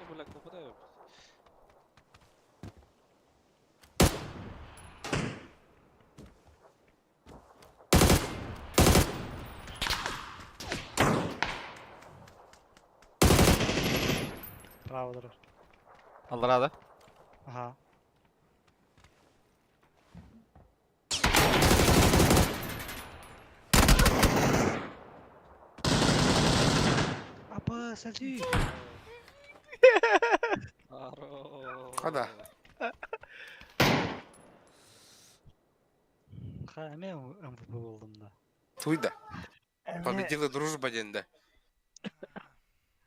Бля, попадаю. Право дорог. Алларада. Ага. Апа, сади. Када? Ха, мен МВП болдум да. Туйда. Победила дружба денде.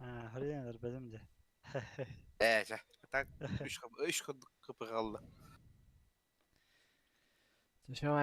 А, хрен бедим де. Э, так, үш кып қалды. Шо,